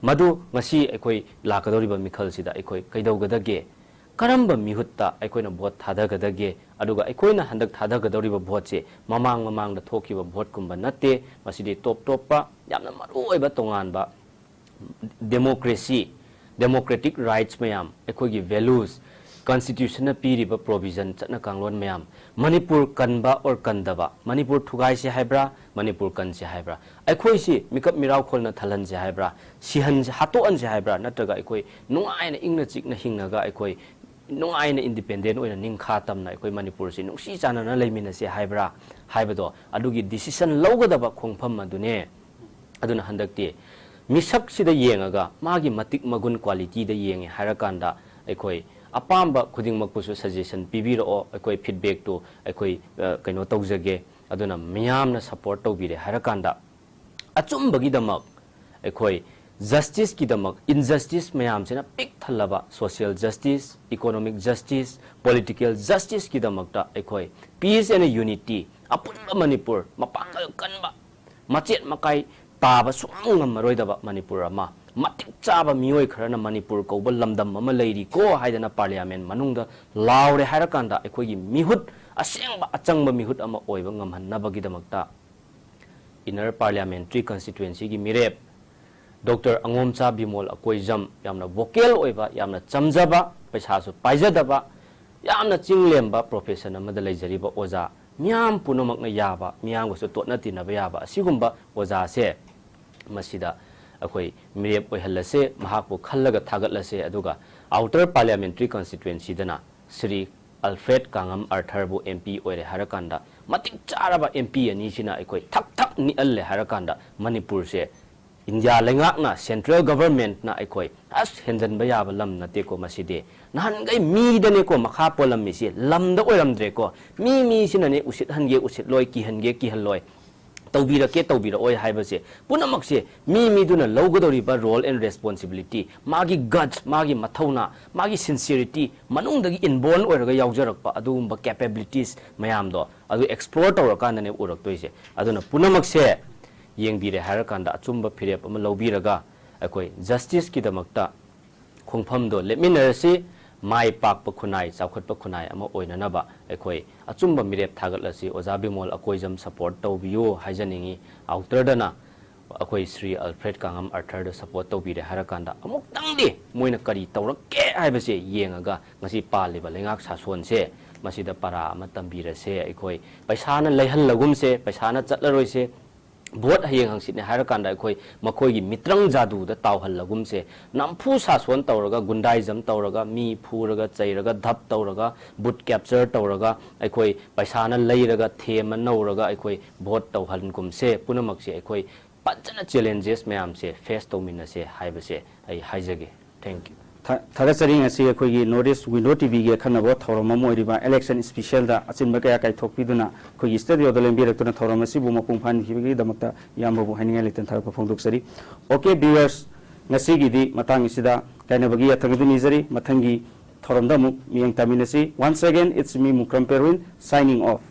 ꯃꯗꯨ ꯉꯁꯤ ꯑꯩꯈꯣꯏ ꯂꯥꯛꯀꯗꯧꯔꯤꯕ ꯃꯤꯈꯜꯁꯤꯗ ꯑꯩꯈꯣꯏ ꯀꯩꯗꯧꯒꯗꯒꯦ? ꯀꯔꯝꯕ ꯃꯤꯍꯨꯠꯇ ꯑꯩꯈꯣꯏꯅ ꯚꯣꯠ ꯊꯥꯗꯒꯗꯒꯦ? ꯑꯗꯨꯒ ꯑꯩꯈꯣꯏꯅ ꯍꯟꯗꯛ ꯊꯥꯗꯒꯗꯧꯔꯤꯕ ꯚꯣꯠꯁꯦ ꯃꯃꯥꯡ ꯃꯃꯥꯡꯗ ꯊꯣꯛꯈꯤꯕ ꯚꯣꯠꯀꯨꯝꯕ ꯅꯠꯇꯦ꯫ ꯃꯁꯤꯗꯤ ꯇꯣꯞ ꯇꯣꯞꯄ, ꯌꯥꯝꯅ ꯃꯔꯨ ꯑꯣꯏꯕ ꯇꯣꯉꯥꯟꯕ ꯗꯦꯃꯣꯀ꯭ꯔꯦꯁꯤ, ꯗꯦꯃꯣꯀ꯭ꯔꯦꯇꯤꯛ ꯔꯥꯏꯠꯁ ꯃꯌꯥꯝ, ꯑꯩꯈꯣꯏꯒꯤ ꯚꯦꯂꯨꯁ, ꯀꯟꯁꯇꯤꯇ꯭ꯌꯨꯁꯟꯅ ꯄꯤꯔꯤꯕ ꯄ꯭ꯔꯣꯚꯤꯖꯟ, ꯆꯠꯅ ꯀꯥꯡꯂꯣꯟ ꯃꯌꯥꯝ, ꯃꯅꯤꯄꯨꯔ ꯀꯟꯕ ꯑꯣꯔ ꯀꯟꯗꯕ, ꯃꯅꯤꯄꯨꯔ ꯊꯨꯒꯥꯏꯁꯦ ꯍꯥꯏꯕ꯭ꯔꯥ, ꯃꯅꯤꯄꯨꯔ ꯀꯟꯁꯦ ꯍꯥꯏꯕ꯭ꯔꯥ, ꯑꯩꯈꯣꯏꯁꯤ ꯃꯤꯀꯞ ꯃꯤꯔꯥꯎꯈꯣꯜꯅ ꯊꯜꯍꯟꯁꯦ ꯍꯥꯏꯕ꯭ꯔꯥ, ꯁꯤꯍꯟꯁꯦ, ꯍꯥꯠꯇꯣꯛꯍꯟꯁꯦ ꯍꯥꯏꯕ꯭ꯔꯥ, ꯅꯠꯇ꯭ꯔꯒ ꯑꯩꯈꯣꯏ ꯅꯨꯡꯉꯥꯏꯅ ꯏꯪꯅ ꯆꯤꯛꯅ ꯍꯤꯡꯉꯒ ꯑꯩꯈꯣꯏ ꯅꯨꯡꯉꯥꯏꯅ ꯏꯟꯗꯤꯄꯦꯟꯗꯦꯟ ꯑꯣꯏꯅ ꯅꯤꯡꯈꯥ ꯇꯝꯅ ꯑꯩꯈꯣꯏ ꯃꯅꯤꯄꯨꯔꯁꯤ ꯅꯨꯡꯁꯤ ꯆꯥꯟꯅꯅ ꯂꯩꯃꯤꯟꯅꯁꯦ ꯍꯥꯏꯕ꯭ꯔꯥ ꯍꯥꯏꯕꯗꯣ, ꯑꯗꯨꯒꯤ ꯗꯤꯁꯤꯁꯟ ꯂꯧꯒꯗꯕ ꯈꯣꯡꯐꯝ ꯑꯗꯨꯅꯦ꯫ ꯑꯗꯨꯅ ꯍꯟꯗꯛꯇꯤ ꯃꯤꯁꯛꯁꯤꯗ ꯌꯦꯡꯉꯒ, ꯃꯥꯒꯤ ꯃꯇꯤꯛ ꯃꯒꯨꯟ, ꯀ꯭ꯋꯥꯂꯤꯇꯤꯗ ꯌꯦꯡꯉꯦ ꯍꯥꯏꯔꯀꯥꯟꯗ, ꯑꯩꯈꯣꯏ ꯑꯄꯥꯝꯕ ꯈꯨꯗꯤꯡꯃꯛꯄꯨꯁꯨ ꯁꯖꯦꯁꯟ ꯄꯤꯕꯤꯔꯛꯑꯣ, ꯑꯩꯈꯣꯏ ꯐꯤꯗꯕꯦꯛꯇꯨ ꯑꯩꯈꯣꯏ, ꯑ, ꯀꯩꯅꯣ ꯇꯧꯖꯒꯦ꯫ ꯑꯗꯨꯅ ꯃꯤꯌꯥꯝꯅ ꯁꯄꯣꯔꯠ ꯇꯧꯕꯤꯔꯦ ꯍꯥꯏꯔꯀꯥꯟꯗ, ꯑꯆꯨꯝꯕꯒꯤꯗꯃꯛ, ꯑꯩꯈꯣꯏ ꯖꯁꯇꯤꯁꯀꯤꯗꯃꯛ, ꯏꯟꯖꯁꯇꯤꯁ ꯃꯌꯥꯝꯁꯤꯅ ꯄꯤꯛ ꯊꯜꯂꯕ, social justice, economic justice, political ꯖꯁꯇꯤꯁꯀꯤꯗꯃꯛꯇ ꯑꯩꯈꯣꯏ peace and unity, ꯑꯄꯨꯟꯕ ꯃꯅꯤꯄꯨꯔ, ꯃꯄꯥꯡꯒꯜ ꯀꯟꯕ, ꯃꯆꯦꯠ ꯃꯀꯥꯏ ꯇꯥꯕ ꯁꯨꯡꯉꯝ ꯉꯝꯃꯔꯣꯏꯗꯕ ꯃꯅꯤꯄꯨꯔ ꯑꯃ, ꯃꯇꯤꯛ ꯆꯥꯕ ꯃꯤꯑꯣꯏ ꯈꯔꯅ ꯃꯅꯤꯄꯨꯔ ꯀꯧꯕ ꯂꯝꯗꯝ ꯑꯃ ꯂꯩꯔꯤꯀꯣ ꯍꯥꯏꯗꯅ ꯄꯥꯔꯂꯤꯌꯥꯃꯦꯟ ꯃꯅꯨꯡꯗ ꯂꯥꯎꯔꯦ ꯍꯥꯏꯔꯀꯥꯟꯗ, ꯑꯩꯈꯣꯏꯒꯤ ꯃꯤꯍꯨꯠ, ꯑꯁꯦꯡꯕ ꯑꯆꯪꯕ ꯃꯤꯍꯨꯠ ꯑꯃ ꯑꯣꯏꯕ ꯉꯝꯍꯟꯅꯕꯒꯤꯗꯃꯛꯇ Inner Parliamentary Constituencyꯒꯤ ꯃꯤꯔꯦꯞ ꯗꯣꯛꯇꯔ ꯑꯉꯣꯝꯆꯥ ꯕꯤꯃꯣꯜ ꯑꯀꯣꯏꯖꯝ, ꯌꯥꯝꯅ vocal ꯑꯣꯏꯕ, ꯌꯥꯝꯅ ꯆꯝꯖꯕ, ꯄꯩꯁꯥꯁꯨ ꯄꯥꯏꯖꯗꯕ, ꯌꯥꯝꯅ ꯆꯤꯡ ꯂꯦꯝꯕ profession ꯑꯃꯗ ꯂꯩꯖꯔꯤꯕ ꯑꯣꯖꯥ, ꯃꯤꯌꯥꯝ ꯄꯨꯝꯅꯃꯛꯅ ꯌꯥꯕ, ꯃꯤꯌꯥꯝꯒꯁꯨ ꯇꯣꯠꯅ ꯇꯤꯟꯅꯕ ꯌꯥꯕ ꯑꯁꯤꯒꯨꯝꯕ ꯑꯣꯖꯥꯁꯦ ꯃꯁꯤꯗ ꯑꯩꯈꯣꯏ ꯃꯤꯔꯦꯞ ꯑꯣꯏꯍꯜꯂꯁꯦ, ꯃꯍꯥꯛꯄꯨ ꯈꯜꯂꯒ ꯊꯥꯒꯠꯂꯁꯦ, ꯑꯗꯨꯒ Outer Parliamentary Constituencyꯗꯅ ꯁ꯭ꯔꯤ ꯑꯜꯐ꯭ꯔꯦꯗ ꯀꯥꯡꯉꯝ ꯑꯥꯔꯊꯔꯕꯨ MP ꯑꯣꯏꯔꯦ ꯍꯥꯏꯔꯀꯥꯟꯗ ꯃꯇꯤꯛ ꯆꯥꯔꯕ MP ꯑꯅꯤꯁꯤꯅ ꯑꯩꯈꯣꯏ ꯊꯛ ꯊꯛ ꯅꯤꯛꯍꯜꯂꯦ ꯍꯥꯏꯔꯀꯥꯟꯗ ꯃꯅꯤꯄꯨꯔꯁꯦ ꯏꯟꯗꯤꯌꯥ ꯂꯩꯉꯥꯛꯅ, central governmentꯅ ꯑꯩꯈꯣꯏ ꯑꯁ ꯍꯦꯟꯖꯟꯕ ꯌꯥꯕ ꯂꯝ ꯅꯠꯇꯦꯀꯣ ꯃꯁꯤꯗꯤ꯫ ꯅꯍꯥꯟꯈꯩ ꯃꯤꯗꯅꯦꯀꯣ ꯃꯈꯥ ꯄꯣꯜꯂꯝꯃꯤꯁꯤ, ꯂꯝꯗ ꯑꯣꯏꯔꯝꯗ꯭ꯔꯦꯀꯣ꯫ ꯃꯤ ꯃꯤꯁꯤꯅꯅꯦ ꯎꯁꯤꯠꯍꯟꯒꯦ ꯎꯁꯤꯠꯂꯣꯏ, ꯀꯤꯍꯟꯒꯦ ꯀꯤꯍꯜꯂꯣꯏ, ꯇꯧꯕꯤꯔꯛꯀꯦ ꯇꯧꯕꯤꯔꯛꯑꯣꯏ ꯍꯥꯏꯕꯁꯦ ꯄꯨꯝꯅꯃꯛꯁꯦ ꯃꯤ ꯃꯤꯗꯨꯅ ꯂꯧꯒꯗꯧꯔꯤꯕ role and responsibility, ꯃꯥꯒꯤ guts, ꯃꯥꯒꯤ ꯃꯊꯧꯅꯥ, ꯃꯥꯒꯤ sincerity, ꯃꯅꯨꯡꯗꯒꯤ inborn ꯑꯣꯏꯔꯒ ꯌꯥꯎꯖꯔꯛꯄ ꯑꯗꯨꯒꯨꯝꯕ capabilities ꯃꯌꯥꯝꯗꯣ ꯑꯗꯨ explore ꯇꯧꯔꯀꯥꯟꯗꯅꯦ ꯎꯔꯛꯇꯣꯏꯁꯦ꯫ ꯑꯗꯨꯅ ꯄꯨꯝꯅꯃꯛꯁꯦ ꯌꯦꯡꯕꯤꯔꯦ ꯍꯥꯏꯔꯀꯥꯟꯗ ꯑꯆꯨꯝꯕ ꯐꯤꯔꯦꯞ ꯑꯃ ꯂꯧꯕꯤꯔꯒ ꯑꯩꯈꯣꯏ justiceꯀꯤꯗꯃꯛꯇ ꯈꯣꯡꯐꯝꯗꯣ ꯂꯦꯞꯃꯤꯟꯅꯔꯁꯤ꯫ ꯃꯥꯏ ꯄꯥꯛꯄ ꯈꯨꯟꯅꯥꯏ, ꯆꯥꯎꯈꯠꯄ ꯈꯨꯟꯅꯥꯏ ꯑꯃ ꯑꯣꯏꯅꯅꯕ ꯑꯩꯈꯣꯏ ꯑꯆꯨꯝꯕ ꯃꯤꯔꯦꯞ ꯊꯥꯒꯠꯂꯁꯤ꯫ ꯑꯣꯖꯥ ꯕꯤꯃꯣꯜ ꯑꯀꯣꯏꯖꯝ support ꯇꯧꯕꯤꯌꯨ ꯍꯥꯏꯖꯅꯤꯡꯉꯤ꯫ Outerꯗꯅ ꯑꯩꯈꯣꯏ ꯁ꯭ꯔꯤ ꯑꯜꯐ꯭ꯔꯦꯗ ꯀꯥꯡꯉꯝ ꯑꯥꯔꯊꯔꯗ support ꯇꯧꯕꯤꯔꯦ ꯍꯥꯏꯔꯀꯥꯟꯗ ꯑꯃꯨꯛꯇꯪꯗꯤ ꯃꯣꯏꯅ ꯀꯔꯤ ꯇꯧꯔꯛꯀꯦ ꯍꯥꯏꯕꯁꯦ ꯌꯦꯡꯉꯒ ꯉꯁꯤ ꯄꯥꯜꯂꯤꯕ ꯂꯩꯉꯥꯛ ꯁꯥꯁꯣꯟꯁꯦ ꯃꯁꯤꯗ ꯄꯔꯥ ꯑꯃ ꯇꯝꯕꯤꯔꯁꯦ꯫ ꯑꯩꯈꯣꯏ ꯄꯩꯁꯥꯅ ꯂꯩꯍꯜꯂꯒꯨꯝꯁꯦ, ꯄꯩꯁꯥꯅ ꯆꯠꯂꯔꯣꯏꯁꯦ, ꯚꯣꯠ ꯍꯌꯦꯡ ꯍꯪꯆꯤꯠꯅꯦ ꯍꯥꯏꯔꯀꯥꯟꯗ ꯑꯩꯈꯣꯏ ꯃꯈꯣꯏꯒꯤ ꯃꯤꯇ꯭ꯔꯪ ꯖꯥꯗꯨꯗ ꯇꯥꯎꯍꯜꯂꯒꯨꯝꯁꯦ꯫ ꯅꯝꯐꯨ ꯁꯥꯁꯣꯟ ꯇꯧꯔꯒ, ꯒꯨꯟꯗꯥꯏꯖꯝ ꯇꯧꯔꯒ, ꯃꯤ ꯐꯨꯔꯒ, ꯆꯩꯔꯒ, ꯙꯞ ꯇꯧꯔꯒ, ꯕꯨꯠ ꯀꯦꯞꯆꯔ ꯇꯧꯔꯒ, ꯑꯩꯈꯣꯏ ꯄꯩꯁꯥꯅ ꯂꯩꯔꯒ, ꯊꯦꯝꯃ ꯅꯧꯔꯒ ꯑꯩꯈꯣꯏ ꯚꯣꯠ ꯇꯧꯍꯟꯒꯨꯝꯁꯦ꯫ ꯄꯨꯝꯅꯃꯛꯁꯦ ꯑꯩꯈꯣꯏ ꯐꯖꯅ challenges ꯃꯌꯥꯝꯁꯦ face ꯇꯧꯃꯤꯟꯅꯁꯦ ꯍꯥꯏꯕꯁꯦ ꯑꯩ ꯍꯥꯏꯖꯒꯦ꯫ Thank you꯫ ꯊꯥ-, ꯊꯥꯒꯠꯆꯔꯤ꯫ ꯉꯁꯤ ꯑꯩꯈꯣꯏꯒꯤ North East Window TVꯒꯤ ꯑꯈꯟꯅꯕ ꯊꯧꯔꯝ ꯑꯃ ꯑꯣꯏꯔꯤꯕ election specialꯗ ꯑꯆꯤꯟꯕ ꯀꯌꯥ ꯀꯥꯏꯊꯣꯛꯄꯤꯗꯨꯅ ꯑꯩꯈꯣꯏꯒꯤ studioꯗ ꯂꯦꯡꯕꯤꯔꯛꯇꯨꯅ ꯊꯧꯔꯝ ꯑꯁꯤꯕꯨ ꯃꯄꯨꯡ ꯐꯥꯍꯟꯈꯤꯕꯒꯤꯗꯃꯛꯇ ꯏꯌꯥꯝꯕꯕꯨ ꯍꯥꯏꯅꯤꯡꯉꯥꯏ ꯂꯩꯇꯅ ꯊꯥꯒꯠꯄ ꯐꯣꯡꯗꯣꯛꯆꯔꯤ꯫ OK viewers, ꯉꯁꯤꯒꯤꯗꯤ ꯃꯇꯥꯡ ꯑꯁꯤꯗ ꯀꯥꯏꯅꯕꯒꯤ ꯌꯥꯊꯪ ꯑꯗꯨ ꯅꯤꯖꯔꯤ꯫ ꯃꯊꯪꯒꯤ ꯊꯧꯔꯝꯗ ꯑꯃꯨꯛ ꯃꯤꯠꯌꯦꯡ ꯇꯥꯃꯤꯟꯅꯁꯤ꯫ Once again, it's me, Mukram Perwin, signing off.